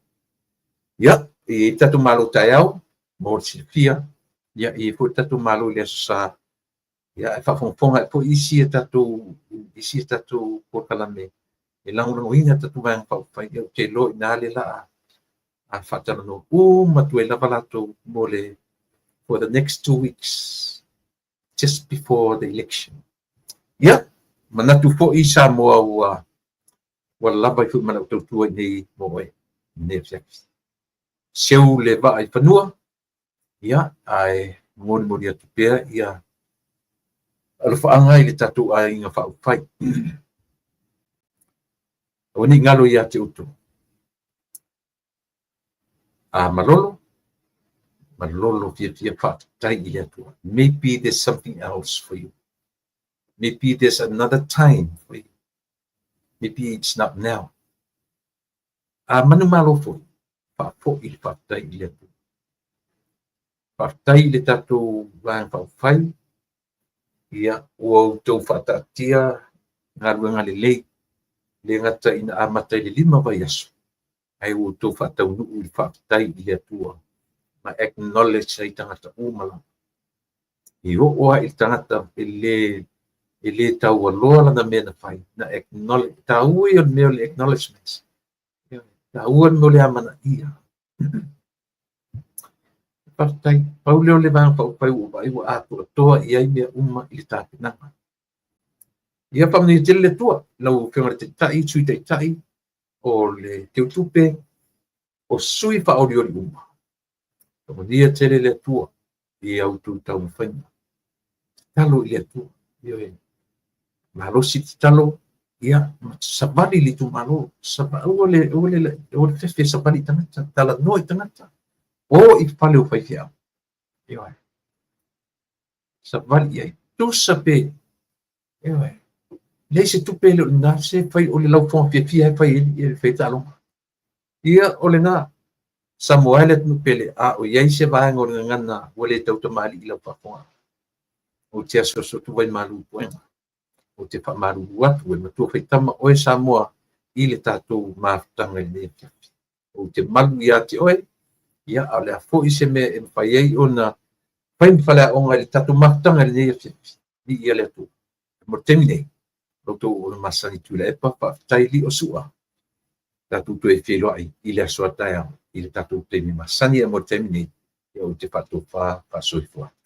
Ia, e i ai tatou malo taeao, mo le silafia. Ia, e i ai foi tatou malo i le Aso Sa. Ia, e faafogafoga ai foi isi a tatou polokalame e lagolagoina tatou Vaega Faaupufai. Ia, ou te iloa i ina le la a faatalanoa uma atu ai lava latou mo le for the next 2 weeks just before the election. Ia, manatu foi Samoa ua lava ai foi ma lau tautua i nei mo oe, nei afiafi. Seu le vaa i fanua, ia, ae molimoli atu pea ia alofaaga i le tatou aiga faaupufai. Aua ne i galo ia te outou. A malolo, malolo fiafia faafetai i le Atua. Maybe there's something else for you. Maybe there's another time for you. Maybe it's not now. A manumalo foi, faafoi le faafetai i le Atua. Faafetai i le tatou Vaega Faaupufai, ia, ua outou faataatia galuega lelei, le gata ina amata i le 5 vaiaso, ae ua outou faataunuu i le faafetai i le Atua, ma acknowledge ai tagata uma lava. E oo lava i le tagata e le e le taualoa lana mea na fai, na acknowledge, taua ia o le mea o le acknowledgement. Taua le mea o le amanaia. Faafetai, pau lea o le Vaega Faaupufai ua ou vaai ua atoatoa i ai mea uma i le tapenaga. Ia faamanuia tele le Atua i lau Afioga i le Taitai, Sui Taitai, o le Teutupe, o sui faaolioli uma. Faamanuia tele le Atua i a outou taumafaiga. Tatalo i le Atua. Ioe. Malosi le tatalo, ia, savali i le itumalo. Aua le, aua le, aua le fefe savali i tagata, talanoa i tagata. O i fale o faifeau. Ioe. Savali i ai. Tusa pe, ioe. Leai se tupe le o lena, se fai o le laufoga fiafia e fai e fai taaloga. Ia, o lena. Samoa e le atunuu pele, a o i ai se vaega o le gagana ua le tautamalii i lau faafofoga, ou te asuasu atu vai malu i puega. Ou te faamalulu atu e matua faitama oe Samoa i le tatou mafutaga i lenei afiafi. Ou te malu ia te oe, ia, a o le a foi se mea e mafai ai ona fai ma faleaoga i le tatou mafutaga i lenei afiafi, viia le Atua. Mo le taimi nei, lo outou auauna masani Tuilaepa, faafetai Liosua, tatou toe feiloai i le aso a taeao i le tatou taimi masani, ae mo le taimi nei, ia ou te faatofa faasoifua atu.